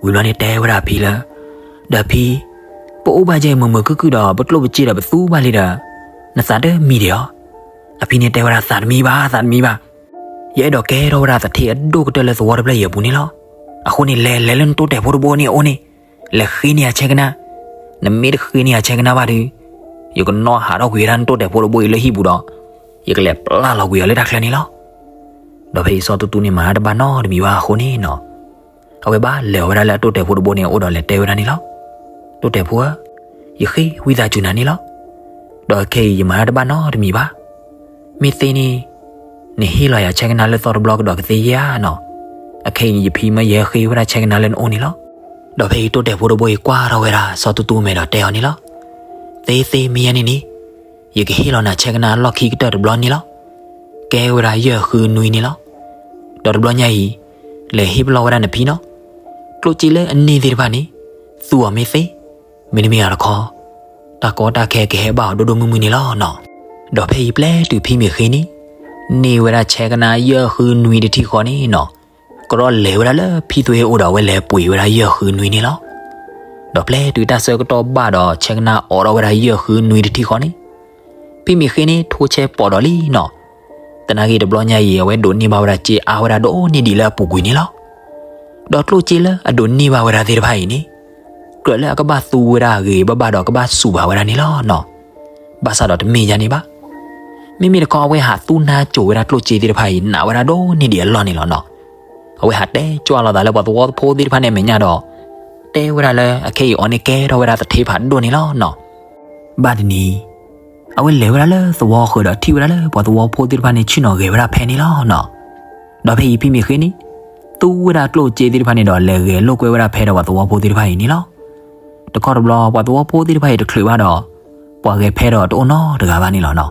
ဝံၤဘျီန့ၣ်တဲဝဲဒၣ်အဖံလၢ ဒီးဖံ, ပအိၣ်ဘၣ်ကဲအံၤမုာ်မုာ်ခုၣ်ခုၣ်ဒီး ပကျိၣ်ပစ့ဒီးပသူဘၣ်လံဒီး နသးတမံဒံးဧါ. အဖံန့ၣ်တဲဝဲဒၣ်သးတမံဘၣ် သးတမံဘၣ်, ယအဲၣ်ဒိးကဲထီၣ်ဝဲဒၣ်သထ့အဒိၣ်ကတၢၢ်လၢသဝီတဖျၢၣ်အံၤအပူၤန့ၣ်လီၤ. အဃိန့ၣ် လဲၤလဲၤလၢနတိၢ်တဲာ်ဖိတဘိန့ၣ်အအိၣ်န့ၣ်, လဲၤဃ့န့ၢ်ယၤဆဲကနါ, နမ့ၢ်တဃ့န့ၢ်ယၤဆဲကနါဘၣ်ဒီး ယကနီၣ်ဟးထီၣ်ကွံာ်ဝဲဒၣ်နတိၢ်တဲာ်ဖိတဘိအံၤလၢဟံၣ်ပူၤဒီး ယကလဲၤပျၢ်လီၤကွံာ်အီၤလၢတၢ်ချၢန့ၣ်လီၤ. ဒီးဖဲအံၤစီၤတူတူန့ၣ်မၤတၢ်တဘၣ်နီတမံၤဘၣ်အဃိန့ၣ်နီၤ, အဝဲဘၣ်လဲၤဝဲဒၣ်လၢအတိၣ်တဲာ်ဖိတဘိန့ၣ်အအိၣ်ဒီးလဲၤတဲဝဲဒၣ်န့ၣ်လီၤ. တိၣ်တဲာ်ဖိဧၢ, ယဃ့ဝံသးစူၤနၤန့ၣ်လီၤ. ဒီးခဲအံၤယမၤတၢ်တဘၣ်နီတမံၤဘၣ်. မ့ၢ်သ့န့ၣ် နဟ့ၣ်လီၤယၤဆဲကနါလၢသီတဘျီကဒီးကသ့ဧါနီၤ. အခဲအံၤန့ၣ် ယဖံမၢယဟဲဃ့ဝဲဒၣ်ဆဲကနါလၢနအိၣ်န့ၣ်လီၤ. ဒီးဖဲအံၤတိၣ်တဲာ်ဖိတဘိအံၤကွၢ်ထီၣ်ဝဲဒၣ်စီၤတူတူမဲာ်ဒီးတဲအီၤန့ၣ်လီၤ. သ့သ့မ့ၢ်ယဲန့ၣ်န့ၣ် ယကဟ့ၣ်လီၤနၤဆဲကနါအလီၢ်ခံကတၢၢ်တဘျီန့ၣ်လီၤ. ကဲဝဲဒၣ်ယဲၢ်ဃုနွံန့ၣ်လီၤ. ဒီးတဘျီညါအံၤ လဲၤဟ့ၣ်ပလီၢ်ဝဲဒၣ်နဖံနီၤ. ကျိၣ်စ့လၢအန့ၢ်သ့ၣ်တဖၣ်န့ၣ် သူအီၤမ့ၢ်သ့, မ့တမ့ၢ်အီၤတခီ တၢ်ကီတၢ်ခဲကဟဲဘၣ်အီၤဒိၣ်ဒိၣ်မုၢ်မုၢ်န့ၣ်လီၤနီၤ. ဒီးဖဲအံၤပျဲတုၤဖံမ့ၢ်ဃ့န့ၣ် န့ၢ်ဝဲဒၣ်ဆဲကနါယဲၢ်ဃုနွံတထံၣ်ဃီန့ၣ်နီၤ, ကရီလဲၤဝဲဒၣ်လၢဖံသွ့အိၣ်ဒီး အဝဲလဲၤပှ့ၤဝဲဒၣ်ယဲၢ်ဃုနွံန့ၣ်လီၤ. ဒီးပျဲတုၤတၢ်ဆၢကတီၢ်ဘၣ်ဒီး ဆဲကနါအိးထီၣ်ဝဲဒၣ်ယဲၢ်ဃုနွံတထံၣ်ဃီန့ၣ် ဖံမ့ၢ်ဃ့န့ၣ် ထိဆဲပိာ်ဒီးလံနီၤ. သနာ်က့တဘျီညါအံၤ အဝဲဒိးန့ၢ်ဘၣ်ဝဲဒၣ်စ့အါဝဲဒၣ်ဒိၣ်န့ၢ်ဒံးလၢအပူၤကွံာ်န့ၣ်လီၤ. ဒီးကျိၣ်စ့လၢအဒိးန့ၢ်ဘၣ်ဝဲဒၣ်သ့ၣ်တဖၣ်အံၤန့ၣ် ကြၢးလၢအကဘၣ်သူဝဲဒၣ်အဂ့ၤဘၣ်ဘၣ်ဒီး ကဘၣ်စူးဘၣ်ဝဲဒၣ်န့ၣ်လီၤနီၤ. ဘၣ်ဆၣ်ဒီးတမ့ၢ်ဒ်န့ၣ်ဘၣ်. မ့မ့ၢ်တခီ အဝဲဟးသူနါစိၤဝဲဒၣ်ကျိၣ်စ့သ့ၣ်တဖၣ်အံၤ နာ်ဝဲဒၣ်ဒိၣ်န့ၢ်ဒံးအလီၢ်န့ၣ်လီၤနီၤ. အဝဲဟးတဲကွၢ်လိာ်သးလၢပှၤသဝီဖိသ့ၣ်တဖၣ်န့ၣ်အမဲာ်ညါဒီး တဲဝဲဒၣ်လၢအခဲအံၤအီၤန့ၣ်ကဲထီၣ်ဝဲဒၣ်သထ့ဖးဒိၣ်န့ၣ်လီၤနီၤ. ဘၣ်တနံၤ အဝဲလဲၤဝဲဒၣ်လၢသဝီဃၢၤဒီးထံၣ်ဝဲဒၣ်လၢပှၤသဝီဖိသ့ၣ်တဖၣ်န့ၣ် ဆ့ၣ်နီၤဂဲၤဝဲဒၣ်ဖဲန့ၣ်လီၤနီၤ. ဒီးဖဲအံၤဖံမ့ၢ်ဃ့န့ၣ် သူဝဲဒၣ်ကျိၣ်စ့သ့ၣ်တဖၣ်န့ၣ်ဒီး လဲၤဂဲၤလိာ်ကွဲဝဲဒၣ်ဖဲဒီးပှၤသဝီဖိသ့ၣ်တဖၣ်အံၤန့ၣ်လီၤ. တခီတဘျီ ပှၤသဝီဖိသ့ၣ်တဖၣ်အံၤတချုးဘၣ်ဒီး ပှၤဂဲၤဖဲဒီးတအိၣ်နီတဂၤဘၣ်န့ၣ်လီၤနီၤ.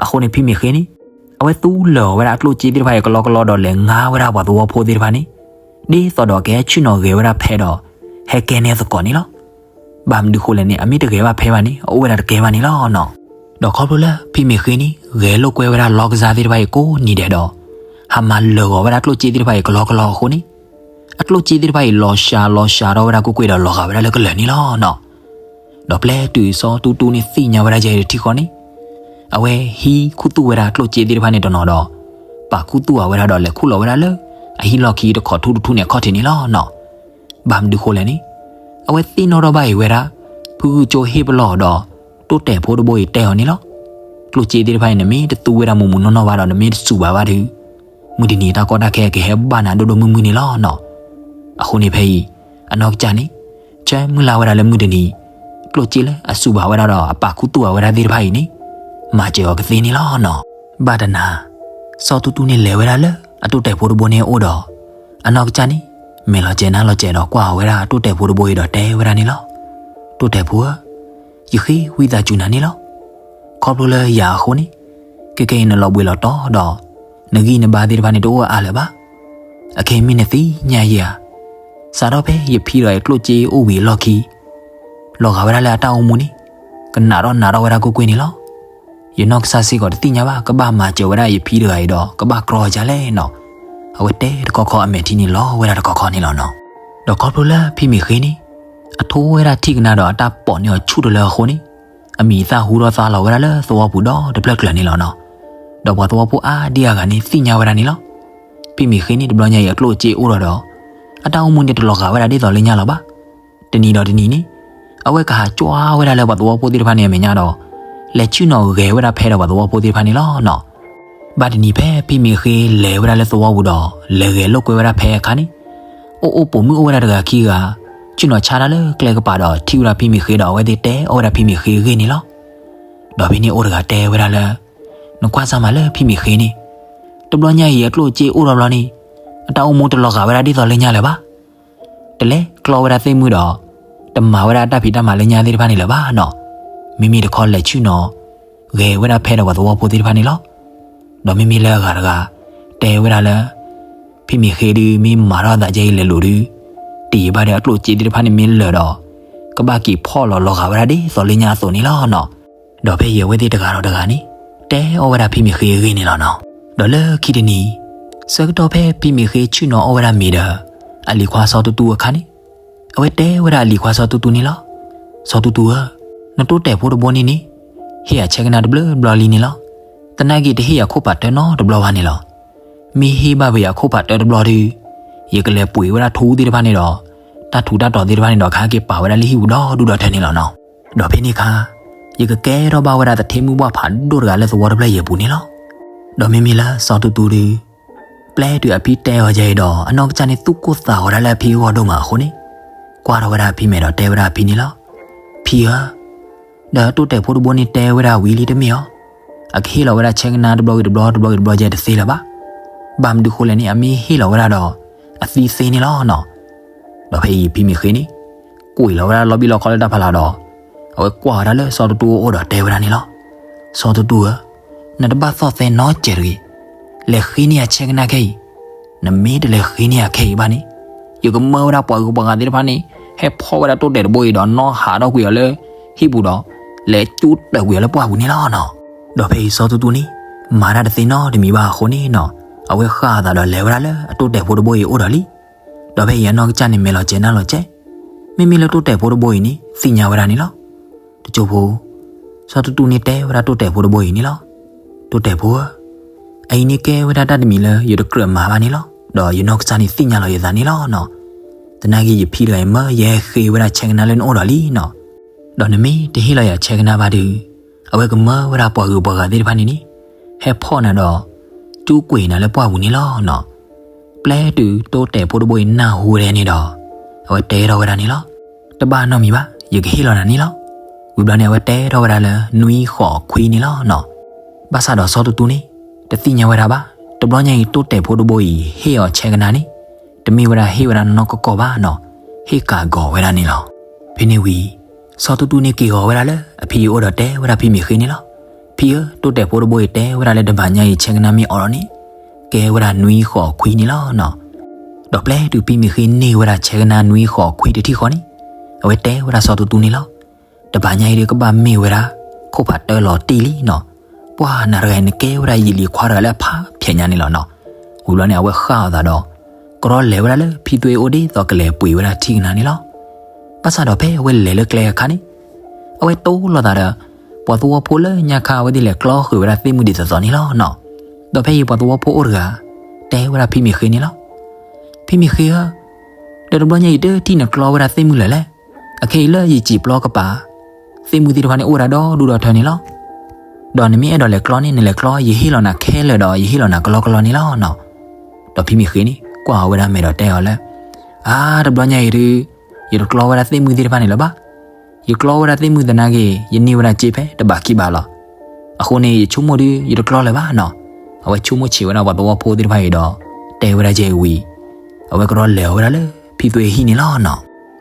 အဃိန့ၣ်ဖံမ့ၢ်ဃ့န့ၣ် အဝဲသူလၢာ်အီၤဝဲဒၣ်အကျိၣ်စ့သ့ၣ်တဖၣ်အံၤကလီကလီဒီး လဲၤငါဝဲဒၣ်ပှၤသဝီဖိသ့ၣ်တဖၣ်န့ၣ် ဒ်သိးဒီးကဟဲဆ့ၣ်နီၤဂဲၤဝဲဒၣ်ဖဲဒီး ဟဲကဲန့ၢ်သကိးန့ၣ်လီၤ. ဘၣ်မနုၤဃိလဲၣ်န့ၣ် အမ့ၢ်တဂဲၤဘၣ်ဖဲဘၣ်န့ၣ် အအိၣ်ဝဲဒၣ်တကဲဘၣ်န့ၣ်လီၤနီၤ. ဒီးခီဖျိလၢဖံမ့ၢ်ဃ့န့ၣ် ဂဲၤလိာ်ကွဲဝဲဒၣ်လီကစၢ်သ့ၣ်တဖၣ်အံၤကိးနံၤဒဲးဒီး ဟးမၤလၢာ်ဂီၤဝဲဒၣ်ကျိၣ်စ့သ့ၣ်တဖၣ်အံၤကလီကလီအဃိန့ၣ် အကျိၣ်စ့သ့ၣ်တဖၣ်အံၤ လီၤစှၤလီၤစှၤထီၣ်ဝဲဒၣ်ကွ့ၢ်ကွ့ၢ်ဒီး လီၤဂာ်ဝဲဒၣ်လၢကလၢာ်န့ၣ်လီၤနီၤ. ဒီးပျဲတုၤစီၤတူတူန့ၣ်သ့ၣ်ညါဝဲဒၣ်ယဲၢ်တထံၣ်ဃီန့ၣ် အဝဲဟံးခူသူၣ်ဝဲဒၣ်ကျိၣ်စ့သ့ၣ်တဖၣ်န့ၣ်တနီၤဒီး ပာ်ခူသူၣ်အဝဲဒၣ်ဒီး လဲၤခူၣ်လီၤဝဲဒၣ်လၢ အဟံၣ်လီၢ်ခံတခီထူတထူန့ၣ်အခီၣ်ထံးန့ၣ်လီၤနီၤ. ဘၣ်မနုၤဃိလဲၣ်န့ၣ် အဝဲသ့ၣ်နီၣ်ထီၣ်ဘၣ်အံၤဝဲဒၣ် ဖုဂုၢ်ကၠိဟ့ၣ်ပလီၢ်အီၤဒီး တိၣ်တဲာ်ဖိတဘိအံၤတဲအီၤန့ၣ်လီၤ. ကျိၣ်စ့သ့ၣ်တဖၣ်အံၤ နမ့ၢ်တသူဝဲဒၣ်မူးမူးနီၢ်နီၢ်ဘၣ်ဒီး နမ့ၢ်တစူးဘၣ်ဘၣ်ဒီး မုၢ်တနံၤတၢ်ကီတၢ်ခဲကဟဲဘၣ်နၤဒိၣ်ဒိၣ်မုၢ်မုၢ်န့ၣ်လီၤနီၤ. အဃိန့ၣ်ဖဲအံၤ အနီၢ်ကစၢ်န့ၣ် ဆၢမုၢ်လၢ်ဝဲဒၣ်လၢမုၢ်တနံၤ ကျိၣ်စ့လၢအစူးဘၣ်ဝဲဒၣ်ဒီး အပာ်ခူသူၣ်အဝဲဒၣ်သ့ၣ်တဖၣ်အံၤန့ၣ် မၤစၢၤအီၤကသ့န့ၣ်လီၤနီၤ. ဘၣ်တနၤ စီၤတူတူန့ၣ်လဲၤဝဲဒၣ်လၢအတိၣ်တဲာ်ဖိတဘိန့ၣ်အအိၣ်ဒီး အနီၢ်ကစၢ်န့ၣ် မဲာ်လီၤစဲၤနါလီၤစဲၤဒီး ကွၢ်အီၤဝဲဒၣ်တိၣ်တဲာ်ဖိတဘိအံၤဒီးတဲဝဲဒၣ်န့ၣ်လီၤ. တိၣ်တဲာ်ဖိဧၢ ယဃ့ဝံသးစူၤနၤန့ၣ်လီၤ. ခီဖျိလၢယၤအဃိန့ၣ် ခဲကနံၣ်အံၤနလီၤဘှံးလီၤတီၤဒီး နဂံၢ်နဘါသ့ၣ်တဖၣ်န့ၣ် တအိၣ်အါလၢၤဘၣ်. အခဲအံၤမ့ၢ်နသ့ၣ်ညါယဲဧါ, စးထီၣ်ဖဲယဖံဒီးအကျိၣ်စ့အိၣ်ဝံၤအလီၢ်ခံ လီၤဂာ်ဝဲဒၣ်လၢအတၢ်အိၣ်မူန့ၣ် ကနးထီၣ်နးထီၣ်ဝဲဒၣ်ကွ့ၢ်ကွ့ၢ်န့ၣ်လီၤ. ယနီၢ်ကစၢ်စ့ၢ်ကီးတသ့ၣ်ညါဘၣ် ကဘၣ်မၤစၢၤဝဲဒၣ်ယဖံတဂၤအံၤဒီး ကဘၣ်ကြီအီၤဒ်လဲၣ်နီၤ. အဝဲတဲတခီခီ အမဲာ်ထံန့ၣ်လီၤဝဲဒၣ်တခီခီန့ၣ်လီၤနီၤ. ဒီးခီဖျိလၢဖံမ့ၢ်ဃ့န့ၣ် အထိဝဲဒၣ်ထံၣ်ကနါဒီးအတၢ်ပိာ်န့ၢ်အီၤဆူၣ်တလၢအဃိန့ၣ် အမံၤအသၣ်ဟူထီၣ်သါလီၤဝဲဒၣ်လၢသဝီပူၤဒီတဖျၢၣ်ကျၢၤန့ၣ်လီၤနီၤ. ဒီးပှၤသဝီဖိအါဒံအါဂၤန့ၣ် သ့ၣ်ညါဝဲဒၣ်န့ၣ်လီၤ. ဖံမ့ၢ်ဃ့န့ၣ် တဘျီညါအံၤအကျိၣ်အစ့အိၣ်ထီၣ်ဒီး အတၢ်အိၣ်မူန့ၣ်တလီၤဂာ်ဝဲဒၣ်ဒ်သိးလၢညါလၢၤဘၣ်. တနံၤဒီးတနံၤန့ၣ် အဝဲကဟးကွၢ်ဝဲဒၣ်လၢပှၤသဝီဖိသ့ၣ်တဖၣ်န့ၣ်အမဲာ်ညါဒီး လဲၤဆ့ၣ်နီၤဂဲၤဝဲဒၣ်ဖဲဒီးပှၤသဝီဖိသ့ၣ်တဖၣ်န့ၣ်လီၤနီၤ. ဘၣ်တနံၤဖဲဖံမ့ၢ်ဃ့လဲၤဝဲဒၣ်လၢသဝီပူၤဒီး လဲၤဂဲၤလိာ်ကွဲဝဲဒၣ်ဖဲအခါန့ၣ် အိၣ်အိၣ်ပိာ်မုၣ်အိၣ်ဝဲဒၣ်တဂၤခံဂၤ ဆ့ၣ်နီၤဆါတၢ်လၢကျဲကပၤဒီးထံၣ်ဝဲဒၣ်ဖံမ့ၢ်ဃ့ဒီး အဝဲသ့ၣ်တဲအီၣ်ဝဲဒၣ်ဖံမ့ၢ်ဃ့အဂ့ၢ်န့ၣ်လီၤ. ဒီးဖဲန့ၣ်အိၣ်တဂၤတဲဝဲဒၣ်လၢ နကွၢ်စၢ်မးလၢဖံမ့ၢ်ဃ့န့ၣ် တဘျီညါအံၤအကျိၣ်အစ့အိၣ်ထီၣ်ဘျီန့ၣ် အတၢ်အိၣ်မူတလီၤဂာ်ဝဲဒၣ်ဒ်သိးလၢညါလၢၤဘၣ်. တလဲၤကျီဝဲဒၣ်သ့ၣ်မုၢ်ဒီး တမၤဝဲဒၣ်အတၢ်ဖံးတၢ်မၤလၢညါသ့ၣ်တဖၣ်န့ၣ်လၢၤဘၣ်နီၤ. မ့မ့ၢ်တခီလဲၤဆ့ၣ်နီၤ ဂဲၤဝဲဒၣ်ဖဲဒီးပှၤသဝီဖိသ့ၣ်တဖၣ်န့ၣ်လီၤ. ဒီးမ့မ့ၢ်လၢအဂၤတဂၤ တဲဝဲဒၣ်လၢ ဖံမ့ၢ်ဃ့ဒုးမ့ၢ်မၤထီၣ်သးကဲအံၤလဲၤလိာ်ဒုး တယံာ်ဘၣ်ဒီးအကျိၣ်အစ့သ့ၣ်တဖၣ်န့ၣ်မ့ၢ်လၢာ်ဒီး ကဘၣ်က့ၤဖီၣ်လီၤလီၤဂာ်ဝဲဒၣ်ဒ်သိးလၢညါအသိးန့ၣ်လီၤနီၤ. ဒီးဖဲအံၤအဝဲသ့ၣ်တဂၤဒီးတဂၤန့ၣ် တဲအီၣ်ဝဲဒၣ်ဖံမ့ၢ်ဃ့အဂ့ၢ်န့ၣ်လီၤနီၤ. ဒီးလၢခံတနံၤ ဆၢကတီၢ်ဖဲဖံမ့ၢ်ဃ့ဆ့ၣ်နီၤအီၣ်ဝဲဒၣ်မ့ၤဒီး အလံၤခွါစီၤတူတူအခါန့ၣ် အဝဲတဲဝဲဒၣ်အလံၤခွါစီၤတူတူန့ၣ်လီၤ. စီၤတူတူဧၢ, နတိၣ်တဲာ်ဖိတဘိန့ၣ်န့ၣ် ဟ့ၣ်ယၤဆဲကနါတဘျီဘျီလံန့ၣ်လီၤ. သနာ်က့တဟ့ၣ်ယၤခိၣ်ဖးတၢနီတဘျီဘၣ်န့ၣ်လီၤ. မ့ၢ်ဟ့ၣ်ဘၣ်ဝဲယၤခိၣ်ဖးတၢတဘျီဒီး ယကလဲၤပှ့ၤဝဲဒၣ်ထူသ့ၣ်တဖၣ်န့ၣ်ဒီး တၢ်ထူးတၢ်တီၤသ့ၣ်တဖၣ်န့ၣ်ဒီး ကဟဲက့ၤပာ်ဝဲဒၣ်လၢဟံၣ်ပူၤဒီဒူၣ်ဒီထၢန့ၣ်လီၤနီၤ. ဒီးဖဲန့ၣ်အခါ ယကကဲထီၣ်ဘၣ်ဝဲဒၣ်သထ့မုၢ်ပှၢ်ဖးဒိၣ်တဂၤလၢသဝီတဖျၢၣ်ယဲၢ်ပူၤန့ၣ်လီၤ. ဒီးမ့မ့ၢ်လၢစီၤတူတူဒီး ပျဲတုၤအဖံတဲအီၤယဲအံၤဒီး အနီၢ်ကစၢ်န့ၣ်သူၣ်ကိၢ်သးဂီၤဒၣ်လၢအဖံအဂီၢ်ဒိၣ်မးအဃိန့ၣ်, ကွၢ်ထီၣ်ဝဲဒၣ်အဖံမဲာ်ဒီးတဲဝဲဒၣ်အဖံန့ၣ်လီၤ. ဖံဧၢ, ဒီးတိၢ်တဲာ်ဖိတဘိန့ၣ်တဲဝဲဒၣ်ဝံၤလံတမ့ၢ်ဧါ. အကဟ့ၣ်လီၤဝဲဒၣ်ဆဲကနါတဘျီဂ့ၤတဘျီ တဘျီဂ့ၤတဘျီယဲတသ့လၢၤဘၣ်. ဘၣ်မနုၤဃိလဲၣ်န့ၣ် အမ့ၢ်ဟ့ၣ်လီၤဝဲဒၣ်ဒီး အသံသ့န့ၣ်လီၤနီၤ. ဒီးဖဲအံၤဖံမ့ၢ်ဃ့န့ၣ် ကွံာ်လီၤဝဲဒၣ်လီၤဘံၣ်လီၤခီလၢတၢ်ဖးလၢ်ဒီး အဝဲကွၢ်ဝဲဒၣ်လၢစီၤတတူအအိၣ်ဒီးတဲဝဲဒၣ်န့ၣ်လီၤ. စီၤတတူဧၢ, နတဘၣ်သီၣ်သဲနီတစဲးတဂ့ၤ. လဲၤဃ့န့ၢ်ယၤဆဲကနါခဲအံၤ. နမ့ၢ်တလဲၤဃ့န့ၢ်ယၤခဲအံၤဘၣ်န့ၣ်, ယကမၢဝဲဒၣ်ပှၤဂုၤပှၤဂၤသ့ၣ်တဖၣ်န့ၣ် ဟဲဖီၣ်ဝဲဒၣ်တိၢ်တဲာ်တဘိအံၤဒီးနီၣ်ဟးထီၣ်ကွံာ်အီၤလၢဟံၣ်ပူၤဒီး လဲၤကၠူတၢာ်ကွံာ်အီၤလၢပှၢ်ပူၤန့ၣ်လီၤနီၤ. ဒီးဖဲအံၤစီၤတတူန့ၣ် မၤတၢ်တသ့နီတမံၤဘၣ်အဃိန့ၣ်နီၤ, အဝဲဃၣ်အသးဒီးလဲၤဝဲဒၣ်လၢအတိၢ်တဲာ်ဖိတဘိအံၤအိၣ်ဒီးလံ. ဒီးဖဲအံၤအနီၢ်ကစၢ်န့ၣ်မဲာ်လီၤစဲၤနၢ်လီၤစဲၤ, မ့မ့ၢ်လၢတိၢ်တဲာ်ဖိတဘိအံၤန့ၣ် သ့ၣ်ညါဝဲဒၣ်န့ၣ်လီၤ. တစိၢ်ဖိ စီၤတတူန့ၣ်တဲဝဲဒၣ်တိၢ်တဲာ်ဖိတဘိအံၤန့ၣ်လီၤ. တိၢ်တဲာ်ဖိဧၢ, အအံၤန့ၣ်ကဲဝဲဒၣ်တၢ်တမံၤလၢယတကြၢးမၤဘၣ်န့ၣ်လီၤ. ဒီးယနီၢ်ကစၢ်န့ၣ်သ့ၣ်ညါလီၤယသးန့ၣ်လီၤနီၤ. သနာ်က့ယဖံဒီးယမၢယဟဲဃ့ဝဲဒၣ်ဆဲကနါလၢနအိၣ်ဒီးလံနီၤ. ဒီးနမ့ၢ်တဟ့ၣ်လီၤယၤဆဲကနါဘၣ်ဒီး အဝဲကမၢဝဲဒၣ်ပှၤဂုၤပှၤဂၤသ့ၣ်တဖၣ်န့ၣ်န့ၣ် ဟဲဖီၣ်နၤဒီး ကၠူကွံာ်နၤလၢပှၢ်ပူၤန့ၣ်လီၤနီၤ. ပျဲတုၤတိၢ်တဲာ်ဖိတဘိအံၤနၢ်ဟူဝဲဒၣ်န့ၣ်ဒီး အဝဲတဲထီၣ်ဝဲဒၣ်န့ၣ်လီၤ. တဘၣ်နီတမံၤဘၣ်, ယကဟ့ၣ်လီၤနၤန့ၣ်လီၤ. ဝံၤဘျီန့ၣ် အဝဲတဲထီၣ်ဝဲဒၣ်လၢနွံဃိးခွံန့ၣ်လီၤနီၤ. ဘၣ်ဆၣ်ဒီးစီၤတတူန့ၣ် တသ့ၣ်ညါဝဲဒၣ်ဘၣ်, တဘျီညါအံၤတိၢ်တဲာ်ဖိတဘိအံၤဟ့ၣ်အီၤဆဲကနါန့ၣ် တမ့ၢ်ဝဲဒၣ်ဟ့ၣ်ဝဲဒၣ်နီၢ်နီၢ်ကီၢ်ကီၢ်ဘၣ်နီၤ, ဟ့ၣ်ကးဂီၤဝဲဒၣ်န့ၣ်လီၤ. ဖဲန့ၣ်ဝံၤ စီၤတတူန့ၣ်က့ၤဂီၤဝဲဒၣ်လၢအဖံအအိၣ်ဒီးတဲဝဲဒၣ်ဖံမ့ၢ်ဃ့န့ၣ်လီၤ. ဖံဧၢ, တိၢ်တဲာ်ဖိတဘိအံၤတဲဝဲဒၣ်လၢတဘၣ်ညါအံၤဆဲကနါမ့ၢ်အိးထီၣ်န့ၣ် ကဲဝဲဒၣ်နွံဃိးခွံန့ၣ်လီၤနီၤ. ဒီးပျဲတုၤဖံမ့ၢ်ဃ့န့ၢ်ဝဲဒၣ်ဆဲကနါနွံဃိးခွံတထံၣ်ဃီန့ၣ် အဝဲတဲဝဲဒၣ်စီၤတတူန့ၣ်လီၤ. တဘၣ်ညါအံၤဒီးကဘၣ်မ့ၢ်ဝဲဒၣ် ခိၣ်ဖးတၢလီၤတံၢ်လံနီၤ. ပှၢ်နၤတဂၤအံၤနကဲဝဲဒၣ်ယလံၤခွါတဂၤလၢအဖးဖျဲးညါန့ၣ်လီၤနီၤ. ဝံၤဘျီန့ၣ် အဝဲဃၣ်အသးဒီး ကရီလဲၤဝဲဒၣ်လၢဖံသွ့အိၣ်ဒ်သိးကလဲၤပှ့ၤဝဲဒၣ်ထံၣ်ကနါန့ၣ်လီၤ. ဘၣ်ဆၣ်ဒီးဖဲအဝဲလဲၤလၢကျဲအခါန့ၣ် အဝဲတိၢ်လိာ်သးဒီး ပှၤသဝီဖိလၢညါခါအဝဲသ့ၣ်လဲၤကျီဃုာ်ဝဲဒၣ်သ့ၣ်မုၢ်ဒ်သိးသိးန့ၣ်လီၤနီၤ. ဒီးဖဲအံၤပှၤသဝီဖိအိၣ်တဂၤ တဲဝဲဒၣ်ဖံမ့ၢ်ဃ့န့ၣ်လီၤ. ဖံမ့ၢ်ဃ့ဧၢ, ဒီးတဘျီညါအံၤတထံၣ်နကျီဝဲဒၣ်သ့ၣ်မုၢ်လၢၤလဲၣ်. အခဲအံၤလၢယစံာ်ပျီကပၤ သ့ၣ်မုၢ်သ့ၣ်တဖၣ်န့ၣ်အိၣ်ဝဲဒၣ်ဒီဒူၣ်ဒီထၢန့ၣ်လီၤ. ဒီးနမ့ၢ်အဲၣ်ဒိးလဲၤကျီန့ၣ် နလဲၤကျီ ယဟ့ၣ်လီၤနၤခဲလၢာ်ဒီးယဟ့ၣ်လီၤနၤကလီကလီန့ၣ်လီၤနီၤ. ဒီးဖံမ့ၢ်ဃ့န့ၣ် ကွၢ်အီၤဝဲဒၣ်မဲာ်ဒီးတဲအီၤလၢ အါ တဘျီညါအံၤဒုး ယတကျီဝဲဒၣ်သ့ၣ်မုၢ်သ့ၣ်တဖၣ်န့ၣ်လၢၤဘၣ်. ယကျီဝဲဒၣ်သ့ၣ်မုၢ်သနာ်က့ ယန့ၢ်ဝဲဒၣ်စ့ဖဲတဘးခံဘးလီၤ. အဃိန့ၣ် ယဆိကမိၣ်ဒုး ယတကျီလၢၤဘၣ်နီၤ. အဝဲဆိကမိၣ်ဆံးဝဲဒၣ်ပှၤသဝီဖိသ့ၣ်တဖၣ်အံၤဒီး တဲဝဲဒၣ်ယဲအံၤဝံၤ အဝဲကရီလဲၤဝဲဒၣ်လၢဖံသွ့ဟံၣ်န့ၣ်လီၤနီၤ.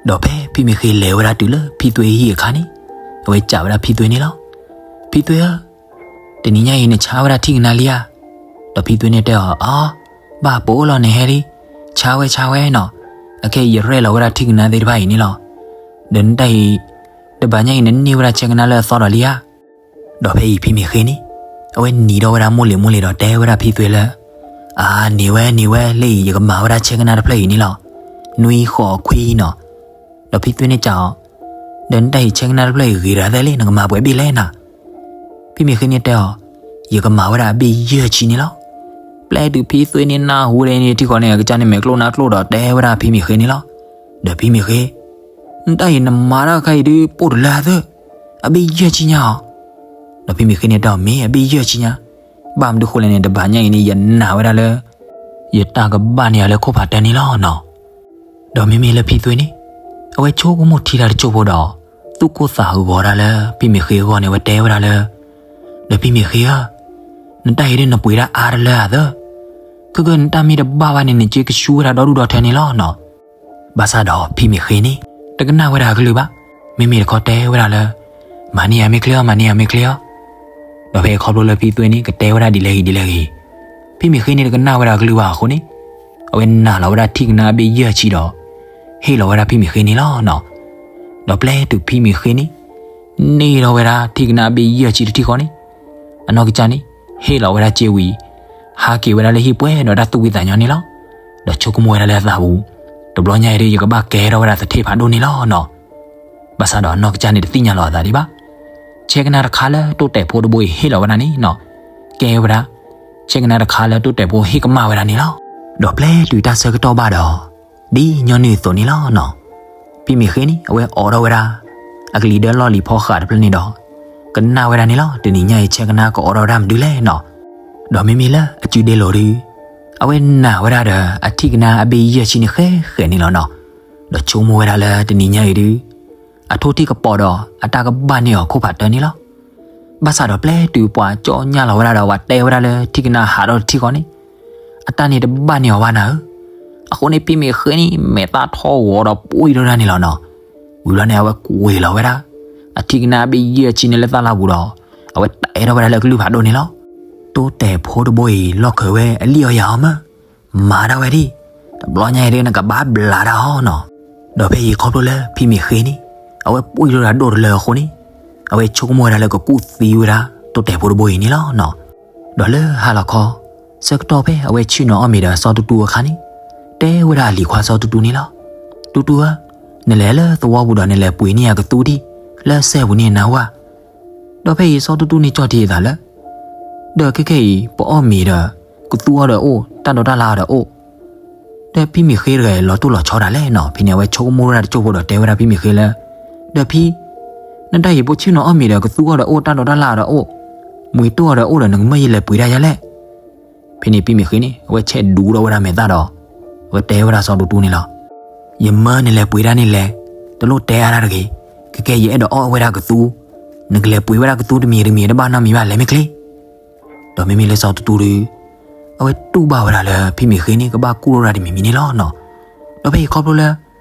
ဒီးဖဲဖံမ့ၢ်ဃ့လဲၤဝဲဒၣ်တုၤလၢဖံသွ့ဟံၣ်အခါန့ၣ် အဝဲစံးဝဲဒၣ်ဖံသွ့န့ၣ်လီၤ. ဖံသွ့ဧၢ, တနံၤညါအံၤနဆါဝဲဒၣ်ထံၣ်ကနါလံဧါ. ဒီးဖံသွ့န့ၣ်တဲအီၤ အါ ဘၣ်ပအိၣ်လီၤနဟဲလံ, ဆါဝဲဆါဝဲနီၤ. အခဲအံၤယရဲၣ်လီၤဝဲဒၣ်ထံၣ်ကနါသ့ၣ်တဖၣ်အံၤန့ၣ်လီၤ. ဒီးနတၢ်အံၤ တဘၣ်ညါအံၤနန့ၢ်ဝဲဒၣ်ဆဲကနါလၢအသီဒီးလံဧါ. ဒီးဖဲအံၤဖံမ့ၢ်ဃ့န့ၣ် အဝဲနံၤထီၣ်ဝဲဒၣ်မိၢ်လံၤမိၢ်လံၤဒီးတဲဝဲဒၣ်ဖံသွ့လၢ အါ နံၤဝဲနံၤဝဲ လၢအံၤယကမၤဝဲဒၣ်ဆဲကနါတဖျၢၣ်အံၤန့ၣ်လီၤ. နွံဃိးခွံနီၤ. ဒီးဖံသွ့န့ၣ်စံးအီၤ ဒီးနတၢ်အံၤဆဲကနါတဖျၢၣ်အံၤဂ့ၤတဂၤသ့ၣ်လံ နကမၤပှဲၤဘ့ၣ်လဲၣ်နီၤ. ဖံမ့ၢ်ဃ့န့ၣ်တဲအီၤ ယကမၤဝဲဒၣ်အဘ့ၣ်ယဲၢ်ဆံန့ၣ်လီၤ. ပျဲတုၤဖံသွ့န့ၣ်နၢ်ဟူဝဲဒၣ်န့ၣ်ထံဃီန့ၣ် အကစၢ်န့ၣ်မဲာ်ကျိနါကျိဒီးတဲဝဲဒၣ်ဖံမ့ၢ်ဃ့န့ၣ်လီၤ. ဒီးဖံမ့ၢ်ဃ့ နတၢ်အံၤနမၤတၢ်အခါအံၤဒုးပိၢ်တလၢအသၢၣ်, အဘ့ၣ်ယဲၢ်ဆံညါအီၤ. ဒီးဖံမ့ၢ်ဃ့န့ၣ်တဲအီၤ မ့ၢ်အဘ့ၣ်ယဲၢ်ဆံညါ, ဘၣ်မနုၤဃိလဲၣ်န့ၣ် တဘၣ်ညါအံၤန့ၣ် ယနာ်ဝဲဒၣ်လၢ ယတၢ်ကဘၣ်န့ၢ်ယၤလၢခိၣ်ဖးတၢန့ၣ်လီၤနီၤ. ဒီးမ့မ့ၢ်လၢဖံသွ့န့ၣ် အဝဲဆိကမိၣ်ထံတၢ်တစိၢ်ဖိဒီး သူၣ်ကိၢ်သးဂီၤဒၣ်လၢ ဖံမ့ၢ်ဃ့အဂီၢ်န့ၣ် အဝဲတဲဝဲဒၣ်လၢ ဒီးဖံမ့ၢ်ဃ့ဧၢ, နတၢ်အံၤဒုးနပှ့ၤဒၣ်အါတလၢအသၢၣ်, ခဲကနံၣ်နတၢ်မ့ၢ်တဘၣ်ဘၣ်န့ၣ် နစ့ကဆူဝဲဒၣ်ဒီဒူၣ်ဒီထၢန့ၣ်လီၤနီၤ. ဘၣ်ဆၣ်ဒီးဖံမ့ၢ်ဃ့န့ၣ် တကနၣ်ဝဲဒၣ်အကလုၢ်ဘၣ်, မ့မ့ၢ်တခီတဲဝဲဒၣ်လၢ မၤန့ၢ်ယၤမ့ၢ်ချ့အီၤ မၤန့ၢ်ယၤမ့ၢ်ချ့အီၤ. ဒီးဖဲခီဖျိလၢဖံသွ့န့ၣ် ကတဲဝဲဒၣ်ဒ်လဲၣ်ဂ့ၤဒ်လဲၣ်ဂ့ၤ, ဖံမ့ၢ်ဃ့န့ၣ်တကနၣ်ဝဲဒၣ်အကလုၢ်ဘၣ်အဃိန့ၣ် အဝဲနာ်လီၤဝဲဒၣ်ထံၣ်ကနါအဘ့ၣ်ယဲၢ်ဆံဒီး ဟ့ၣ်လီၤဝဲဒၣ်ဖံမ့ၢ်ဃ့န့ၣ်လီၤနီၤ. ဒီးပျဲတုၤဖံမ့ၢ်ဃ့န့ၣ် န့ၢ်ထီၣ်ဝဲဒၣ်ထံၣ်ကနါအဘ့ၣ်ယဲၢ်ဆံတထံၣ်ဃီန့ၣ် အနီၢ်ကစၢ်န့ၣ် ဟ့ၣ်လီၤဝဲဒၣ်စ့ဝံၤ ဟးက့ၤဝဲဒၣ်လၢဟံၣ်ပှဲၤဒီးတၢ်သူၣ်ဖှံသးညီန့ၣ်လီၤ. ဒီးဆိကမိၣ်ဝဲဒၣ်လၢအသးပူၤ တဘျီညါအံၤဒုး ယကဘၣ်ကဲထီၣ်ဝဲဒၣ်သထ့ၣ်ဖးဒိၣ်န့ၣ်လီၤနီၤ. ဘၣ်ဆၣ်ဒီးအနီၢ်ကစၢ်န့ၣ်တသ့ၣ်ညါလီၤအသးဒံးဘၣ်. ဆဲကနါတခါလၢတိၢ်တဲာ်ဖိတဘိအံၤဟ့ၣ်လီၤဝဲဒၣ်န့ၣ်နီၤ ကဲဝဲဒၣ် ဆဲကနါတခါလၢတိၢ်တဲာ်ဖိဟ့ၣ်ကမၣ်ဝဲဒၣ်န့ၣ်လီၤ. ဒီးပျဲတုၤတၢ်ဆၢကတီၢ်ဘၣ်ဒီး ဒ်ညီနုၢ်အသိးန့ၣ်လီၤနီၤ ဖံမ့ၢ်ဃ့န့ၣ် အဝဲအိးထီၣ်ဝဲဒၣ် အကလံၤဒၢလီၢ်လံၤဖီဃာ်တဖျၢၣ်န့ၣ်ဒီး ကနၣ်ဝဲဒၣ်န့ၣ်လီၤ. တနံၤညါအံၤဆဲကနါကအိးထီၣ်ဝဲဒၣ်မနုၤလဲၣ်နီၤ. ဒီးမ့မ့ၢ်လၢအစုဒ့လိာ်ဒုး အဝဲနာ်ဝဲဒၣ်ဒီးအထံၣ်ကနါအဘ့ၣ်ယဲၢ်ဆံန့ၣ်ဃဲဃဲန့ၣ်လီၤနီၤ. ဒီးဆိကမိၣ်ဝဲဒၣ်လၢတနံၤညါအံၤဒုး အထိၣ်ထံၣ်ကပီၤဒီးအတၢ်ကဘၣ်န့ၢ်အီၤခိၣ်ဖးတၢန့ၣ်လီၤ. ဘၣ်ဆၣ်ဒီးပျဲတုၤပှၤကၠီညါလီၤဝဲဒၣ်ဒီးပှၤတဲဝဲဒၣ်လၢထံၣ်ကနါဟးထီၣ်တထံၣ်ဃီန့ၣ် အတၢ်န့ၣ်တဘၣ်န့ၢ်အီၤဘၣ်နၤဧၢ. အဃိန့ၣ် ဖံမ့ၢ်ဃ့န့ၣ် မဲာ်သၣ်ထီၣ်ဂီၤဒီးပှံၢ်ထီၣ်ဒၣ်န့ၣ်လီၤနီၤ. ဝံၤဘျီန့ၣ် အဝဲကွံာ်လီၤဝဲဒၣ် အထံၣ်ကနါအဘ့ၣ်ယဲၢ်ဆံန့ၣ်လၢသၣ်လၢ်ပူၤဒီး အဝဲတဲထီၣ်ဝဲဒၣ်လၢကလုၢ်ဖးဒိၣ်န့ၣ်လီၤ. တိၢ်တဲာ်ဖိတဘိအံၤ လီၢ်ခၢးဝဲအလံၣ်အီၣ်ယၤအီၤမး, မၤဒၣ်ဝဲဒၣ်, တဘျီညါအံၤဒုး နကဘၣ်ဘျးတၢ်အီၤနီၤ. ဒီးဖဲအံၤခီဖျိလၢဖံမ့ၢ်ဃ့န့ၣ် အဝဲပှံၢ်ထီၣ်ဒၣ်ဒိၣ်တလၢအဃိန့ၣ် အဝဲဆိကမိၣ်ဝဲဒၣ်လၢကကူၣ်သံဝဲဒၣ် တိၢ်တဲာ်ဖိတဘိအံၤန့ၣ်လီၤနီၤ. ဒီးလၢဟါလီၤခီ ဆၢကတီၢ်ဖဲအဝဲဆ့ၣ်နီၤအီၣ်မ့ၤဒီးစီၤတူတူအခါန့ၣ် တဲဝဲဒၣ်အလံၤခွါစီၤတူတူန့ၣ်လီၤ. တူတူဧၢ, နလဲၤလၢသဝီပူၤဒီးနလဲၤပှ့ၤန့ၢ်ယၤကသူဒံး လၢစဲပူၤန့ၣ်နၤဧါ. ဒီးဖဲအံၤစီၤတူတူန့ၣ်ကၠီၣ်ထံအသးလၢ ဒီးခဲခဲအံၤ ပအီၣ်မ့ၤဒီး ကသူအီၣ်ဒီးအိၣ် တၢ်ဒိးတၢ်လၣ်အီၣ်ဒီးအိၣ်, ဒီးဖံမ့ၢ်ဃ့တဂၤအံၤ လီၤတိၢ်လီၤဆီဒၣ်လဲာ်နီၤ. ဖဲန့ၣ် အဝဲဆိကမိၣ်ဝဲဒၣ်တစိၢ်ဖိဒီးတဲဝဲဒၣ်ဖံမ့ၢ်ဃ့လၢ ဒီးဖံ, နတၢ်အံၤ ပဆ့ၣ်နီၤအီၣ်မ့ၤဒီး ကသူအီၣ်ဒီးအိၣ် တၢ်ဒိးတၢ်လၣ်အီၣ်ဒီးအိၣ်, မ့ၤတိၢ်အီၣ်ဒီးအိၣ်ဒီး နကမၢယလဲၤပှ့ၤတၢ်ယၤလဲၣ်. ဖဲန့ၣ်ဖံမ့ၢ်ဃ့န့ၣ် အဝဲဆဲးဒူထီၣ်ဝဲဒၣ်မဲာ်သၣ်ဒီး အဝဲတဲဝဲဒၣ်စီၤတူတူန့ၣ်လီၤ. ယမၢနလဲၤပှ့ၤတၢ်န့ၣ်လဲၣ်, တလိၣ်တဲအါတၢ်တဂ့ၤ, ခဲကဲယအဲၣ်ဒိးအီၣ်ဝဲဒၣ်ကသူ, နကလဲၤပှ့ၤဝဲဒၣ်ကသူတမံၤတမံၤတဘၣ်နီတမံၤဘၣ် လဲၤမ့ၢ်ချ့. ဒီးမ့မ့ၢ်လၢစီၤတူတူဒီး အဝဲတူၢ်ဘၣ်ဝဲဒၣ်လၢဖံမ့ၢ်ဃ့န့ၣ် ကဘၣ်ကူၣ်ထီၣ်ဝဲဒၣ်တမံၤမံၤန့ၣ်လီၤနီၤ. ဒီးဖဲအံၤခီဖျိလၢ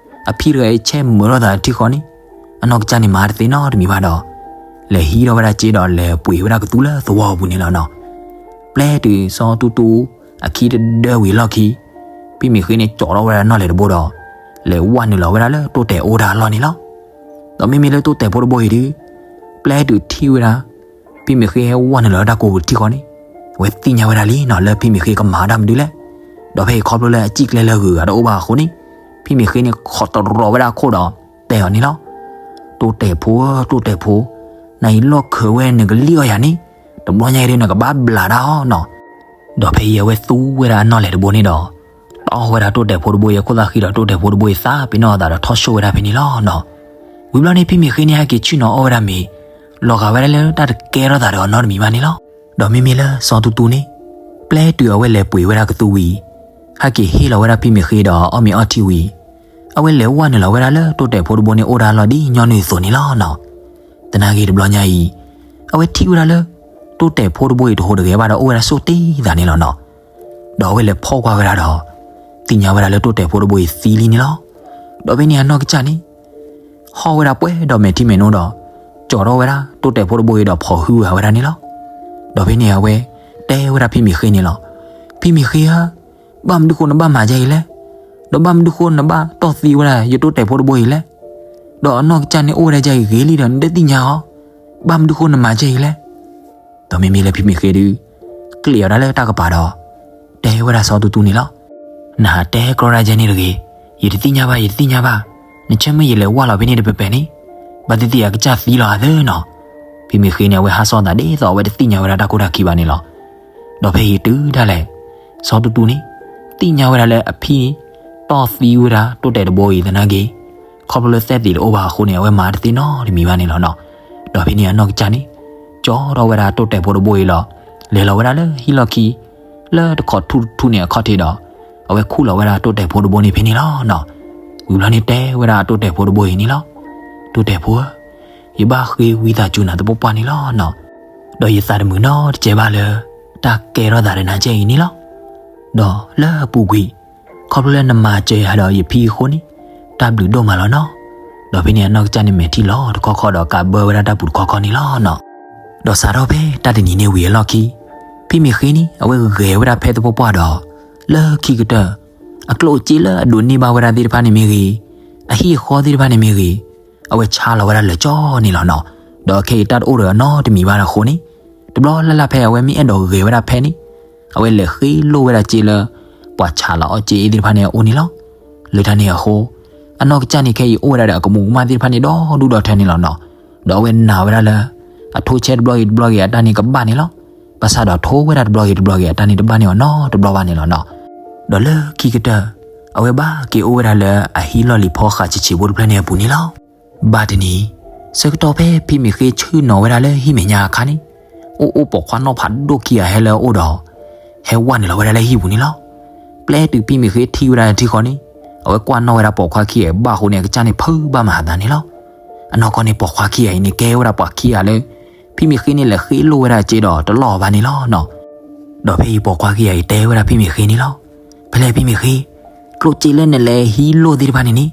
အဖံတဂၤအံၤဆဲးမုာ်ထီၣ်သးတထံၣ်ဃီန့ၣ် အနီၢ်ကစၢ်န့ၣ်မၤတသ့နီတမံၤဘၣ်ဒီး လဲၤဟံးထီၣ်ဝဲဒၣ်စ့ဒီးလဲၤပှ့ၤဝဲဒၣ်ကသူလၢသဝီပူၤန့ၣ်လီၤနီၤ. ပျဲတုၤစီၤတူတူ အခံတဒၢဝံၤအလီၢ်ခံ ဖံမ့ၢ်ဃ့န့ၣ် ကၠီထီၣ်ဝဲဒၣ်နီၣ်လဲၣ်တဘိဒီး လဲၤဝဲနုာ်လီၤဝဲဒၣ်လၢတိၢ်တဲာ်အိၣ်တၢ်အလီၢ်န့ၣ်လီၤ. ဒီးမ့မ့ၢ်လၢတိၢ်တဲာ်ဖိတဘိအံၤဒီး ပျဲတုၤထံၣ်ဝဲဒၣ် ဖံမ့ၢ်ဃ့ဟဲဝဲနုာ်လီၤဝဲတၢ်ကိးပူၤတထံၣ်ဃီန့ၣ် အဝဲသ့ၣ်ညါဝဲဒၣ်လံနီၤ လၢဖံမ့ၢ်ဃ့ကမၤတၢ်မနုၤလဲၣ်. ဒီးဖဲအံၤခီဖျိလၢအစံၣ်ကျဲလၢဂုၤဂၤတအိၣ်ဘၣ်အဃိန့ၣ် ဖံမ့ၢ်ဃ့န့ၣ် ခိးတရီၤဝဲဒၣ်အခိၣ်ဒီး တဲအီၤန့ၣ်လီၤ. တိၢ်တဲာ်ဖိဧၢ တိၢ်တဲာ်ဖိ, နအံၤလီၢ်ခၢးဝဲ နကလံၣ်အီၣ်ယၤန့ၣ် တဘျီညါအံၤဒီး နကဘၣ်ဘျးတၢ်အီၤနီၤ. ဒီးဖဲအံၤအဝဲသူဝဲဒၣ်အနီၣ်လဲၣ်တဘိန့ၣ်ဒီး တီၢ်ဝဲဒၣ်တိၢ်တဲာ်ဖိတဘိအံၤအခိၣ်သၣ်ဃံဒီး တိၢ်တဲာ်ဖိတဘိအံၤသးပ့ၤနီၣ်အသးဒီး ထီၣ်ဆိၣ်ဝဲဒၣ်ဖဲန့ၣ်လီၤနီၤ. ဝံၤဘျီန့ၣ် ဖံမ့ၢ်ဃ့န့ၣ် ဟဲက့ၤဆ့ၣ်နီၤအီၣ်ဝဲဒၣ်မ့ၤ လီၤဂာ်ဝဲဒၣ်လၢတၢ်တကဲထီၣ်သးဒီးအီၤနီတမံၤဘၣ်န့ၣ်လီၤ. ဒီးမ့မ့ၢ်လၢစီၤတူတူန့ၣ် ပျဲတုၤအဝဲလဲၤပှ့ၤဝဲဒၣ်ကသူဝံၤ ဟဲက့ၤဟ့ၣ်လီၤဝဲဒၣ်ဖံမ့ၢ်ဃ့ဒီးအီၣ်မ့ၤအီထံဝံၤ အဝဲလဲၤဝဲနုာ်လီၤဝဲဒၣ်လၢတိၢ်တဲာ်ဖိတဘိန့ၣ်အိၣ်တၢ်အလီၢ်ဒ်ညီနုၢ်အသိးန့ၣ်လီၤနီၤ. သနာ်က့တဘျီညါအံၤ အဝဲထံၣ်ဝဲဒၣ်လၢ တိၢ်တဲာ်ဖိတဘိအံၤတဟူးတဂဲၤဘၣ်ဒီးအိၣ်ဝဲဒၣ်ဆိၣ်တ့ၢ်သးန့ၣ်လီၤနီၤ. ဒီးအဝဲလဲၤဖီၣ်ကွၢ်ဝဲဒၣ်ဒီး သ့ၣ်ညါဝဲဒၣ်လၢတိၢ်တဲာ်ဖိတဘိအံၤသံလံန့ၣ်လီၤ. ဒီးဖဲန့ၣ်အနီၢ်ကစၢ်န့ၣ် ဟီၣ်ဝဲဒၣ်ပှဲၤဒီးမဲာ်ထံမဲာ်နိဒီး ကၠီထီၣ်ဝဲဒၣ်တိၢ်တဲာ်ဖိတဘိအံၤဒီးဖီၣ်ဟုဂၤဝဲဒၣ်န့ၣ်လီၤ. ဒီးဖဲန့ၣ်အဝဲ တဲဝဲဒၣ်ဖံမ့ၢ်ဃ့န့ၣ်လီၤ. ဖံမ့ၢ်ဃ့ဧၢ, ဘၣ်မနုၤဃိနဘၣ်မၤဒ်အံၤလဲၣ်. ဒီးဘၣ်မနုၤဃိနဘၣ်တီၢ်သံဝဲဒၣ်ယတိၢ်တဲာ်ဖိတဘိအံၤလဲၣ်. ဒီးအနီၢ်ကစၢ်န့ၣ်အိၣ်ဝဲဒၣ်ဒ်အံၤဂ့ၤလံဒီးနတသ့ၣ်ညါအီၤ, ဘၣ်မနုၤဃိနမၤဒ်အံၤလဲၣ်. ဒီးမ့မ့ၢ်လၢဖံမ့ၢ်ဃ့ဒီး ကျ့အီၤဒၣ်လၢတၢ်ကပၤဒီး တဲဝဲဒၣ်စီၤတူတူန့ၣ်လီၤ. နဟးတဲကြီဒၣ်ယဲန့ၣ်တဂ့ၤ, ယတသ့ၣ်ညါဘၣ် ယတသ့ၣ်ညါဘၣ်, နဆၢမုၢ်ယလဲၤဝၢ်လီၤဖဲန့ၣ်တပဲၤပဲၤန့ၣ်, ဘၣ်သ့ၣ်သ့ၣ်အကစၢ်သံလီၤအသၢနီၤ. ဖံမ့ၢ်ဃ့န့ၣ် အဝဲဟးစီသးဒ်သိးအဝဲတသ့ၣ်ညါဝဲဒၣ်တၢ်ခိၣ်တၢ်ခံဘၣ်န့ၣ်လီၤ. ဒီးဖဲအံၤတုၤဒၣ်လဲာ် စီၤတူတူန့ၣ် သ့ၣ်ညါဝဲဒၣ်လၢအဖံန့ၣ် တီၢ်သံဝဲဒၣ်တိၢ်တဲာ်တဘိအံၤသနာ်က့ ခီဖျိလၢသဲသ့းတအိၣ်ဘၣ်အဃိန့ၣ် အဝဲမၤတသ့နီတမံၤဘၣ်န့ၣ်လီၤနီၤ. ဒီးဖဲန့ၣ်အနီၢ်ကစၢ်န့ၣ် ကၠီထီၣ်ဝဲဒၣ်တိၢ်တဲာ်ဖိတဘိအံၤလီၤ. လဲၤလီၤဝဲဒၣ်လၢဟံၣ်လီၢ်ခံ လၢတခီထူၣ်တထူၣ်န့ၣ်အခီၣ်ထံးဒီး အဝဲခူၣ်လီၤဝဲဒၣ်တိၢ်တဲာ်ဖိတဘိန့ၣ်ဖဲန့ၣ်လီၤနီၤ. ဝံၤဘျီန့ၣ်တဲဝဲဒၣ်တိၢ်တဲာ်ဖိတဘိအံၤန့ၣ်လီၤ. တိၢ်တဲာ်ဖိဧၢ, ယဘၣ်ဃ့ဝံသးစူၤနၤသပှၢ်ပှၢ်န့ၣ်လီၤနီၤ. ဒီးယသးတမုာ်နီတစဲးဘၣ်လၢ တၢ်ကဲထီၣ်သးဒီးနၤကဲအံၤန့ၣ်လီၤ. ဒီးလၢအပူၤကွံာ် ခီဖျိလၢနမၤစၢၤယၤဒီးယဖံအဃိန့ၣ် တၢ်ဘျုးဒိၣ်မးလီၤနီၤ. ဒီးဖဲန့ၣ်အနီၢ်ကစၢ်န့ၣ်မဲာ်ထံလီၤတခီခီဒီးကးဘၢဝဲဒၣ်တၢ်ပူၤတခီခီန့ၣ်လီၤနီၤ. ဒီးစးထီၣ်ဖဲတၢ်တနံၤန့ၣ်ဝံၤအလီၢ်ခံ ဖံမ့ၢ်ဃ့န့ၣ် အဝဲဂဲၤဝဲဒၣ်ဖဲသပှၢ်ပှၢ်ဒီး လၢခံကတၢၢ် အကျိၣ်အစ့လၢအဒိးန့ၢ်ဘၣ်ဝဲဒၣ်သ့ၣ်တဖၣ်န့ၣ်မ့ၢ်ဂ့ၤ, အဟံၣ်အဃီသ့ၣ်တဖၣ်န့ၣ်မ့ၢ်ဂ့ၤ, အဝဲဆါလီၤဝဲဒၣ်လၢာ်ကၠီန့ၣ်လီၤနီၤ. ဒီးခဲအံၤတၢ်တအိၣ်ဒီးအနီတမံၤဘၣ်အဃိန့ၣ် တဘျီလၢ်လၢ်ဖဲအဝဲမ့ၢ်အဲၣ်ဒိးဂဲၤဝဲဒၣ်ဖဲန့ၣ် အဝဲလဲၤဃ့လိၢ်ဝဲဒၣ်စ့လၢ ပှၤဆးလီၤအီၣ်စ့အ့ၣ်သ့ၣ်တဖၣ်န့ၣ်အအိၣ်န့ၣ်လီၤ. လၢတၢ်န့ၣ်အဃိ အနီၢ်ကစၢ်န့ၣ်ခဲအံၤအိၣ်ဝဲဒၣ်ဒီးအကမူးကမၣ်သ့ၣ်တဖၣ်န့ၣ်ဒီဒူၣ်ဒီထၢန့ၣ်လီၤနီၤ. ဒီးအဝဲနာ်ဝဲဒၣ်လၢ အထိဆဲးတဘျီဂ့ၤတဘျီဂ့ၤအတၢ်န့ၣ်ကဘၣ်န့ၣ်လီၤ. ဘၣ်ဆၣ်ဒီးထိဝဲဒၣ်တဘျီဂ့ၤတဘျီဂ့ၤအတၢ်န့ၣ်တဘၣ်န့ၢ်အီၤနီတဘျီဘၣ်န့ၣ်လီၤနီၤ. ဒီးလၢခံကတၢၢ် အဝဲဘၣ်က့ၤအိၣ်ဝဲဒၣ်လၢအဟံၣ်လီၢ်လံၤဖီဃးဆံးဆံးဖိတဖျၢၣ်န့ၣ်အပူၤန့ၣ်လီၤ. ဘၣ်တနံၤ ဆၢကတီၢ်ဖဲဖံမ့ၢ်ဃ့ဆ့ၣ်နီၤဝဲဒၣ်လၢဟံၣ်မဲာ်ညါအခါန့ၣ် အိၣ်အိၣ်ပိာ်ခွါနီၢ်ဖးဒိၣ်ခံဂၤဟဲလၢအအိၣ်ဒီး ဟဲဝဲနုာ်လီၤဝဲဒၣ်လၢဟံၣ်ပူၤန့ၣ်လီၤ. ပျဲတုၤဖံမ့ၢ်ဃ့ထံၣ်ဝဲဒၣ်ထံဃီန့ၣ်, အဝဲကွၢ်နီၣ်ဝဲဒၣ်ပိာ်ခွါခံဂၤအံၤဘၣ်အဃိန့ၣ် အကစၢ်န့ၣ်ဖုးဘၣ်မၤအသးန့ၣ်လီၤ. အနီၢ်ကီၢ်န့ၣ်ပိာ်ခွါခံဂၤအံၤန့ၣ်ကဲဝဲဒၣ်ပှၤခံဂၤလၢ ဖံမ့ၢ်ဃ့န့ၣ်လဲၤဃ့လိၢ်ဝဲဒၣ်စ့ဒီးတလီၢ်ဘၣ်န့ၣ်လီၤနီၤ. ဒီးဖဲအံၤပိာ်ခွါခံဂၤအံၤတဲဝဲဒၣ်ဖံမ့ၢ်ဃ့န့ၣ်လီၤ. ဖဲလဲၣ်ဖံမ့ၢ်ဃ့, ကျိၣ်စ့လၢနလဲၤဟံးလိၢ်သ့ၣ်တဖၣ်န့ၣ်န့ၣ်,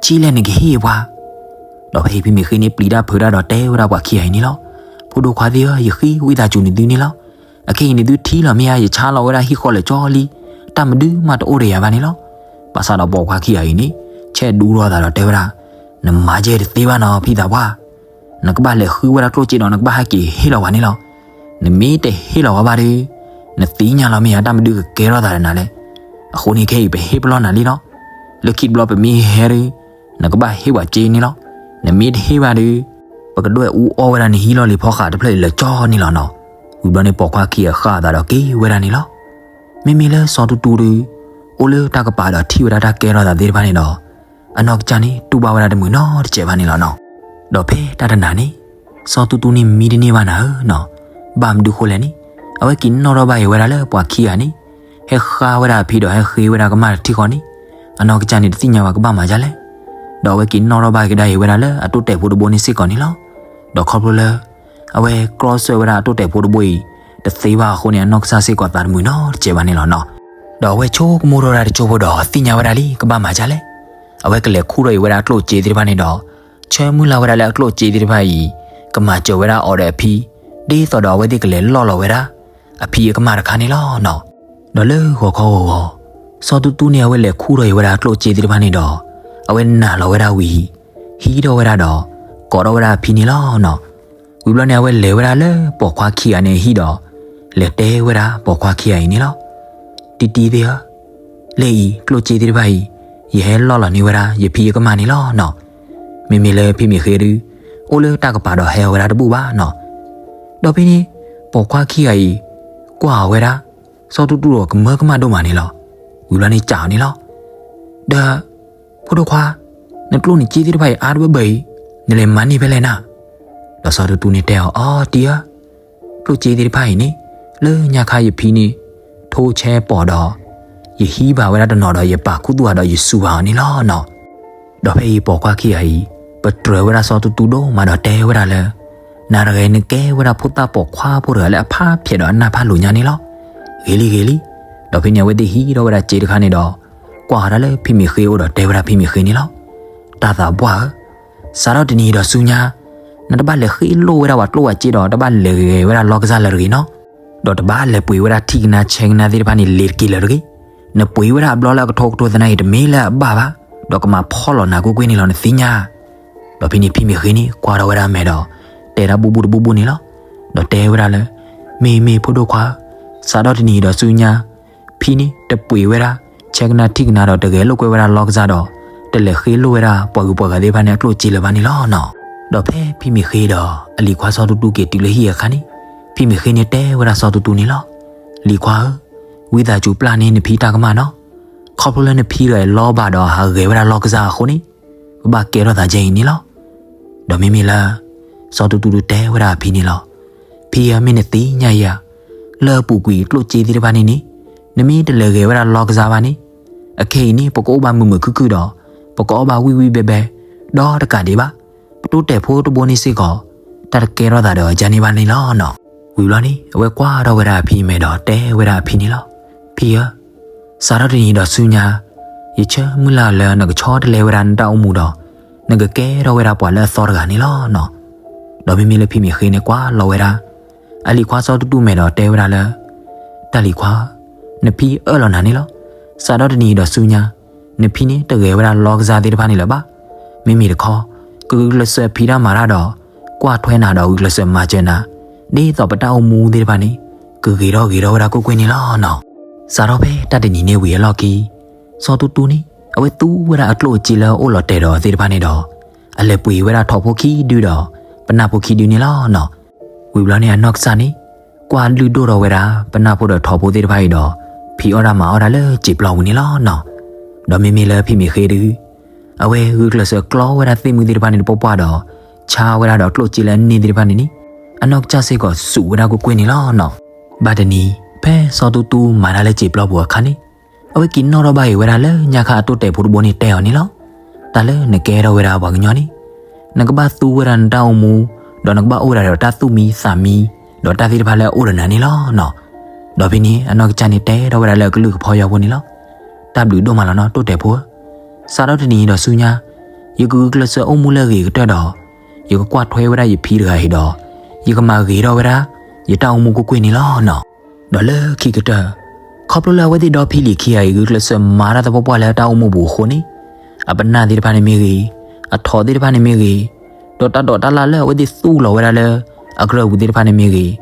စ့လဲၣ်နကဟ့ၣ်ပှၤ. ဒီးဖဲအံၤဖံမ့ၢ်ဃ့န့ၣ်ပျံၤတၢ်ဖုးတၢ်ဒီးတဲဝဲဒၣ်ပှၤခံဂၤအံၤန့ၣ်လီၤ. ဖိဒိၣ်ခွါသ့ၣ်ဧၢ, ယဃ့ဝံသးစူၤနသုန့ၣ်လီၤ. အခဲအံၤန့ၣ်သုထံၣ်လီၤမ့ၢ်ဧါ, ယဆါလီၤဝဲဒၣ်ဟံၣ်ဃီလၢာ်ကၠီလံ, တၢ်မနုၤမးတအိၣ်ဒီးယၤဘၣ်န့ၣ်လီၤ. ဘၣ်ဆၣ်ဒီးပိာ်ခွါခံဂၤအံၤန့ၣ် ဆဲးဒူထီၣ်အသးဒီးတဲဝဲဒၣ်, နမၤကဲတသ့ဘၣ်နီၤ ဖံသးပှၢ် နကဘၣ်လဲၤဃုဝဲဒၣ်ကျိၣ်စ့ဒီး နကဘၣ်ဟဲက့ၤဟ့ၣ်လီၤပှၤန့ၣ်လီၤ. နမ့ၢ်တဟ့ၣ်လီၤဝဲဘၣ်ဒီး, နသ့ၣ်ညါလီၤမ့ၢ်ဧါ တၢ်မနုၤကကဲထီၣ်သးဒီးနၤလဲၣ်. အဃိန့ၣ်ခဲအံၤပဟ့ၣ်ပလီၢ်နၤလံလီၤ. လၢခံတဘျီပမ့ၢ်ဟဲဒီး, နကဘၣ်ဟ့ၣ်ပှၤစ့န့ၣ်လီၤ. နမ့ၢ်တဟ့ၣ်ဘၣ်ဒီး, ပကဒွဲၣ်အူအီၣ်ဝဲဒၣ်နဟံၣ်လီၢ်လံၤဖီဃးတဖျၢၣ်အံၤလၢာ်ကၠီန့ၣ်လီၤနီၤ. ဝံၤဘျီန့ၣ်ပိာ်ခွါခံဂၤဃၣ်အသးဒီးက့ၤဝဲဒၣ်န့ၣ်လီၤ. မ့မ့ၢ်လၢစီၤတူတူဒီး, အိၣ်လၢတၢ်ကပၤဒီးထံၣ်ဝဲဒၣ်တၢ်ကဲထီၣ်သးသ့ၣ်တဖၣ်န့ၣ်ဒီး, အနီၢ်ကစၢ်န့ၣ်တူၢ်ဘၣ်ဝဲဒၣ်တမုာ်နီတစဲးဘၣ်န့ၣ်လီၤနီၤ. ဒီးဖဲတၢ်တနၤန့ၣ်, စီၤတူတူန့ၣ်မံတန့ၢ်ဘၣ်နၤဧၢနီၤ. ဘၣ်မနုၤဃိလဲၣ်န့ၣ်, အဝဲက့ၤနီၣ်ထီၣ်ဘၣ်က့ၤဝဲဒၣ်လၢပှၤခံဂၤန့ၣ်, ဟဲဃါဝဲဒၣ်အဖံဒီးဟဲဃ့ဝဲဒၣ်ကမၢ်တထံဃီန့ၣ်, အနီၢ်ကစၢ်န့ၣ်တသ့ၣ်ညါဘၣ်ကဘၣ်မၤဒ်လဲၣ်. ဒီးအဝဲက့ၤနီၣ်ထီၣ်ဘၣ်က့ၤဝဲဒၣ်လၢအတိၢ်တဲာ်ဖိတဘိန့ၣ်စ့ၢ်ကီးန့ၣ်လီၤ. ဒီးခီဖျိလၢ အဝဲကြီဆှၢဝဲဒၣ်အတိၢ်တဲာ်ဖိတဘိအံၤ တသ့ဘၣ်အဃိန့ၣ် အနီၢ်ကစၢ်စ့ၢ်ကီးသးတမုာ်နီတစဲးဘၣ်န့ၣ်လီၤနီၤ. ဒီးအဝဲဆိကမိၣ်ထီၣ်ဝဲဒၣ်တစိၢ်ဖိဒီးသ့ၣ်ညါဝဲဒၣ်လံ ကဘၣ်မၤဒ်လဲၣ်. အဝဲကလဲၤခူၣ်ထီၣ်အံၤဝဲဒၣ်အကျိၣ်စ့သ့ၣ်တဖၣ်န့ၣ်ဒီး, ဆၢမုၢ်လၢ်ဝဲဒၣ်လၢအကျိၣ်စ့သ့ၣ်တဖၣ်အံၤ ကမၤစၢၤဝဲဒၣ်အီၤဒီးအဖံ, ဒ်သိးဒီးအဝဲသ့ၣ်ကလဲၤလီၢ်လီၤဝဲဒၣ် အဖံအကမၢ်တခါန့ၣ်လီၤနီၤ. ဒီးလၢဂီၤခီဂီၤဂီၤ, စီၤတူတူန့ၣ် အဝဲလဲၤခူၣ်ထီၣ်အံၤဝဲဒၣ်အကျိၣ်စ့သ့ၣ်တဖၣ်န့ၣ်ဒီး, အဝဲနာ်လီၤဝဲဒၣ်ဝံၤ, ဟံးထီၣ်ဝဲဒၣ်ဒီး ကိးထီၣ်ဝဲဒၣ်အဖံန့ၣ်လီၤနီၤ. ဝံၤဘျီန့ၣ် အဝဲလဲၤဝဲဒၣ်လၢပိာ်ခွါခံဂၤန့ၣ်အဟံၣ်ဒီး, လဲၤတဲဝဲဒၣ်ပိာ်ခွါခံဂၤအံၤန့ၣ်လီၤ. တံတံသ့ၣ်ဧၢ, လၢအံၤကျိၣ်စ့သ့ၣ်တဖၣ်အံၤ, ယဟဲလီၢ်လီၤန့ၢ်ဝဲဒၣ်ယဖံအကမၢ်န့ၣ်လီၤနီၤ. မ့မ့ၢ်လၢဖံမ့ၢ်ဃ့ဒီး, အိၣ်လၢတၢ်ကပၤဒီးဟဲအီၤဝဲဒၣ်တဘူၣ်ဘၣ်နီၤ. ဒီးဖဲန့ၣ်, ပိာ်ခွါခံဂၤအံၤ, ကွၢ်အီၤဝဲဒၣ်, စီၤတူတူဒီးကမၢကမၣ်ဒိၣ်မးန့ၣ်လီၤ. ဝံၤဘျီန့ၣ်စံးအီၤန့ၣ်လီၤ. ဒီး, ဖိဒိၣ်ခွါ, နကျိၣ်နစ့သ့ၣ်တဖၣ်အံၤအါတဘၢဘၢအံၤ, နလဲၤမၤန့ၢ်ဖဲလဲၣ်နၤ. ဒီးစီၤတူတူန့ၣ်တဲအီၤ အီတံဧၢ, ကျိၣ်စ့သ့ၣ်တဖၣ်အံၤန့ၣ်, လၢညါခါယဖံန့ၣ်, ထိဆဲပီၤဒီး, ယဟံးဘၣ်ဝဲဒၣ်တနီၤဒီးယပာ်ခူသူၣ်ဘၣ်ဒီးယစူၤဘၣ်အီၤန့ၣ်လီၤနီၤ. ဒီးဖဲအံၤပိာ်ခွါခံဂၤအံၤ, ပတြၢၤဝဲဒၣ်စီၤတူတူဒိၣ်မးဒီးတဲဝဲဒၣ်လၢ, နၤတဂၤအံၤနကဲဝဲဒၣ်ဖိသၣ်ပိာ်ခွါဖိတဂၤလၢအဖးဖျဲးဒီးအနၢ်ဖးလိာ်ညါန့ၣ်လီၤ. ဂ့ၤလံဂ့ၤလံ. ဒီးဖဲန့ၣ်အဝဲသ့ၣ်ဟံးထီၣ်ဝဲဒၣ်စ့တခါန့ၣ်ဒီး, ကွၢ်ဝဲဒၣ်လၢဖံမ့ၢ်ဃ့အအိၣ်ဒီးတဲဝဲဒၣ်ဖံမ့ၢ်ဃ့န့ၣ်လီၤ. တၢ်သးပှၢ်ဧၢ, စးထီၣ်တနံၤအံၤဒီးဆူညါ, နတဘၣ်လဲၤဃ့လိၢ်ဝဲဒၣ်ပှၤကျိၣ်ဝဲစ့ဒီးတဘၣ်လဲၤဂဲၤဝဲဒၣ်လီၢ်ကစၢ်လၢၤတဂ့ၤနီၤ. ဒီးတဘၣ်လဲၤပှ့ၤဝဲဒၣ်ထံကနါဆဲကနါသ့ၣ်တဖၣ်န့ၣ်လ့ၤတက့ၤလၢၤတဂ့ၤ. နပှ့ၤဝဲဒၣ်အဘျီလၢအကထိကထိသနာ်က့ တမ့ၢ်လၢအဘၣ်ဘၣ်, ဒီးကမၤဖီၣ်လီၤနၤကွ့ၢ်ကွ့ၢ်န့ၣ်လီၤ နသ့ၣ်ညါ. ဒီးဖဲန့ၣ်ဖံမ့ၢ်ဃ့န့ၣ် ကွၢ်ထီၣ်ဝဲဒၣ်အမဲာ်ဒီး, တဲဒၣ်ဘူၣ်ဘူၣ်တဘူၣ်ဘူၣ်န့ၣ်လီၤ. ဒီးတဲဝဲဒၣ်လၢ, မ့ၢ်မ့ၢ်ဖိဒိၣ်ခွါ, စးထီၣ်တနံၤအံၤဒီးဆူညါ, ဖံန့ၣ်တပှ့ၤဝဲဒၣ်ဆဲကနါထံကနါဒီးတဂဲၤလိာ်ကွဲဝဲဒၣ်လီၢ်ကစၢ်ဒီး, တလဲၤဃ့လိၢ်ဝဲဒၣ်ပှၤဂုၤပှၤဂၤသ့ၣ်တဖၣ်န့ၣ်အကျိၣ်စ့လၢၤဘၣ်န့ၣ်လီၤနီၤ. ဒီးဖဲဖံမ့ၢ်ဃ့ဒီးအလံၤခွါစီၤတူတူက့ၤတုၤလၢဟံၣ်အခါန့ၣ်, ဖံမ့ၢ်ဃ့န့ၣ်တဲဝဲဒၣ်စီၤတူတူန့ၣ်လီၤ. လံၤခွါဧၢ, ဝံသးစူၤပျၢ်န့ၢ်နဖံတၢ်ကမၣ်နီၤ. ခီဖျိလၢနဖံဒီးအလီၤဘၣ်ဒီးဟးဂဲၤဝဲဒၣ်လီၢ်ကစၢ်အဃိန့ၣ်, ပဘၣ်ကဲထီၣ်သးကဲအံၤန့ၣ်လီၤ. ဒီးမ့မ့ၢ်လၢ စီၤတူတူဒုးတဲဝဲဒၣ်အဖံန့ၣ်လီၤ. ဖံဧၢ မ့ၢ်နသ့ၣ်ညါယၤ, လၢအပူၤကွံာ်ကျိၣ်စ့သ့ၣ်တဖၣ်န့ၣ်န့ၣ်, နမ့ၢ်တလဲၤဂဲၤဝဲဒၣ်လီၢ်ကစၢ်ဘၣ်န့ၣ်, အခဲအံၤန့ၣ် ပကအိၣ်ဘၣ်မုာ်မုာ်ခုၣ်ခုၣ်ဒီး, ပကအီၣ်ဘၣ်ဝံၣ်ဝံၣ်ဘဲဘဲ, ဒီးတကးဒံးဘၣ်, ပတိၢ်တဲာ်ဖိတဘိန့ၣ်စ့ၢ်ကီး, တၢ်တကဲထီၣ်သးဒီးအကန့ၣ်ဘၣ်န့ၣ်လီၤနီၤ. ဝံၤဘျီန့ၣ် အဝဲကွၢ်ထီၣ်ဝဲဒၣ်အဖံမဲာ်ဒီးတဲဝဲဒၣ်အဖံန့ၣ်လီၤ. ဖံဧၢ, စးထီၣ်တနံၤအံၤဒီးဆူညါ, ယဆၢမုၢ်လၢ်လၢနကဆီတလဲဝဲဒၣ်နတၢ်အိၣ်မူဒီး, နကကဲထီၣ်ဝဲဒၣ်ပှၤလၢအသီတဂၤန့ၣ်လီၤနီၤ. ဒီးမ့မ့ၢ်လၢဖံမ့ၢ်ဃ့န့ၣ်ကွၢ်လီၤဝဲဒၣ်, အလံၤခွါစီၤတူတူမဲာ်ဒီးတဲဝဲဒၣ်လၢ, တၢ်လံၤခွါ, နဖံအၢၣ်လီၤနၤန့ၣ်လီၤ. စးထီၣ်တနံၤအံၤဒီးဆူညါ, နဖံန့ၣ်တဂဲၤဝဲဒၣ်လီၢ်ကစၢ်သ့ၣ်တဖၣ်န့ၣ်လၢၤဘၣ်. မ့မ့ၢ်တခီ, ကဂုာ်ကျဲးစၢးဖံးတၢ်မၤတၢ်ဒီး, ကွၢ်ထွဲနၤဒီးဂုာ်ကျဲးစၢးမၤစၢၤနၤ, ဒ်သိးပတၢ်အိၣ်မူသ့ၣ်တဖၣ်န့ၣ်, ကဂ့ၤထီၣ်ဂ့ၤထီၣ်ဝဲဒၣ်ကွ့ၢ်ကွ့ၢ်န့ၣ်လီၤနီၤ. စးထီၣ်ဖဲတၢ်တနံၤန့ၣ်ဝံၤအလီၢ်ခံ, စီၤတူတူန့ၣ် အဝဲသူဝဲဒၣ်အကျိၣ်အစ့လၢအအိၣ်လီၤတဲာ်ဒီးအီၤသ့ၣ်တဖၣ်န့ၣ်ဒီး, အလဲၤပှ့ၤဝဲဒၣ်ထိးဖိခံဒုဒီး, ပနၢ်ဖိခံဒုန့ၣ်လီၤနီၤ. ဝံၤဘျီန့ၣ် အနီၢ်ကစၢ်န့ၣ်, ကွၢ်လုၢ်ဒိၣ်ထီၣ်ဝဲဒၣ် ပနၢ်ဖိဒီးထိးဖိသ့ၣ်တဖၣ်အံၤဒီး, ဖံးအီၣ်တၢ်မၤအီၣ်တၢ်လၢစံာ်ပျီပူၤန့ၣ်လီၤနီၤ. ဒီးမ့မ့ၢ်လၢဖံမ့ၢ်ဃ့ဒု, အဝဲဂုာ်ကျဲးစၢးကျီဝဲဒၣ်သ့ၣ်မုၢ်သ့ၣ်တဖၣ်န့ၣ်တပှၢ်ပှၢ်ဒီး, ဆါဝဲဒၣ်ဒီးကျိၣ်စ့လၢအန့ၢ်သ့ၣ်တဖၣ်န့ၣ်န့ၣ်, အနီၢ်ကစၢ်စ့ၢ်ကီးစူးဝဲဒၣ်ကွ့ၢ်ကွ့ၢ်န့ၣ်လီၤနီၤ. ဘၣ်တနံၤ, ဖဲစီၤတူတူမၤတၢ်လၢစံာ်ပျီပူၤအခါန့ၣ်, အဝဲက့ၤနီၣ်ထီၣ်ဘၣ်က့ၤဝဲဒၣ်လၢညါခါအတိၢ်တဲာ်ဖိတဘိန့ၣ်တဲအီၤန့ၣ်လီၤ. တၢ်လၢနကဲထီၣ်ဝဲဒၣ်ပှၤကညီန့ၣ် နကဘၣ်သူဝဲဒၣ်နတၢ်အိၣ်မူ ဒီးနကဘၣ်အိၣ်ဝဲဒၣ်ဒီးတၢ်သူၣ်မံသးမံ ဒီးတၢ်သ့ၣ်တဖၣ်လၢအအိၣ်ဒီးနၤန့ၣ်လီၤနီၤ. ဒီးဖဲန့ၣ်အနီၢ်ကစၢ်န့ၣ်တဲထီၣ်ဝဲဒၣ်လၢအကလုၢ်ကဖီယီဖိန့ၣ်လီၤ. တၢ်ဘျုးဒိၣ်မးလီၤနီၤ တိၢ်တဲာ်ဖိဧၢ, စးထီၣ်တနံၤအံၤဒီးဆူညါ ယကဂုာ်ကျဲးစၢးအိၣ်မူလၢအဂ့ၤကတၢၢ်ဒီး ယကကွၢ်ထွဲဝဲဒၣ်ယဖံတဂၤအံၤဒီး ယကမၤဂ့ၤထီၣ်ဝဲဒၣ် ယတၢ်အိၣ်မူကွ့ၢ်ကွ့ၢ်န့ၣ်လီၤနီၤ. ဒီးလၢခံကတၢၢ် ခီဖျိလၢအဝဲသ့ၣ်ဒီဖံလံၤခံဂၤအံၤ ဂုာ်ကျဲးစၢးမၤတၢ်သပှၢ်ပှၢ်လၢတၢ်အိၣ်မူပူၤအဃိန့ၣ် အပနၢ်သ့ၣ်တဖၣ်န့ၣ်မ့ၢ်ဂ့ၤ, အထိးသ့ၣ်တဖၣ်န့ၣ်မ့ၢ်ဂ့ၤ, ဒီးတၢ်ဒိးတၢ်လၣ်လၢအဝဲသ့ၣ်သူၣ်လီၤဝဲဒၣ်လၢအကြၢးပူၤသ့ၣ်တဖၣ်န့ၣ်မ့ၢ်ဂ့ၤ,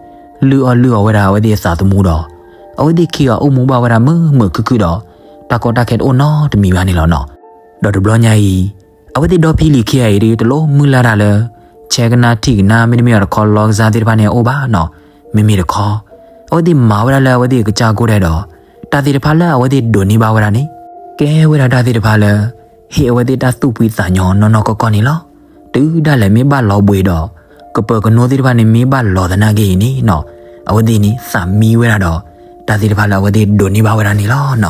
လုၢ်အီၣ်လုၢ်အီဝဲဒၣ်အဝဲသ့ၣ်အသးသမူဒီး အဝဲသ့ၣ်ခံဂၤအိၣ်မူဘၣ်ဝဲဒၣ်မုာ်မုာ်ခုၣ်ခုၣ်ဒီး တၢ်ကီတၢ်ခဲတအိၣ်နီတမံၤဘၣ်န့ၣ်လီၤနီၤ. ဒီးတဘျီညါအံၤ အဝဲသ့ၣ်ဒီဖံလံၤခံဂၤအံၤဒ်တလိၣ်မုၢ်လၢ်တၢ်လၢ ဆဲကနါထံၣ်ကနါ မ့တမ့ၢ်အီၤတခီလီကစၢ်သ့ၣ်တဖၣ်န့ၣ်အအိၣ်ဘၣ်နီၤ. မ့မ့ၢ်တခီ အဝဲသ့ၣ်မၤဝဲဒၣ်လၢအဝဲသ့ၣ်အကစၢ်ကိၢ်ဒဲးဒီး တၢ်သ့ၣ်တဖၣ်လၢအဝဲသ့ၣ်ဒိးန့ၢ်ဘၣ်ဝဲဒၣ်န့ၣ် ကဲဝဲဒၣ်တၢ်သ့ၣ်တဖၣ်လၢ ဟ့ၣ်အဝဲသ့ၣ်တၢ်သူၣ်ဖှံသးညီနီၢ်နီၢ်ကီၢ်ကီၢ်န့ၣ်လီၤ. တုၤဒၣ်လဲာ်မ့ၢ်ဘၣ်လီၤဘှံးဒီး ကပၢၤကနိသ့ၣ်တဖၣ်န့ၣ်မ့ၢ်ဘၣ်လီၤသနာ်က့အံၤန့ၣ်နီၤ အဝဲသ့ၣ်န့ၣ်သးမံဝဲဒၣ်ဒီး တၢ်သ့ၣ်တဖၣ်လၢအဝဲသ့ၣ်ဒိးန့ၢ်ဘၣ်ဝဲဒၣ်န့ၣ်လီၤနီၤ.